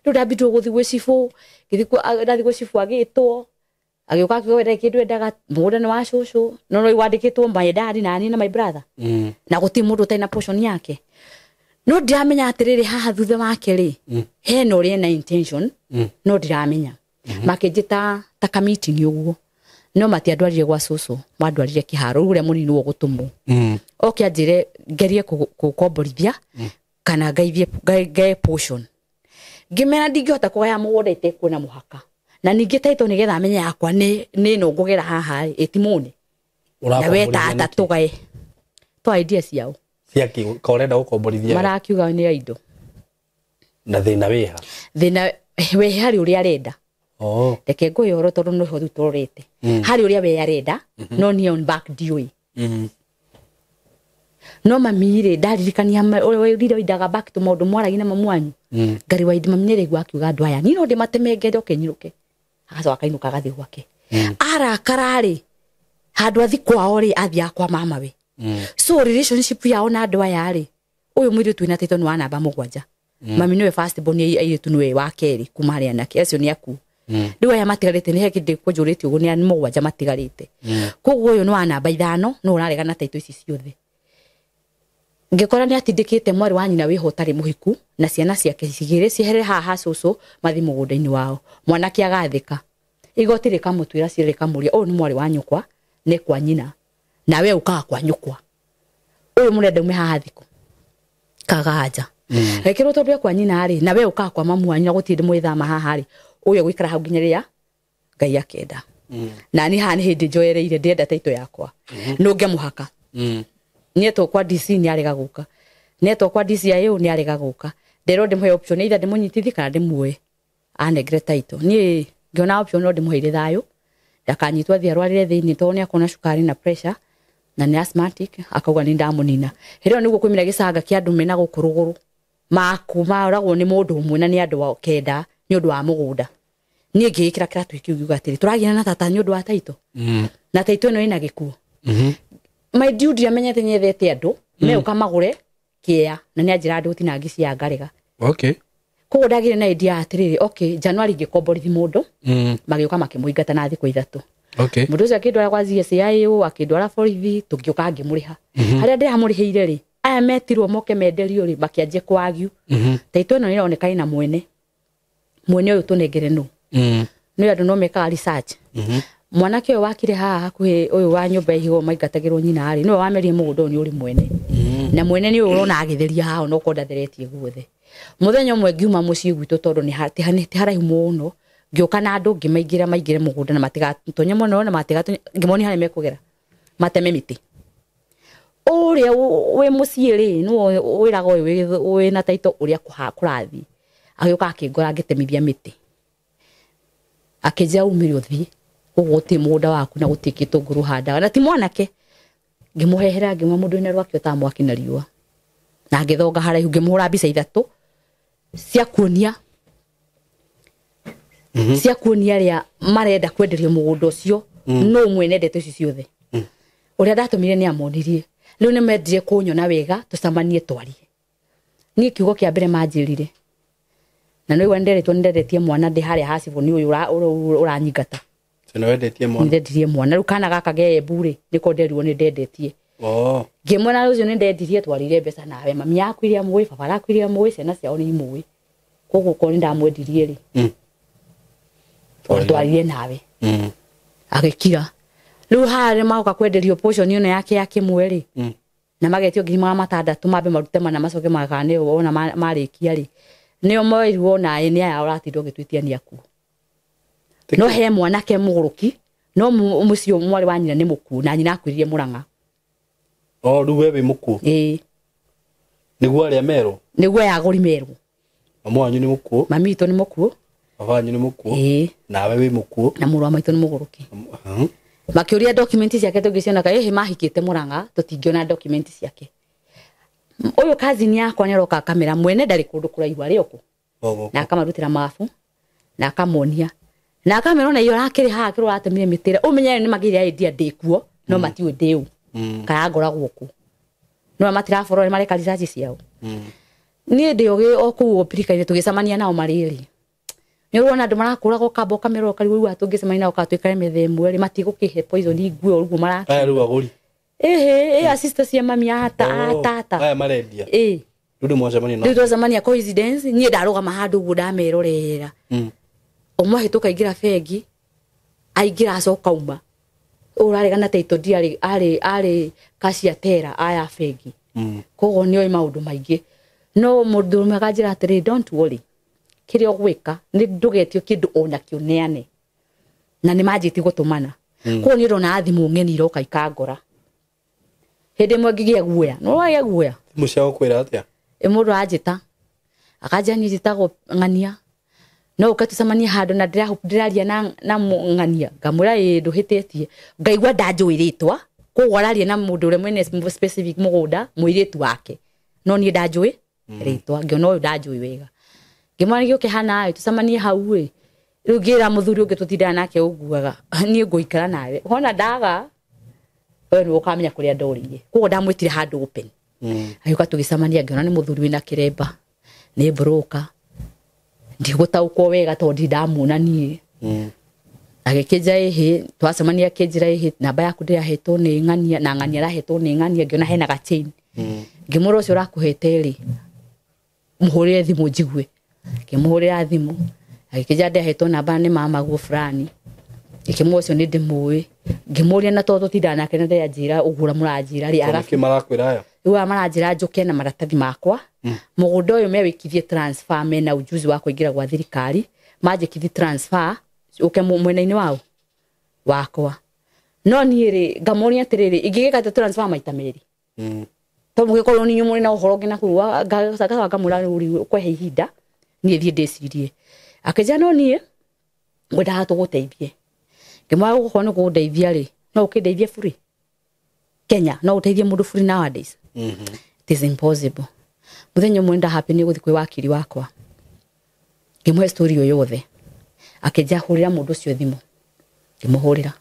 Rĩu ndambindwo gũthiĩ gwĩ cibũ, ndathiĩ gwĩ cibũ agĩtwo, agĩũka akiuga we ndarĩ kĩndũ endaga, mũgũnda nĩ wa cũcũ, no no wandĩkĩtwo my dad na niĩ na my brother. Na gũtirĩ mũndũ ũtarĩ na portion yake. No ndiramenya atĩrĩrĩ, haha thutha wake rĩ, hena ũrĩa ena intention, no ndiramenya. Makĩnjĩta ta ka meeting ũguo. No matiandwarire gwa cũcũ, mandwarire kĩharo, rĩu ũrĩa mũnini nĩwe ũgũtũmwo. Oke anjĩre ngerie kũkomborithia, kana ngaithie, ngae portion. Ngĩmera ndingĩhota kũgaya mũgũnda itekuona mũhaka. Na ningĩ title nĩgetha amenye yakwa nĩ ĩno ngũgera haha rĩ, ĩtimũne. Na we tata tũgae. Twa idea ciao. Cia kĩ? Ka ũrenda gũkomborithia? Marakiuga nĩ ya indo. Na thĩna wĩha? Thĩna wĩ harĩ ũrĩa arenda. Oh. Reke ngũhe ũhoro tondũ nĩho rĩu tũrorete. Harĩ ũrĩa we arenda, no niĩ on back ndiũĩ. No mami rĩ ndaririkania ũrĩa oindaga back to maũndũ mwaragia na mamu wanyu. Ngari waindi mami nĩaraigua akiuga andũ aya niĩ no ndĩmatemenge ndoke nyinũke. Agacoka akainũka agathiĩ gwake. Arakara rĩ handũ athi kwao rĩ athiaga kwa mama we. So relationship yao na andũ aya rĩ ũyũ mũirĩtu wĩna taitũ nĩ wa namba 7. Mami nĩwe first born airĩtu nĩwe wa kerĩ kuma harĩ anake acio nĩ akuũ. Rĩu aya matigarĩte nĩ he kĩndũ kũnjũrĩtie ũguo nĩ 7 matigarĩte. Koguo ũyũ nĩ wa namba 5 no ũraregana taitũ ici ciothe. Ngĩkora nĩ atindĩkĩte mwarĩ wa nyina wĩho ũtarĩ mũhiku na ciana ciake cigĩrĩ ciehere haha ha cũcũ mathiĩ mũgũnda-inĩ wao. Mwanake agathĩka. Igoti rĩkamũtuĩra cira rĩkamũria ũyũ nĩ mwarĩ wa nyũkwa nĩ kwa nyina nawe ũkaga kwa nyũkwa. Ũyũ mũrenda ume haha thikũ kaganja. Rekĩrwo tondũ kwa nyina rĩ nawe ũkaga kwa mamu wanyu na gũtirĩ mwĩthama haha rĩ ũyũ egũikara hau nginya rĩrĩa Ngai akenda. Na niĩ haha nĩ hĩndĩ njoereire ndĩrenda taitũ yakwa. Nũnge mũhaka. Nietwo kwa DC nĩ arega gũka. Nietwo kwa DCIO nĩ arega gũka. Nderwo ndĩmũhe option either ndĩmũnyitithie kana ndĩmuoe. Anengere taitũ. Niĩ ngĩona option no ndĩmũheire thayũ. Ndakanyitwo athiĩ arwarĩre thĩinĩ tondũ nĩ akona cukari na pressure na nĩ asthmatic akauga nĩ ndamũnina. Hĩndĩ ĩyo nĩguo kwĩmĩra gĩcanga kĩa andũ mena gũkũ rũgũrũ. Maku maragwo nĩ mũndũ ũmwe na nĩ andũ 9 nĩ ũndũ wa mũgũnda. Niĩ ngĩĩkĩra kĩratũ kĩu ngiuga atĩrĩ tũragiana na tata nĩ ũndũ wa taitũ. Na taitũ ĩno ĩna gĩkuũ. My dude amenyete nyethete andũ meuka magũre kĩa na nĩ anjĩra andũ gũtinangi cia ngarega. Okay. Koguo ndagire na idea atĩrĩrĩ okay January ngĩkomborithi mũndũ magĩũka makĩmũingata na thikũ 3. Okay. Mũndũ ũcio akĩndwara kwa CSIO akĩndwara borithi tũgĩũka ngĩmũrĩha. Harĩa ndĩramũrĩhĩire rĩ aya metirwo moke menderio rĩ makĩanjia kwagiu. Taitũ ĩno nĩĩroneka ĩna mwene. Mwene ũyũ tũnengere nũ. Nĩ andũ no mekaga research. Mwanake ũyũ wakire haha hakuhĩ ũyũ wa nyũmba ya ihiga maingatagĩrwo nyina rĩ nĩwe wamerie mũgũnda ũyũ nĩ ũrĩ mwene. Na mwene nĩ ũyũ ũrona agĩtheria haha no korwo ndatheretie guothe. Mũthenya ũmwe ngiuma mũciĩ gwitũ tondũ nĩ ti haraihu mũno ngĩũka na andũ ngĩmaingĩra maingĩre mũgũnda na matigatonye mũno na matigatonye ngĩmonia harĩa mekũgera mateme mĩtĩ. Ũrĩa wĩ mũciĩ rĩ nĩwe wĩraga ũyũ wĩna taitũ ũrĩa kũrathiĩ. Agĩũka akĩngora ngĩtemithia mĩtĩ. Akĩnjĩra umĩre ũthiĩ koguo gũtirĩ mũgũnda waku na gũtirĩ gĩtũngũrũ handaga na ti mwanake. Ngĩmũhehera ngĩmwĩra mũndũ wĩna rwake ũtaga mwaki na riũa. Na ngĩthonga haraihu ngĩmũhũra mbica 3 cia kuonia cia kuonia arĩa marenda kwenderio mũgũnda ũcio no mwene ndeto ici ciothe. Ũrĩa ndatũmire nĩ amonirie. Rĩu nĩ mendire kũnyona wega tũcemanie twarie. Niĩ kiugo kĩa mbere manjĩrire. Na nĩ nderetwo nĩ ndendetie mwana ndĩ harĩa ha cibũ nĩ ũyũ ũranyingata. Nĩ wendetie mwana? Ndendirie mwana. Rĩu kana gaka ge Embu rĩ nĩko nderirwo nĩ ndendetie. Oh. Ngĩmwĩra ũcio nĩ ndendirie twarire mbeca nawe mami yaku iria mũĩ baba yaku iria mũĩ ciana ciao nĩ imũĩ. Koguo korwo nĩ ndamwendirie rĩ. Twarire nawe. Agĩkira. Rĩu haha nĩ magoka kwenderio portion ĩno yake ya kĩmwe rĩ. Na magetio 600,000 mambe marute mana macoke magane wona marĩkia rĩ. Nĩo moirwo naĩ nĩ aya ũratinda ũgĩtwĩtia nĩ akuũ. No he mwanake mũgũrũki no mũciĩ mwarĩ wa nyina nĩ mũkuũ na nyina akuĩrire Mũrang'a. Oh rĩu we wĩ mũkuũ? Ĩĩ. Nĩguo arĩa merwo? Nĩguo aya agũri merwo. Mamu wanyu nĩ mũkuũ? Mami witũ nĩ mũkuũ. Baba wanyu nĩ mũkuũ? Ĩĩ. Nawe wĩ mũkuũ? Na mũrũ wa maitũ nĩ mũgũrũki. Makĩũria document ciake tũngĩciona ka ĩhĩ mahikĩte Mũrang'a tũtingĩona document ciake. Ũyũ cousin yakwa nĩaroka akamera mwene ndarĩ kũndũ kũraihu arĩ o kũ. Na akamarutĩra mabu na akamonia. Na akamera ona iyo arakĩrĩ haha kĩrĩa ũratemire mĩtĩ ĩrĩa ũmenye nĩ magĩire idea ndĩ kuo no matiũĩ ndĩ ũ. Kana ngoragwo kũ. No matiraborora nĩ mareka research ciao. Niĩ ndĩ o kũu Opirika-inĩ tũgĩcemania nao marĩ erĩ. Nĩ ũrona andũ marakũraga ũkamba ũkamera ũkarigwo rĩu tũngĩcemania nao kana tũikare metha ĩmwe rĩ matigũkĩhe poison ngue ũguo maraka. Aya rĩu agũri. Ĩhĩ, ĩ sister cia mami a tata. Aya marendia. Ĩ. Rĩu ndĩ mwacemania nao. Rĩu twacemania coincidence niĩ ndarũgama handũ ũguo ndamerorera. Ũmwe ahĩtũka aingĩra bengi aingĩra acoka uma. Ũrarega na taitũ ndiarĩ arĩ cashier teller aya bengi. Koguo nĩoĩ maũndũ maingĩ. No mũndũ ũmwe akanjĩra atĩrĩ don't worry. Kĩrĩa ũgwĩka nĩ ndũgetio kĩndũ ona kĩo neane. Na nĩ manjĩtie gũtũmana. Koguo niĩ ndona thimũ ng'eni iroka ikangora. Hĩndĩ ĩmwe ngĩgĩa guoya. No wagĩa guoya. Thimũ cia gũkwĩra atĩa? Ĩ mũndũ anjĩta. Akanjĩra niĩ njĩtagwo Ng'ania. No ũke tũcemanie handũ na ndĩraria na ng'ania ngamwĩra ĩ ndũhĩtĩtie ngaigua ndanjũĩ rĩtwa koguo araria na mũndũ ũrĩa mwene specific mũgũnda mũirĩtu wake no niĩ ndanjũĩ rĩtwa ngĩona ũyũ ndanjũĩ wega ngĩmwĩra gĩũke hana ĩ tũcemanie hau ĩ rĩu ngĩra mũthuri ũngĩ tũtindaga nake ũguaga niĩ ngũikara nawe wona ndaga we nĩwe ũkamenya kũrĩa ndorĩire koguo ndamwĩtire handũ open agĩũka tũgĩcemania ngĩona nĩ mũthuri wĩna kĩremba nĩ broker ndigũtaũkwo wega tondũ ndirĩ ndamuona niĩ agĩkĩnja ĩhĩ twacemania akĩnjĩra ĩhĩ namba yaku ndĩrahetwo nĩ ng'ania na ng'ania arahetwo nĩ ng'ania ngĩona hena ga chain ngĩmwĩra ũcio ũrakũhete rĩ mũhũrĩre thimũ njigue ngĩmũhũrĩra thimũ agĩkĩnja ndĩrahetwo namba nĩ mamaguo fulani ngĩkĩmwĩra ũcio nĩ ndĩmũĩ ngĩmũria na tondũ tũtindaga nake na ndeanjĩra ũguo ũrĩa mũranjĩra rĩ arabu Nĩkĩ marakwĩra aya rĩu aya maranjĩra njũke na maratathi makwa mũgũnda ũyũ mewĩkithie transfer mena ujuzi wa kũingĩra gwa thirikari manjĩkithie transfer ũke mwena-inĩ wao wakwa no niĩ rĩ ngamoria atĩrĩrĩ ingĩgĩka atĩa transfer maita merĩ tondũ mũgĩkorwo nĩ inyuĩ mũrĩ na ũhoro ũngĩ na kũu ngacoka ngamwĩra rĩu kwehe ihinda niĩ thiĩ ndĩcirie akĩnjĩra no niĩ ngwendaga tũgũteithie ngĩmwĩra gũkorwo nĩ kũndeithia rĩ no ũkĩndeithie bure Kenya no ũteithie mũndũ bure nowadays it is impossible mũthenya ũmwe ndahappy nĩ gũthiĩ kwĩ wakiri wakwa ngĩmũhe story ĩyo yothe akĩnjĩra hũrĩra mũndũ ũcio thimũ ngĩmũhũrĩra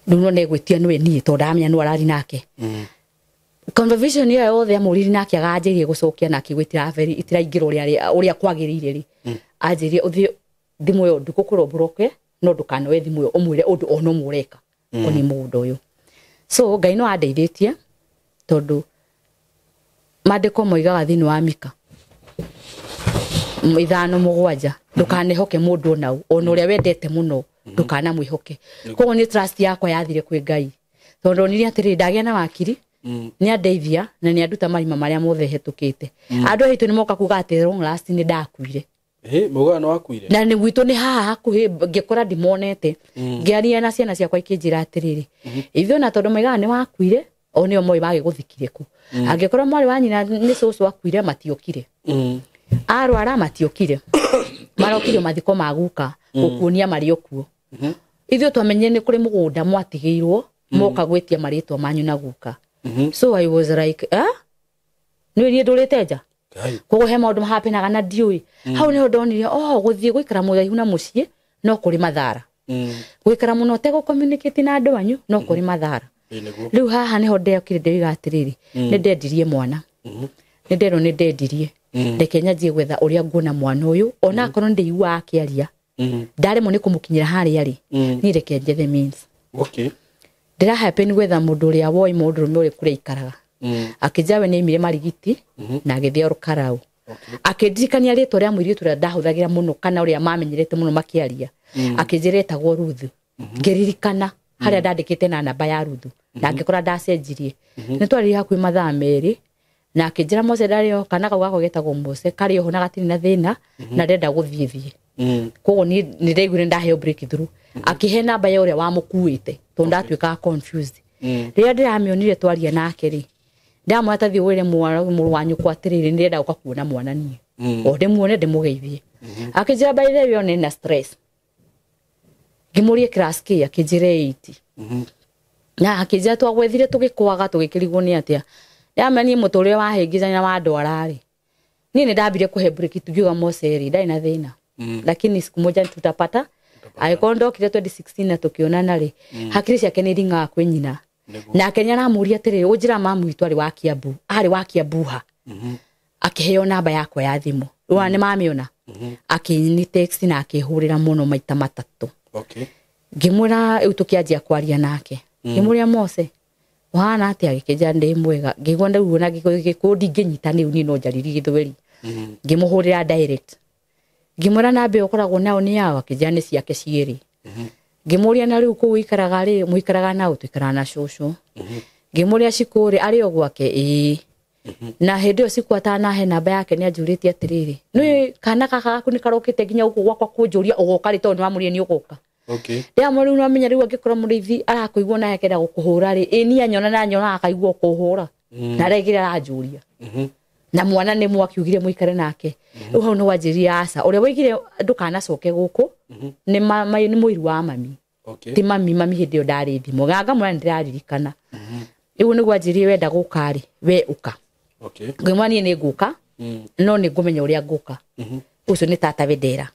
rĩu no negwĩtia nĩwe niĩ tondũ ndamenya nũ arari nake conversation ĩyo yothe amũririe nake aganjĩrie gũcokia na akĩigua itiraingĩra ũrĩa kwagĩrĩire rĩ anjĩrie ũthiĩ thimũ ĩyo ndũgũkũrwo mbũroke no ndũkanoe thimũ ĩyo ũmwĩre ũndũ ona ũmwe ũreka kũniĩ mũgũnda ũyũ so Ngai no andeithĩtie tondũ maandĩko moigaga thĩinĩ wa Mika 5:7 ndũkanehoke mũndũ ona ũ ona ũrĩa wendete mũno ndũkanamwĩhoke koguo nĩ trust yakwa yathire kwĩ Ngai tondũ ndonire atĩrĩrĩ ndagĩa na wakiri nĩ andeithia na nĩ anduta marima marĩa mothe hetũkĩte andũ aitũ nĩ moka kuga atĩ long last nĩ ndakuire mũgana nĩ wakuire na nĩ gwitũ nĩ haha hakuhĩ ngĩkora ndimonete ngĩaria na ciana ciakwa ikĩnjĩra atĩrĩrĩ ithuĩ ona tondũ moigaga nĩ wakuire o nĩo moĩ magĩgũthikire kũ angĩkorwo mwarĩ wa nyina nĩ cũcũ akuire matiokire arwara matiokire marokire mathiko ma guka gũkuonia marĩ o kuo ithuĩ twamenyire nĩ kũrĩ mũgũnda mwatigĩirwo moka gwĩtia marĩtwa manyu na guka so I was like nĩ niĩ ndũrĩte nja koguo he maũndũ mahapenaga na ndiũĩ hau nĩho ndonire oh gũthiĩ gũikara mũraihu na mũciĩ no kũrĩ mathara gũikara mũno ũtegũ communicate na andũ anyu no kũrĩ mathara rĩu haha nĩho ndekire ndĩroiga atĩrĩrĩ nĩ ndendirie mwana nĩ nderwo nĩ ndendirie reke nyanjie gwetha ũrĩa nguona mwana ũyũ ona akorwo nĩ ndĩiguaga akĩaria ndaremwo nĩ kũmũkinyĩra harĩa rĩ niĩ reke njethe means ndĩra happen gwetha mũndũ ũrĩa woi mũndũrũme ũrĩa kũrĩa aikaraga akĩnjĩra we nĩ aimire Marigiti na agĩthiĩ Olkalau akĩndirikania rĩtwa rĩa mũirĩtu ũrĩa ndahũthagĩra mũno kana ũrĩa mamenyerete mũno makĩaria akĩnjĩra etagwo Ruth ngĩririkana harĩa ndandĩkĩte na namba ya Ruth na ngĩkora ndacenjirie nĩ twaririe hakuhĩ mathaa merĩ na akĩnjĩra Mose ndarĩ o kana kau gakwa getagwo Mose karĩ oho na gatirĩ na thĩna na ndenda gũthiĩ thiĩ koguo niĩ nĩ ndaiguire ndaheo breakthrough akĩhe namba ya ũrĩa wamũkuĩte tondũ ndatuĩkaga confused rĩrĩa ndĩramĩonire twaria nake rĩ ndamwĩra ta thiĩ wĩre mũrũ wa nyũkwa atĩrĩrĩ nĩndĩrenda gũka kuona mwana niĩ o ndĩmuone ndĩmũgeithie akĩnjĩra by the way one na stress ngĩmũria class K akĩnjĩra 8 na akĩnjĩra twagwethire tũgĩkwaga tũgĩkĩrigwo nĩ atĩa yama niĩ mũtũrĩre wahĩngĩcania na wandwara rĩ niĩ nĩ ndambire kũhe break ngiuga Mose rĩ ndarĩ na thĩna lakini siku moja tutapata angĩkorwo ndokire 2016 na tũkĩonana rĩ hakiri ciake nĩ iringaga kwĩ nyina nake nĩ aramũria atĩrĩrĩ ũnjĩra mamu witũ arĩ wa Kiambu arĩ wa Kiambu ha akĩheo namba yakwa ya thimũ rĩu nĩ mamĩona akĩni text na akĩhũrĩra mũno maita matatũ ngĩmwĩra rĩu tũkĩanjia kwaria nake ngĩmũria Mose ũhana atĩa agĩkĩnjĩra ndĩ mwega ngĩigua rĩu ona gĩkũyũ ndingĩnyita rĩu niĩ no njaririe gĩthweri ngĩmũhũrĩra direct ngĩmwĩra namba ĩyo ũkoragwo nayo nĩ yaũ akĩnjĩra nĩ ciake cierĩ ngĩmũria na rĩu kũu ũikaraga rĩ mũikaraga naũ tũikaraga na cũcũ ngĩmũria Cikũ rĩ arĩ o gwake ĩĩ na hĩndĩ ĩyo Cikũ atanahe namba yake nĩ anjũrĩtie atĩrĩrĩ nĩ kana gaka gaku nĩ karokĩte nginya gũkũ gwakwa kũnjũria ũgoka rĩ tondũ nĩ wamũria nĩ ũgoka ndĩramwĩra rĩu nĩwamenya rĩu angĩkorwo mũrĩithi arakũigua naye akenda gũkũhũra rĩ ĩ niĩ anyona na anyona akaigua kũhũra na aregire aranjũria Na mwana nĩ mwakiugire mũikare nake. Rĩu hau nĩ wanjĩrire aca ũrĩa waigire ndũkanacoke gũkũ nĩ nĩ mũiru wa mami. Okay. Ti mami, mami hĩndĩ ĩyo ndarĩ thimũ ganga mwana nĩndĩraririkana. Rĩu nĩguo anjĩrire wenda gũka rĩ we ũka. Okay. Ngĩmwĩra niĩ nĩ ngũka no nĩ ngũmenya ũrĩa ngũka. Ũcio nĩ tata Wendera.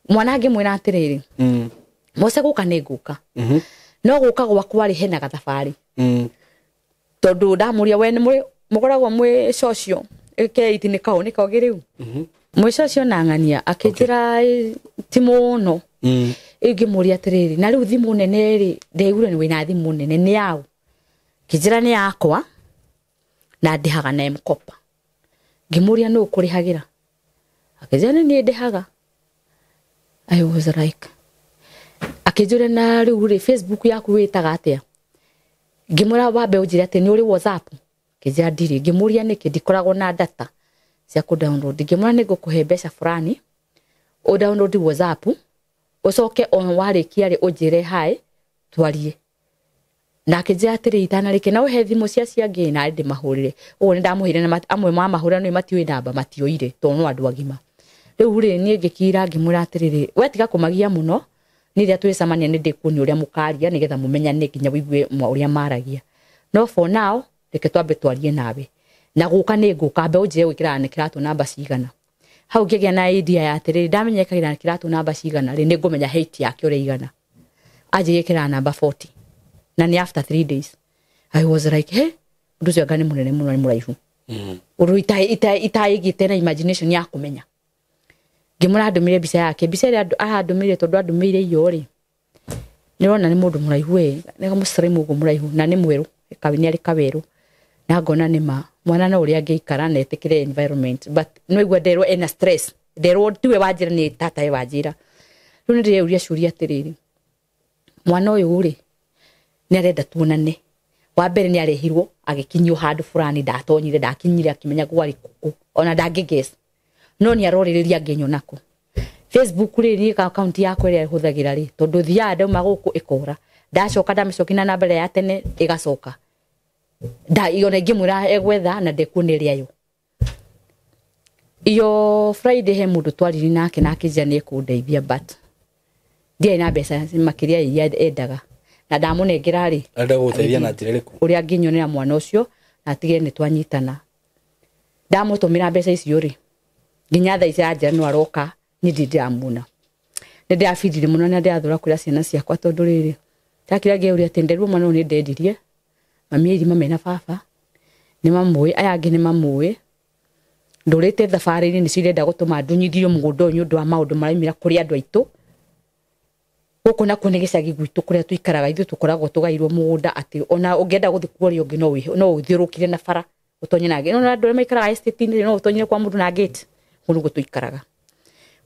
Mwana ngĩmwĩra atĩrĩrĩ, Mose gũka nĩ ngũka. No gũka gwakwa rĩ hena gathabarĩ. Tondũ ndamũria we nĩ mũkoragwo mwĩ social keiti nĩ kau nĩ kogĩ rĩu. Mwĩ social na ng'ania akĩnjĩra ti mũno. Ngĩmũria atĩrĩrĩ, na rĩu thimũ nene rĩ ndĩraigua nĩ wĩna thimũ nene nĩ yaũ? Ngĩnjĩra nĩ yakwa na ndĩhaga na M-Kopa. Ngĩmũria nũ ũkũrĩhagĩra? Akĩnjĩra nĩ niĩ ndĩhaga. I was like, akĩnjũria na rĩu rĩ Facebook yaku wĩtaga atĩa? Ngĩmwĩra wambe ũnjĩre atĩ nĩ ũrĩ WhatsApp? Akĩnjĩra ndirĩ. Ngĩmũria nĩkĩ ndikoragwo na data cia kũ download. Ngĩmwĩra nĩ ngũkũhe mbeca fulani ũ download WhatsApp ũcoke o warĩkia rĩ ũnjĩre hi twarie. Na akĩnjĩra atĩrĩ itanarĩkia na ũhe thimũ cia ciangĩ na ndĩmahũrĩre. Ũguo nĩ ndamũheire na amwe mamahũrĩra nĩ matiũĩ namba matioire tondũ no andũ agima. Rĩu rĩ niĩ ngĩkira ngĩmwĩra atĩrĩrĩ we tiga kũmagia mũno nĩ rĩrĩa twĩcemania nĩ ndĩkuonia ũrĩa mũkaria nĩgetha mũmenyane nginya ũigue ũrĩa maragia. No for now reke twambe twarie nawe. Na gũka nĩ ngũka mbe ũnjĩre gwĩkĩraga nĩ kĩratũ namba cigana. Hau ngĩgĩa na idea ya atĩrĩrĩ ndamenya ĩkagĩra kĩratũ namba cigana rĩ nĩ ngũmenya height yake ũrĩa igana. Anjĩrie ĩkĩraga namba 40. Na nĩ after 3 days. I was like, hey, ũndũ ũcio anga nĩ mũnene mũno nĩ mũraihu. Ũndũ itaigĩte na imagination ya kũmenya. Ngĩmwĩra andũmĩre mbica yake, mbica ĩrĩa arandũmĩire tondũ andũmĩire iyo rĩ nĩrona nĩ mũndũ mũraihu ĩ, nĩ kamũcraimu ũguo mũraihu na nĩ mwerũ, nĩ arĩ kawerũ. Na ngona nĩ ma mwana no ũrĩa angĩikara na etĩkĩre environment but no igua nderwo ena stress, nderwo tiwe wanjĩra nĩ tata we wanjĩra. Rĩu nĩ ndĩreyũria ciũria atĩrĩrĩ, mwana ũyũ rĩ nĩ arenda tuonane. Wa mbere nĩ arehirwo agĩkinyio handũ fulani ndatonyire ndakinyire akĩmenya gwarĩ kũ ona ndangĩ guess. No nĩ arorĩrĩria angĩnyona kũ. Facebook rĩ niĩ account yakwa ĩrĩa hũthagĩra rĩ tondũ thiaga ndauma gũkũ ĩkora ndacoka ndamĩcokia na namba ĩrĩa ya tene ĩgacoka nda ona ingĩmwĩra egwetha na ndekuona ĩrĩa yo. Iyo Friday he mũndũ twaririe nake na akĩnjĩra nĩ ekũndeithia but ndiarĩ na mbeca makĩria iria endaga na ndamũnengera rĩ Arenda gũgũteithia na njĩra ĩrĩkũ? Ũrĩa angĩnyonera mwana ũcio na atigĩrĩre nĩ twanyitana. Ndamũtũmĩra mbeca icio rĩ nginya thaa ici anjĩra no aroka niĩ ndirĩ ndĩramuona. Nĩ ndĩrabindire mũno na ndĩrathũra kwĩra ciana ciakwa tondũ rĩrĩ ndakira ngĩũria atĩ nderirwo mwana ũyũ nĩ ndendirie mami erima mena baba nĩ mamũĩ aya angĩ nĩ mamũĩ ndũrĩte thabarĩ-inĩ nĩcio irenda gũtũma ndunyithio mũgũnda ũyũ nĩ ũndũ wa maũndũ maraumĩra kũrĩ andũ aitũ. Gũkũ nakuo nĩ gĩcagi gwitũ kũrĩa tũikaraga ithuĩ tũkoragwo tũgairwo mũgũnda atĩ ona ũngĩenda gũthiĩ kuoria ũngĩ no ũthiũrũkire na bara ũtonye na gate. No andũ arĩa maikaraga estate-inĩ no ũtonyere kwa mũndũ na gate. Kũu nĩguo tũikaraga.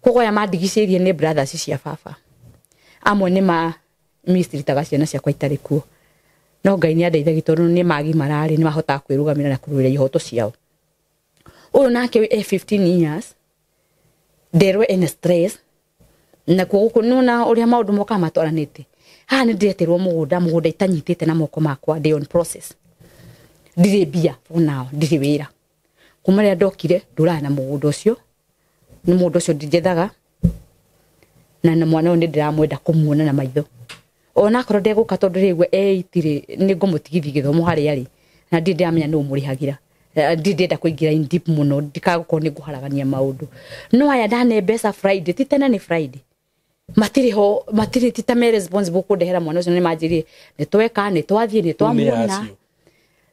Koguo aya mandigicĩirie nĩ brothers cia baba. Amwe nĩ ma mistreataga ciana ciakwa itarĩ kuo. No Ngai nĩ andeithagia tondũ nĩ magimara rĩ nĩ mahotaga kwĩrũgamĩra na kũrũĩrĩra ihoto ciao. Ũyũ nake e 15 years nderwo ena stress na kuo gũkũ nĩwona ũrĩa maũndũ mokaga matwaranĩte. Haha nĩ ndĩreterwo mũgũnda, mũgũnda itanyitĩte na moko makwa, ndĩ on process. Ndirĩ mbia for now, ndirĩ wĩra. Kuma rĩrĩa ndokire ndũraga na mũgũnda ũcio, nĩ mũgũnda ũcio ndinjethaga na mwana ũyũ nĩ ndĩramwenda kũmuona na maitho. Ona akorwo ndegũka tondũ rĩu eight rĩ nĩ ngũmũtigithia gĩthomo harĩa arĩ na ndirĩ ndĩramenya nũ ũmũrĩhagĩra. Ndirĩ ndĩrenda kũingĩra in deep mũno ndikagũkorwo nĩ ngũharagania maũndũ. No aya ndane mbeca Friday, ti tene nĩ Friday. Matirĩ ho, matirĩ ti ta me responsible kũndehera mwana ũcio nĩ manjĩrire nĩ tweka, nĩ twathiĩ, nĩ twamwona.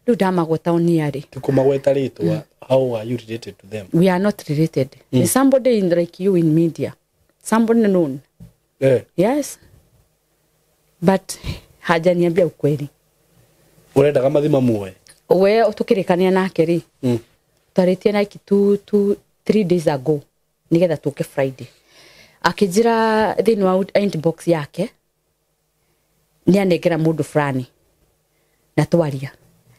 Rĩu ndamagweta o nĩ arĩ. Ti kũmagweta rĩtwa, how are you related to them? We are not related. There's somebody in like you in media. Somebody known. Yes. But hajaniambia ukweli. Urendaga mathi mamuoe? We tukirikania nake rĩ. Twarĩtie nike 2 2 3 days ago nigetha tuke Friday. Akĩnjĩra thĩinĩ wa inbox yake nĩ anengera mũndũ fulani na twaria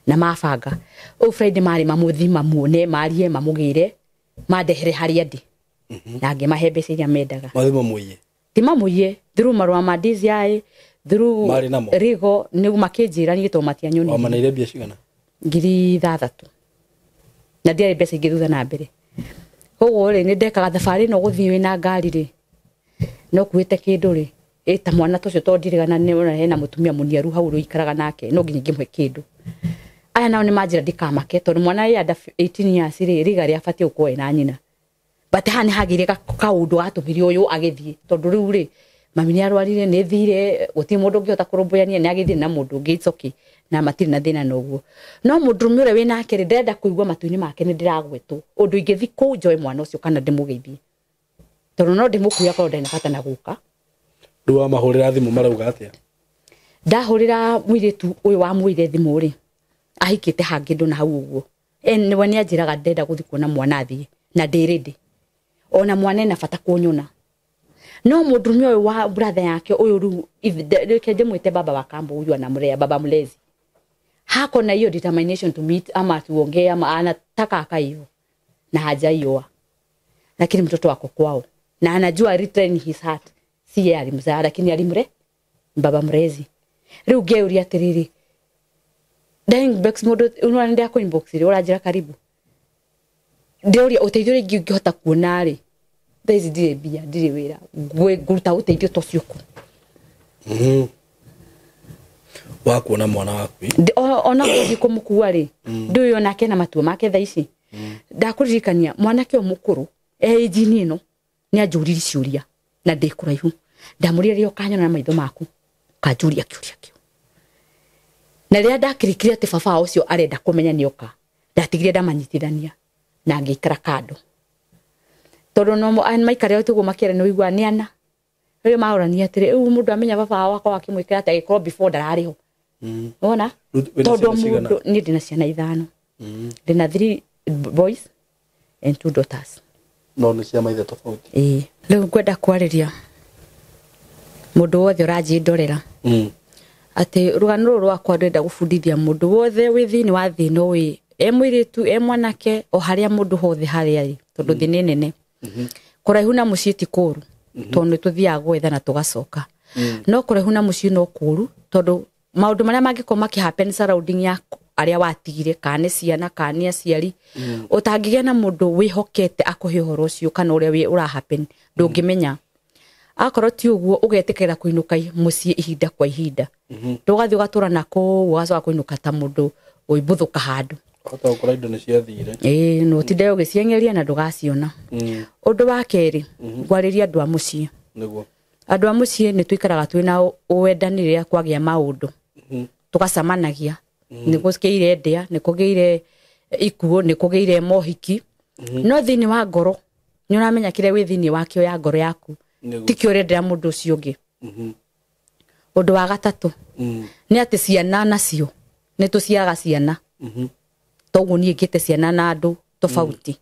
na mabanga. Ũyũ Friday marĩ mamũthi mamuone marie mamũgĩre mandehere harĩa ndĩ. Na ngĩmahe mbeca iria mendaga. Mathi mamũiye? Ti mamũiye, through marũa ma DCI, through Marĩ namo? Rigo, nĩ makĩnjĩra niĩ tondũ matianyonirie. Wamaneire mbia cigana? 6,000. Na ndiarĩ mbeca ingĩ thutha na mbere. Koguo rĩ, nĩ ndekaga thabarĩ ĩno gũthiĩ wĩna ngari rĩ, no kuĩte kĩndũ rĩ, ĩ ta mwana ta ũcio, tondũ ndirigana nĩ ona hena mũtumia mũniaru hau rũikaraga nake, no nginya ingĩmũhe kĩndũ. Aya nao nĩ manjĩra ndikamake, tondũ mwana ĩ under 18 years rĩ, riga rĩa abatiĩ gũkorwo ena nyina. But haha nĩ hagĩire kaũndũ gatũmire ũyũ agĩthiĩ, tondũ rĩu rĩ, mami nĩ arwarire, nĩ thire, gũtirĩ mũndũ ũngĩhota kũrũmbũyania, nĩ agĩthiĩ na mũndũ ũngĩ, it's okay, na matirĩ na thĩna na ũguo. No mũndũrũme ũrĩa wĩ nake rĩ, ndĩrenda kũigua matũ-inĩ make nĩ ndĩragwetwo ũndũ ingĩthiĩ kũu njoe mwana ũcio kana ndĩmũgeithie, tondũ no ndĩmũkuue akorwo ndarĩ na bata na gũka. Rĩu wamahũrĩra thimũ marauga atĩa? Ndahũrĩra mũirĩtu ũyũ wamwĩire thimũ rĩ, ahikĩte hangĩ ndũ na hau ũguo, nĩwe nĩ anjĩraga ndĩrenda gũthiĩ kuona mwana athiĩ na ndĩ ready, ona mwana ena bata kũnyona. No mũndũrũme ũyũ wa brother yake ũyũ rĩu, reke ndĩmwĩte baba wa kambo, huyu anamlea, baba mlezi, hako na hiyo determination to meet ama tuongee ama anataka akae hivyo na hajaioa, lakini mtoto wako kwao na anajua written in his heart si yeye alimzaa, lakini alimre baba mlezi. Rĩu ngeuria atĩrĩrĩ, inbox mũndũ ũrĩa ndakũ inbox rĩ, ũranjĩra karibu, ndĩroria ũteithio ũrĩa ingĩ ũngĩhota kuona rĩ, thaa ici ndirĩ mbia, ndirĩ wĩra, ngũruta ũteithio ta ũcio kũ? Wa kuona mwana waku. Ona gũthiĩ kũmũkua rĩ, ndũĩ onake na matua make thaa ici. Ndakũririkania mwanake ũyũ mũkũrũ e age-inĩ ĩno nĩ anjũririe ciũria na ndĩ kũraihu. Ndamũrire, rĩrĩa ũkanyona na maitho maku ũkanjũria kĩũria kĩu. Na rĩrĩa ndakĩrĩkire atĩ baba wao ũcio arenda kũmenya nĩoka, ndatigire ndamanyitithania na ngĩikara kando, tondũ no maikare ũguo makĩaria, nĩ ũiguaga nĩ ana rĩu mahũrania atĩrĩ, rĩu mũndũ amenya baba wao akorwo akĩmwĩkĩra atĩ agĩkorwo before ndararĩ ho. Wona? Rĩu wĩna tondũ ciana cigana? Mũndũ niĩ ndĩna ciana 5. Ndĩna 3 boys and 2 daughters. No nĩ cia maithe tofauti. Ĩĩ. Rĩu ngwenda kwarĩria mũndũ wothe ũranjĩndorera atĩ rũgano rũrũ rwakwa ndĩrenda gũbundithia mũndũ wothe wĩ thĩinĩ wa thĩ ĩno, wĩ e mũirĩtu, e mwanake, o harĩa mũndũ hothe harĩa arĩ, tondũ thĩ nĩ nene. Kũraihu na mũciĩ ti kũũru, tondũ nĩ tũthiaga gwetha na tũgacoka, no kũraihu na mũciĩ no kũũru, tondũ maũndũ marĩa mangĩkorwo makĩ happen surrounding yaku, arĩa watigire, kana nĩ ciana kana nĩ aciari, ũtangĩgĩa na mũndũ wĩhokete akũhe ũhoro ũcio kana ũrĩa ũra happen, ndũngĩmenya. Akorwo ti ũguo, ũgetĩkĩra kũinũka mũciĩ ihinda kwa ihinda, ndũgathiĩ ũgatũra na kũu, ũgacoka kũinũka ta mũndũ ũibuthũka handũ. Hota gũkora indo nĩ ciathire. Ĩĩ, no ũtinde ũgĩcieng'eria na ndũgaciona. Ũndũ wa kerĩ, ngwarĩria andũ a mũciĩ. Andũ a mũciĩ, nĩ tũikaraga twĩna ũwendani rĩrĩa kwagĩa maũndũ, tũgacemanagia, nĩ kũgĩire ndĩa, nĩ kũgĩire ikuũ, nĩ kũgĩire mohiki, no thĩinĩ wa ngoro nĩ ũramenya kĩrĩa wĩ thĩinĩ wakĩo ya ngoro yaku tikĩo ũrendera mũndũ ũcio ũngĩ. Ũndũ wa gatatũ nĩ atĩ ciana nacio nĩ tũciaraga ciana, toguo niĩ ngĩte ciana na andũ tofauti.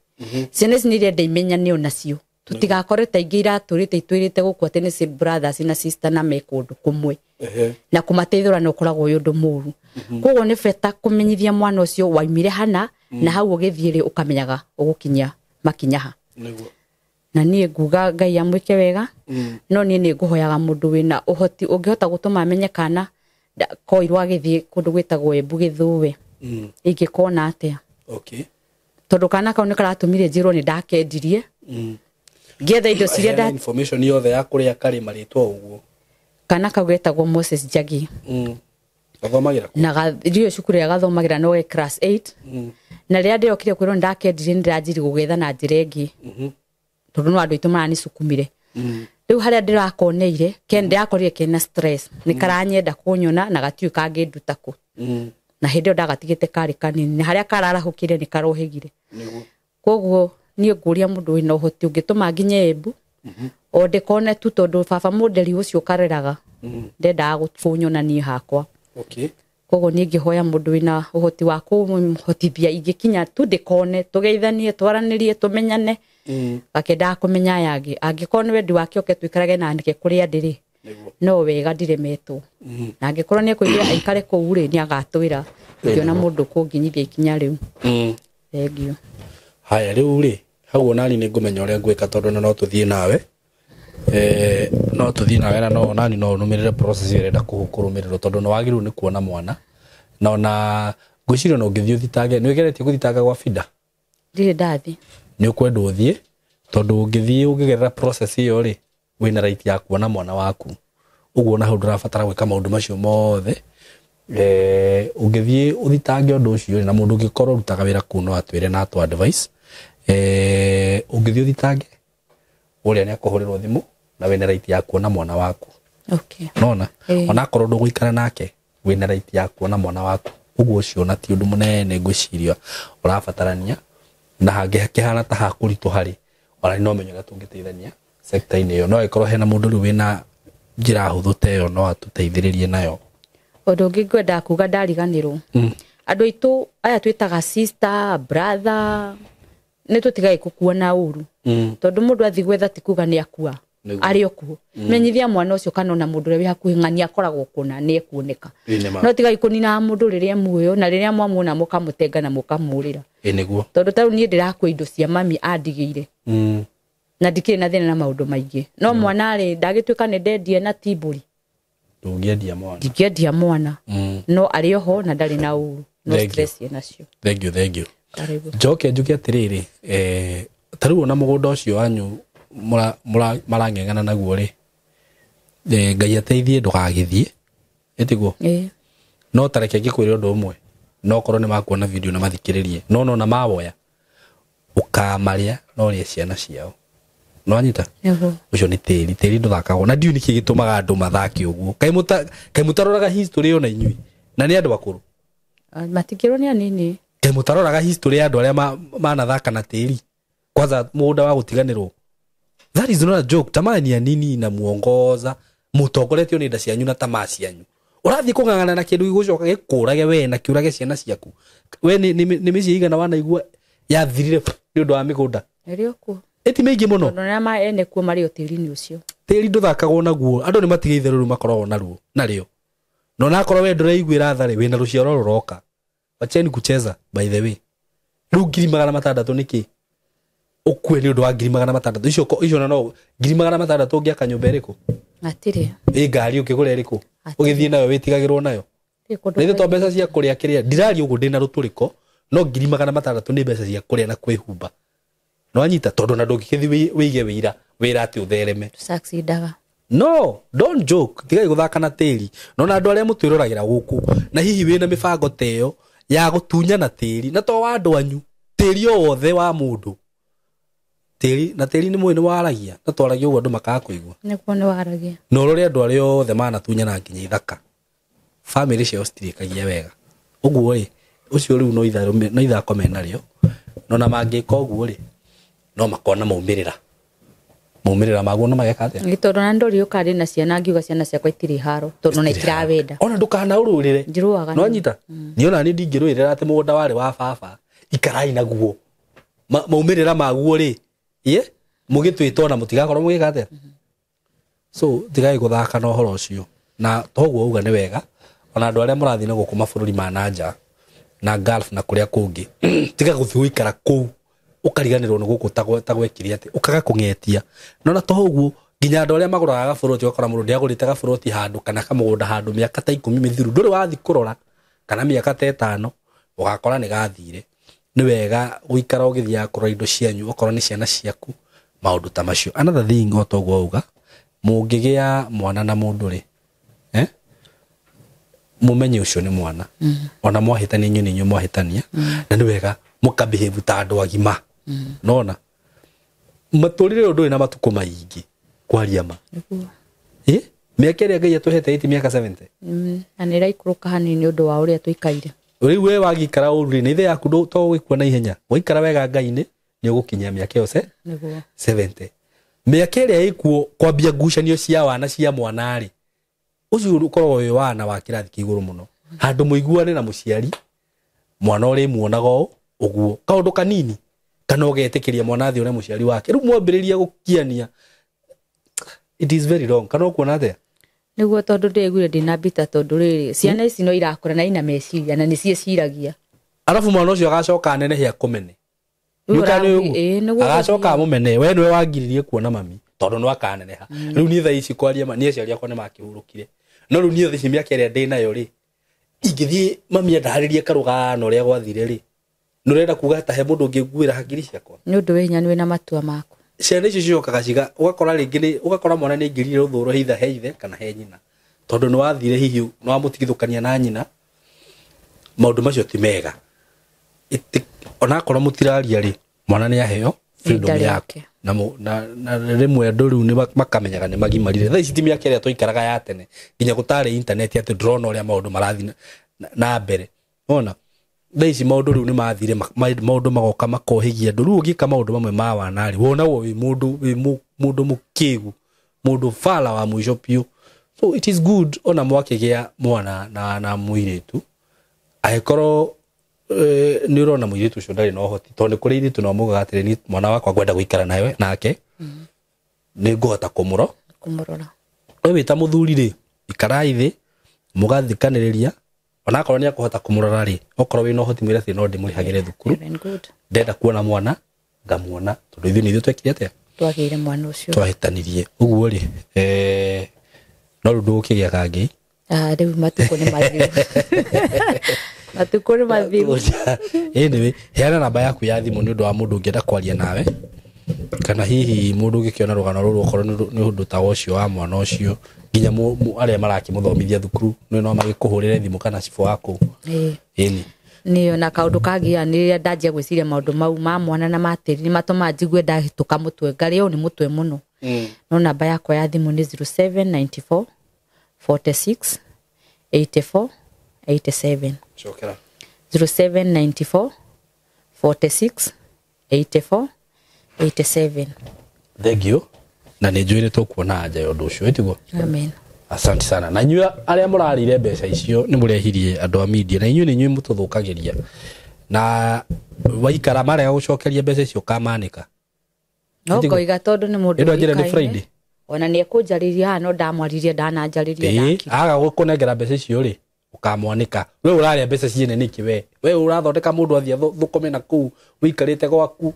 Ciana ici nĩ irenda imenyane onacio, tũtigakore ta ingĩ iratũrĩte itwĩrĩte gũkũ atĩ nĩ brothers na sister na me kũndũ kũmwe, na kũmateithũra nĩ ũkoragwo wĩ ũndũ mũru. Koguo nĩ beta kũmenyithia mwana ũcio waimire hana na hau ũgĩthiĩ rĩ, ũkamenyaga ũgũkinya makinya ha. Na niĩ nguga Ngai amwĩke wega. No niĩ nĩ ngũhoyaga mũndũ wĩna ũhoti ũngĩhota gũtũma amenye kana koirwo agĩthiĩ kũndũ gwĩtagwo Embu Gĩthũwe, ingĩkona atĩa, tondũ kana kau nĩ karatũmire njĩrwo nĩ ndakendirie ngĩetha indo ciria Heana information yothe ya kũrĩa karĩ, marĩtwa ũguo. Kana kau getagwo Moses Njagi. Gathomagĩra kũ? Na ndiũĩ cukuru ĩrĩa gathomagĩra, no ge class 8. Na rĩrĩa ndĩrokire kwĩrwo nĩ ndakendirie, nĩ ndĩranjirie gũgetha na njĩra ĩngĩ, tondũ no andũ aitũ maranicukumire. Rĩu harĩa ndĩrakoneire ken, ndĩrakorire kena stress, nĩ karanyenda kũnyona na gatiũĩ kangĩnduta kũ. Na hĩndĩ ĩyo ndagatigĩte karĩ kanini, na harĩa kararahũkire nĩ karohĩgire. Koguo niĩ ngũria mũndũ wĩna ũhoti ũngĩtũma nginye Embu o ndĩkone tu, tondũ baba mũnderi ũcio kareraga ndendaga kũnyona niĩ hakwa. Koguo niĩ ngĩhoya mũndũ wĩna ũhoti wa kũhotithia ingĩkinya tu ndĩkone, tũgeithanie, twaranĩrie, tũmenyane. Gakĩendaga kũmenya aya angĩ, angĩkorwo nĩ wendi wake oke tũikarage na nĩke kũrĩa ndĩrĩ, no wega ndiremetwo. Na angĩkorwo nĩ ekũigua aikare kũu rĩ, nĩ agatwĩra ngĩona mũndũ kũnginyithia ikinya rĩu. Thengiũ. Haya, rĩu rĩ, hau onani nĩ ngũmenya ũrĩa ngwĩka, tondũ no tũthiĩ nawe, no tũthiĩ nawe, na no onani no ũnũmĩrĩre process ĩrĩa ĩrenda kũrũmĩrĩrwo, tondũ nĩ wagĩrĩirwo nĩ kuona mwana, na ona ngwĩciria ona ũngĩthiĩ ũthitange, nĩ ũgeretie gũthitanga gwa FIDA? Ndirĩ ndathi. Nĩ ũkwenda ũthiĩ, tondũ ũngĩthiĩ ũngĩgerera process ĩyo rĩ, wĩna right ya kuona mwana waku. Ũguo na hau ndũrabatara gwĩka maũndũ macio mothe. Ũngĩthiĩ ũthitange ũndũ ũcio rĩ, na mũndũ ũngĩkorwo ũrutaga wĩra kũu no atwĩre na atũ advice. Ũngĩthiĩ ũthitange, ũrĩa nĩ akũhũrĩrwo thimũ na wĩna right ya kuona mwana waku. Okay. Nona? Onakorwo ndũgũikara nake, wĩna right ya kuona mwana waku. Ũguo ũcio na ti ũndũ mũnene ngwĩciria ũrabatarania, na hangĩkĩhana ta hakũritũ harĩ, ona no menye ũrĩa tũngĩteithania sector-inĩ ĩyo. No ĩkorwo hena mũndũ rĩu wĩna njĩra hũthũ ta ĩyo no atũteithĩrĩrie nayo. Ũndũ ũngĩ ngwendaga kuga ndariganĩrwo. Andũ aitũ aya twĩtaga sister, brother, nĩ tũtigae gũkuona ũru. Tondũ mũndũ athiĩ gwetha ti kuga nĩ akua. Arĩ o kuo. Menyithia mwana ũcio kana ona mũndũ ũrĩa wĩ hakuhĩ ng'ania akoragwo kũna nĩ ekuoneka. No tigai kũnina mũndũ rĩrĩa muoyo na rĩrĩa mwamuona mũkamũtenga na mũkamũrĩra. Nĩguo. Tondũ ta rĩu niĩ ndĩrakua indo cia mami andigĩire. Na ndikĩrĩ na thĩna na maũndũ maingĩ. No mwana rĩ, ndagĩtuĩka nĩ ndendia na ti mbũri. Ndũngĩendia mwana. Ndingĩendia mwana. No arĩ oho na ndarĩ na ũru. No stress ĩ nacio. Thank you, thank you. Karibu. Njoke njuke atĩrĩrĩ, ta rĩu ona mũgũnda ũcio wanyu marang'eng'ana naguo rĩ, Ngai ateithie ndũgagĩthiĩ, ĩtiguo? No ta reke ngĩkwĩre ũndũ ũmwe, no korwo nĩ makuona video na mathikĩrĩrie, no nona mawoya, ũkamarĩa no ũrĩe ciana ciao. No anyita? Ũcio nĩ tĩri, tĩri ndũthakagwo. Na ndiũĩ nĩkĩ gĩtũmaga andũ mathake ũguo. Kaĩ mũtaroraga history ona inyuĩ? Na nĩ andũ akũrũ? Matingĩrwo nĩ anini. Kaĩ mũtaroraga history ya andũ arĩa manathaka na tĩri? Kwanza mũgũnda wa gũtiganĩrwo. That is not a joke. Tamaa ni ya nini na muongoza mũtongoretio nĩ nda cianyu na tamaa cianyu. Ũrathiĩ kũng'ang'ana na kĩndũ gĩgũcoka gĩkũrage we na kĩũrage ciana ciaku. We nĩ mĩciĩ igana wanaigua yathirire nĩ ũndũ wa mĩgũnda. Ĩrĩ o kuo. Ĩti mĩingĩ mũno. Tondũ arĩa ma ene kuo marĩ o tĩri-inĩ ũcio. Tĩri ndũthakagwo naguo. Andũ nĩ matige itherũ rĩu makoragwo naruo, narĩo. No nakorwo we ndũreiguĩra tha rĩ, wĩna rũciaro rũroka. Wacheni kucheza by the way. Rĩu 600,000 nĩkĩ? Ũkue nĩ ũndũ wa 600,000. Icio na no 600,000 ũngĩaka nyũmba ĩrĩkũ? Hatirĩ. Ĩ ngari ũkĩgũra ĩrĩkũ? Hatirĩ. Ũgĩthiĩ nayo wĩtigagĩrwo nayo. Ĩ kũndũ Na ithuĩ to kũingĩ. mbeca cia kũrĩa kĩrĩa, ndiraria ũguo ndĩna rũtũrĩko, no 600,000 nĩ mbeca cia kũrĩa na kwĩhumba. No anyita tondũ na ndũngĩgĩthiĩ wĩige wĩra atĩ ũthereme. Tũsucceedaga. No, don't joke. Tigai gũthaka na tĩri. No na andũ arĩa mũtwĩroragĩra gũkũ, na hihi wĩna mĩbango ta ĩyo ya gũtunyana tĩri, na to wa andũ anyu, tĩri o wothe wa mũndũ. Tĩri, na tĩri nĩ mũĩ nĩ waragia, na twaragia ũguo andũ makaga kũigua. Nĩguo nĩ waragia. Na ũrore andũ arĩa othe manatunyana nginya ithaka. Famĩlĩ ciao citirĩkagia wega. Ũguo rĩ, ũcio rĩu no ithako menarĩo. No na mangĩka ũguo rĩ, no makona maumĩrĩra. Maumĩrĩra maguo no mageka atĩa? Nĩ tondũ na ndori ũkarĩ na ciana ngiuga ciana ciakwa itirĩ haro, tondũ na itirawenda. Ona ndũkanaũrũĩrĩre. Njirũaga. No anyita? Niĩ ona niĩ ndingĩrũĩrĩra atĩ mũgũnda warĩ wa baba. Ikarai naguo. Maumĩrĩra maguo rĩ, ĩĩ, mũgĩtwĩta ona mũtigakorwo mũgĩka atĩa? So, tigai gũthaka na ũhoro ũcio. Na toguo uga nĩ wega, ona andũ arĩa mũrathiĩ na gũkũ mabũrũri ma na nja, na Gulf na kũrĩa kũngĩ, tiga gũthiĩ gũikara kũu, ũkariganĩrwo nĩ gũkũ ta gwekire atĩ, ũkaga kũng'etia. No na to ũguo, nginya andũ arĩa magũraga gaburoti, ũgakora mũndũ nĩagũrĩte gaburoti handũ kana kamũgũnda handũ mĩaka ta 10 mĩthiru, ndũrĩ wathiĩ kũrora, kana mĩaka ta 5, ũgakora nĩ gathire. Nĩ wega gũikara ũgĩthiaga kũrora indo cianyu, okorwo nĩ ciana ciaku, maũndũ ta macio. Another thing o toguo auga, mũngĩgĩa mwana na mũndũ rĩ, mũmenye ũcio nĩ mwana. Ona mwahĩtania inyuĩ nĩ inyuĩ mwahĩtania, na nĩ wega mũkabehave ta andũ agima. Nona matũrĩre ũyũ ndũrĩ na matukũ maingĩ kwaria ma. Nĩguo. Mĩaka ĩrĩa Ngai atũhete ĩti mĩaka 70. Na nĩ ĩraikũrũka hanini nĩ ũndũ wa ũrĩa tũikaire. Rĩu we wagĩikara ũru rĩ, nĩ ithe yaku to ũgĩkua na ihenya. Waikara wega Ngai-inĩ, nĩ ũgũkinyia mĩaka ĩyo Nĩguo. 70. Mĩaka ĩrĩa ĩkuo kwambia ngucanio cia wana cia mwana rĩ, ũcio ũkoragwo wĩ wana wa kĩrathi kĩa igũrũ mũno. Handũ mũiguane na mũciari, mwana ũrĩmuonaga ũũ ũguo, kaũndũ kanini, kana ũgetĩkĩria mwana athiĩ ũrĩa mũciari wake. Rĩu mwambĩrĩria gũkiania, it is very wrong. Kana ũkuona atĩa? Nĩguo, tondũ ndĩraiguire ndĩna mbita, tondũ rĩrĩ, ciana ici no irakũra na ina meciria na nĩciĩciragia. Arabu mwana ũcio agacoka anenehe akũmene. Rĩu Nĩ ũkana ũrathiĩ, ũguo? ĩĩ, nĩguo Agacoka ũgũthiĩ. amũmene, we nĩwe wangiririe kuona mami, tondũ nĩ akaneneha. Rĩu niĩ thaa ici kwaria ma, niĩ aciari akwa nĩ makĩhurũkire. No rĩu niĩ thaa ici mĩaka ĩrĩa ndĩ nayo rĩ, ingĩthiĩ mami andarĩrie karũgano ũrĩa gwathire rĩ, Nĩ ũrenda kuga ta he mũndũ ũngĩnguĩra hakiri ciakwa? Nĩ ũndũ wĩ hinya, nĩ wĩna matua maku. Ciana icio cicokaga ciga, ũgakora rĩngĩ nĩ ũgakora mwana nĩ aingĩrire rũthũro, either he ithe kana he nyina, tondũ nĩ wathire hihi nĩ wamũtigithũkania na nyina. Maũndũ macio ti mega. Onakorwo mũtiraria rĩ, mwana nĩ aheo freedom Ihinda yake. rĩake. Na rĩmwe andũ rĩu nĩ makamenyaga nĩ magimarire. Thaa ici ti mĩaka ĩrĩa twaikaraga ya tene, nginya gũtarĩ internet, atĩ ndĩrona ũrĩa maũndũ marathiĩ na mbere. Ona thaa ici maũndũ rĩu nĩ mathire, maũndũ magoka makohĩgia andũ. Rĩu ũngĩka maũndũ mamwe ma wanarĩ, wonagwo wĩ mũndũ wĩ mũndũ mũkĩgu, mũndũ bala wa mũico biũ. So it is good ona mwakĩgĩa mwana na mũirĩtu, angĩkorwo nĩ ũrona mũirĩtu ũcio ndarĩ na ũhoti, tondũ nĩ kũrĩ airĩtu nao maugaga atĩrĩ, "Niĩ mwana wakwa ngwenda gũikara nawe nake, nĩ ngũhota kũmũro Kũmũrora." We wĩ ta mũthuri rĩ, ikarai thĩ mũgathikanĩrĩria, onakorwo nĩ akũhota kũmũrora rĩ, okorwo wĩna ũhoti mwĩre atĩ no ndĩmũrĩhagĩre thukuru. Very good. Ndenda kuona mwana ngamuona, tondũ ithuĩ nĩ ithuĩ twekire atĩa? Twagĩire mwana ũcio. Twahĩtanirie ũguo rĩ, no rĩu ndũgũkĩgĩa kangĩ. Ah, rĩu matukũ nĩ mathiru, matukũ nĩ mathiru. Anyway, heana namba yaku ya thimũ nĩ ũndũ wa mũndũ ũngĩenda kwaria nawe, kana hihi mũndũ ũngĩkĩona rũgano rũrũ, okorwo nĩ ũndũ ta ũcio wa mwana ũcio, nginya arĩa marakĩmũthomithia thukuru nĩ no magĩkũhũrĩre thimũ kana cibũ waku. Ĩĩ. Ĩni. Nĩ na kaũndũ kangĩa nĩ rĩrĩa ndanjia gwĩciria maũndũ mau ma mwana na matĩri nĩ matũmaga njigue ndahĩtũka mũtwe, ngarĩo nĩ mũtwe mũno. No namba yakwa ya thimũ nĩ 0794 46 84 87. Cokera. 0794 46 84 87. Thank you, na nĩ njũĩ nĩ tũkuona anja ya ũndũ ũcio, ĩtiguo? Amen. Asante sana. Na inyuĩ arĩa mũrarĩire mbeca icio, nĩ mũrehirie andũ a media, na inyuĩ nĩ inyuĩ mũtũthũkagĩria, na waikara marega gũcokeria mbeca icio kamanĩka. No Ĩtiguo? ngoiga tondũ nĩ mũndũ Ĩndũ anjĩra nĩ ũĩkaine. Friday. Ona nĩ ekũnjarĩria haha, no ndamwaririe, ndananjarĩria. Ĩĩ, Ndakira. aga gũkũnengera mbeca icio rĩ, ũkamwanĩka. We ũrarĩa mbeca ciene nĩkĩ? We ũrathondeka mũndũ athiĩ thũkũme na kũu ũikarĩte gwaku,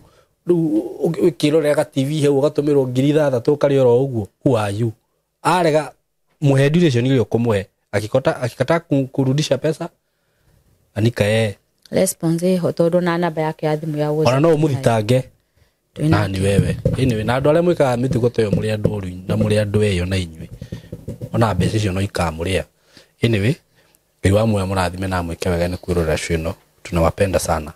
rĩu ũkĩrorera ga TV hau, ũgatũmĩrwo 6,000 ũkarĩa oro ũguo. Who are you? Arega mũhe duration ĩrĩa ũkũmũhe, akikata kurudisha pesa, anika yeye. Response ĩho tondũ na namba yake ya thimũ ya Ona no ũmũthitange. Twĩna Na ni wewe. Anyway, na andũ arĩa mwĩkaga mĩtugo ta ĩyo, mũrĩ andũ oru na mũrĩ andũ eyo, na inyuĩ ona mbeca icio no ikamũrĩa. Anyway, Ngai wa muoyo mũrathime na mwĩke wega nĩ kwĩrorera show ĩno. Tunawapenda sana.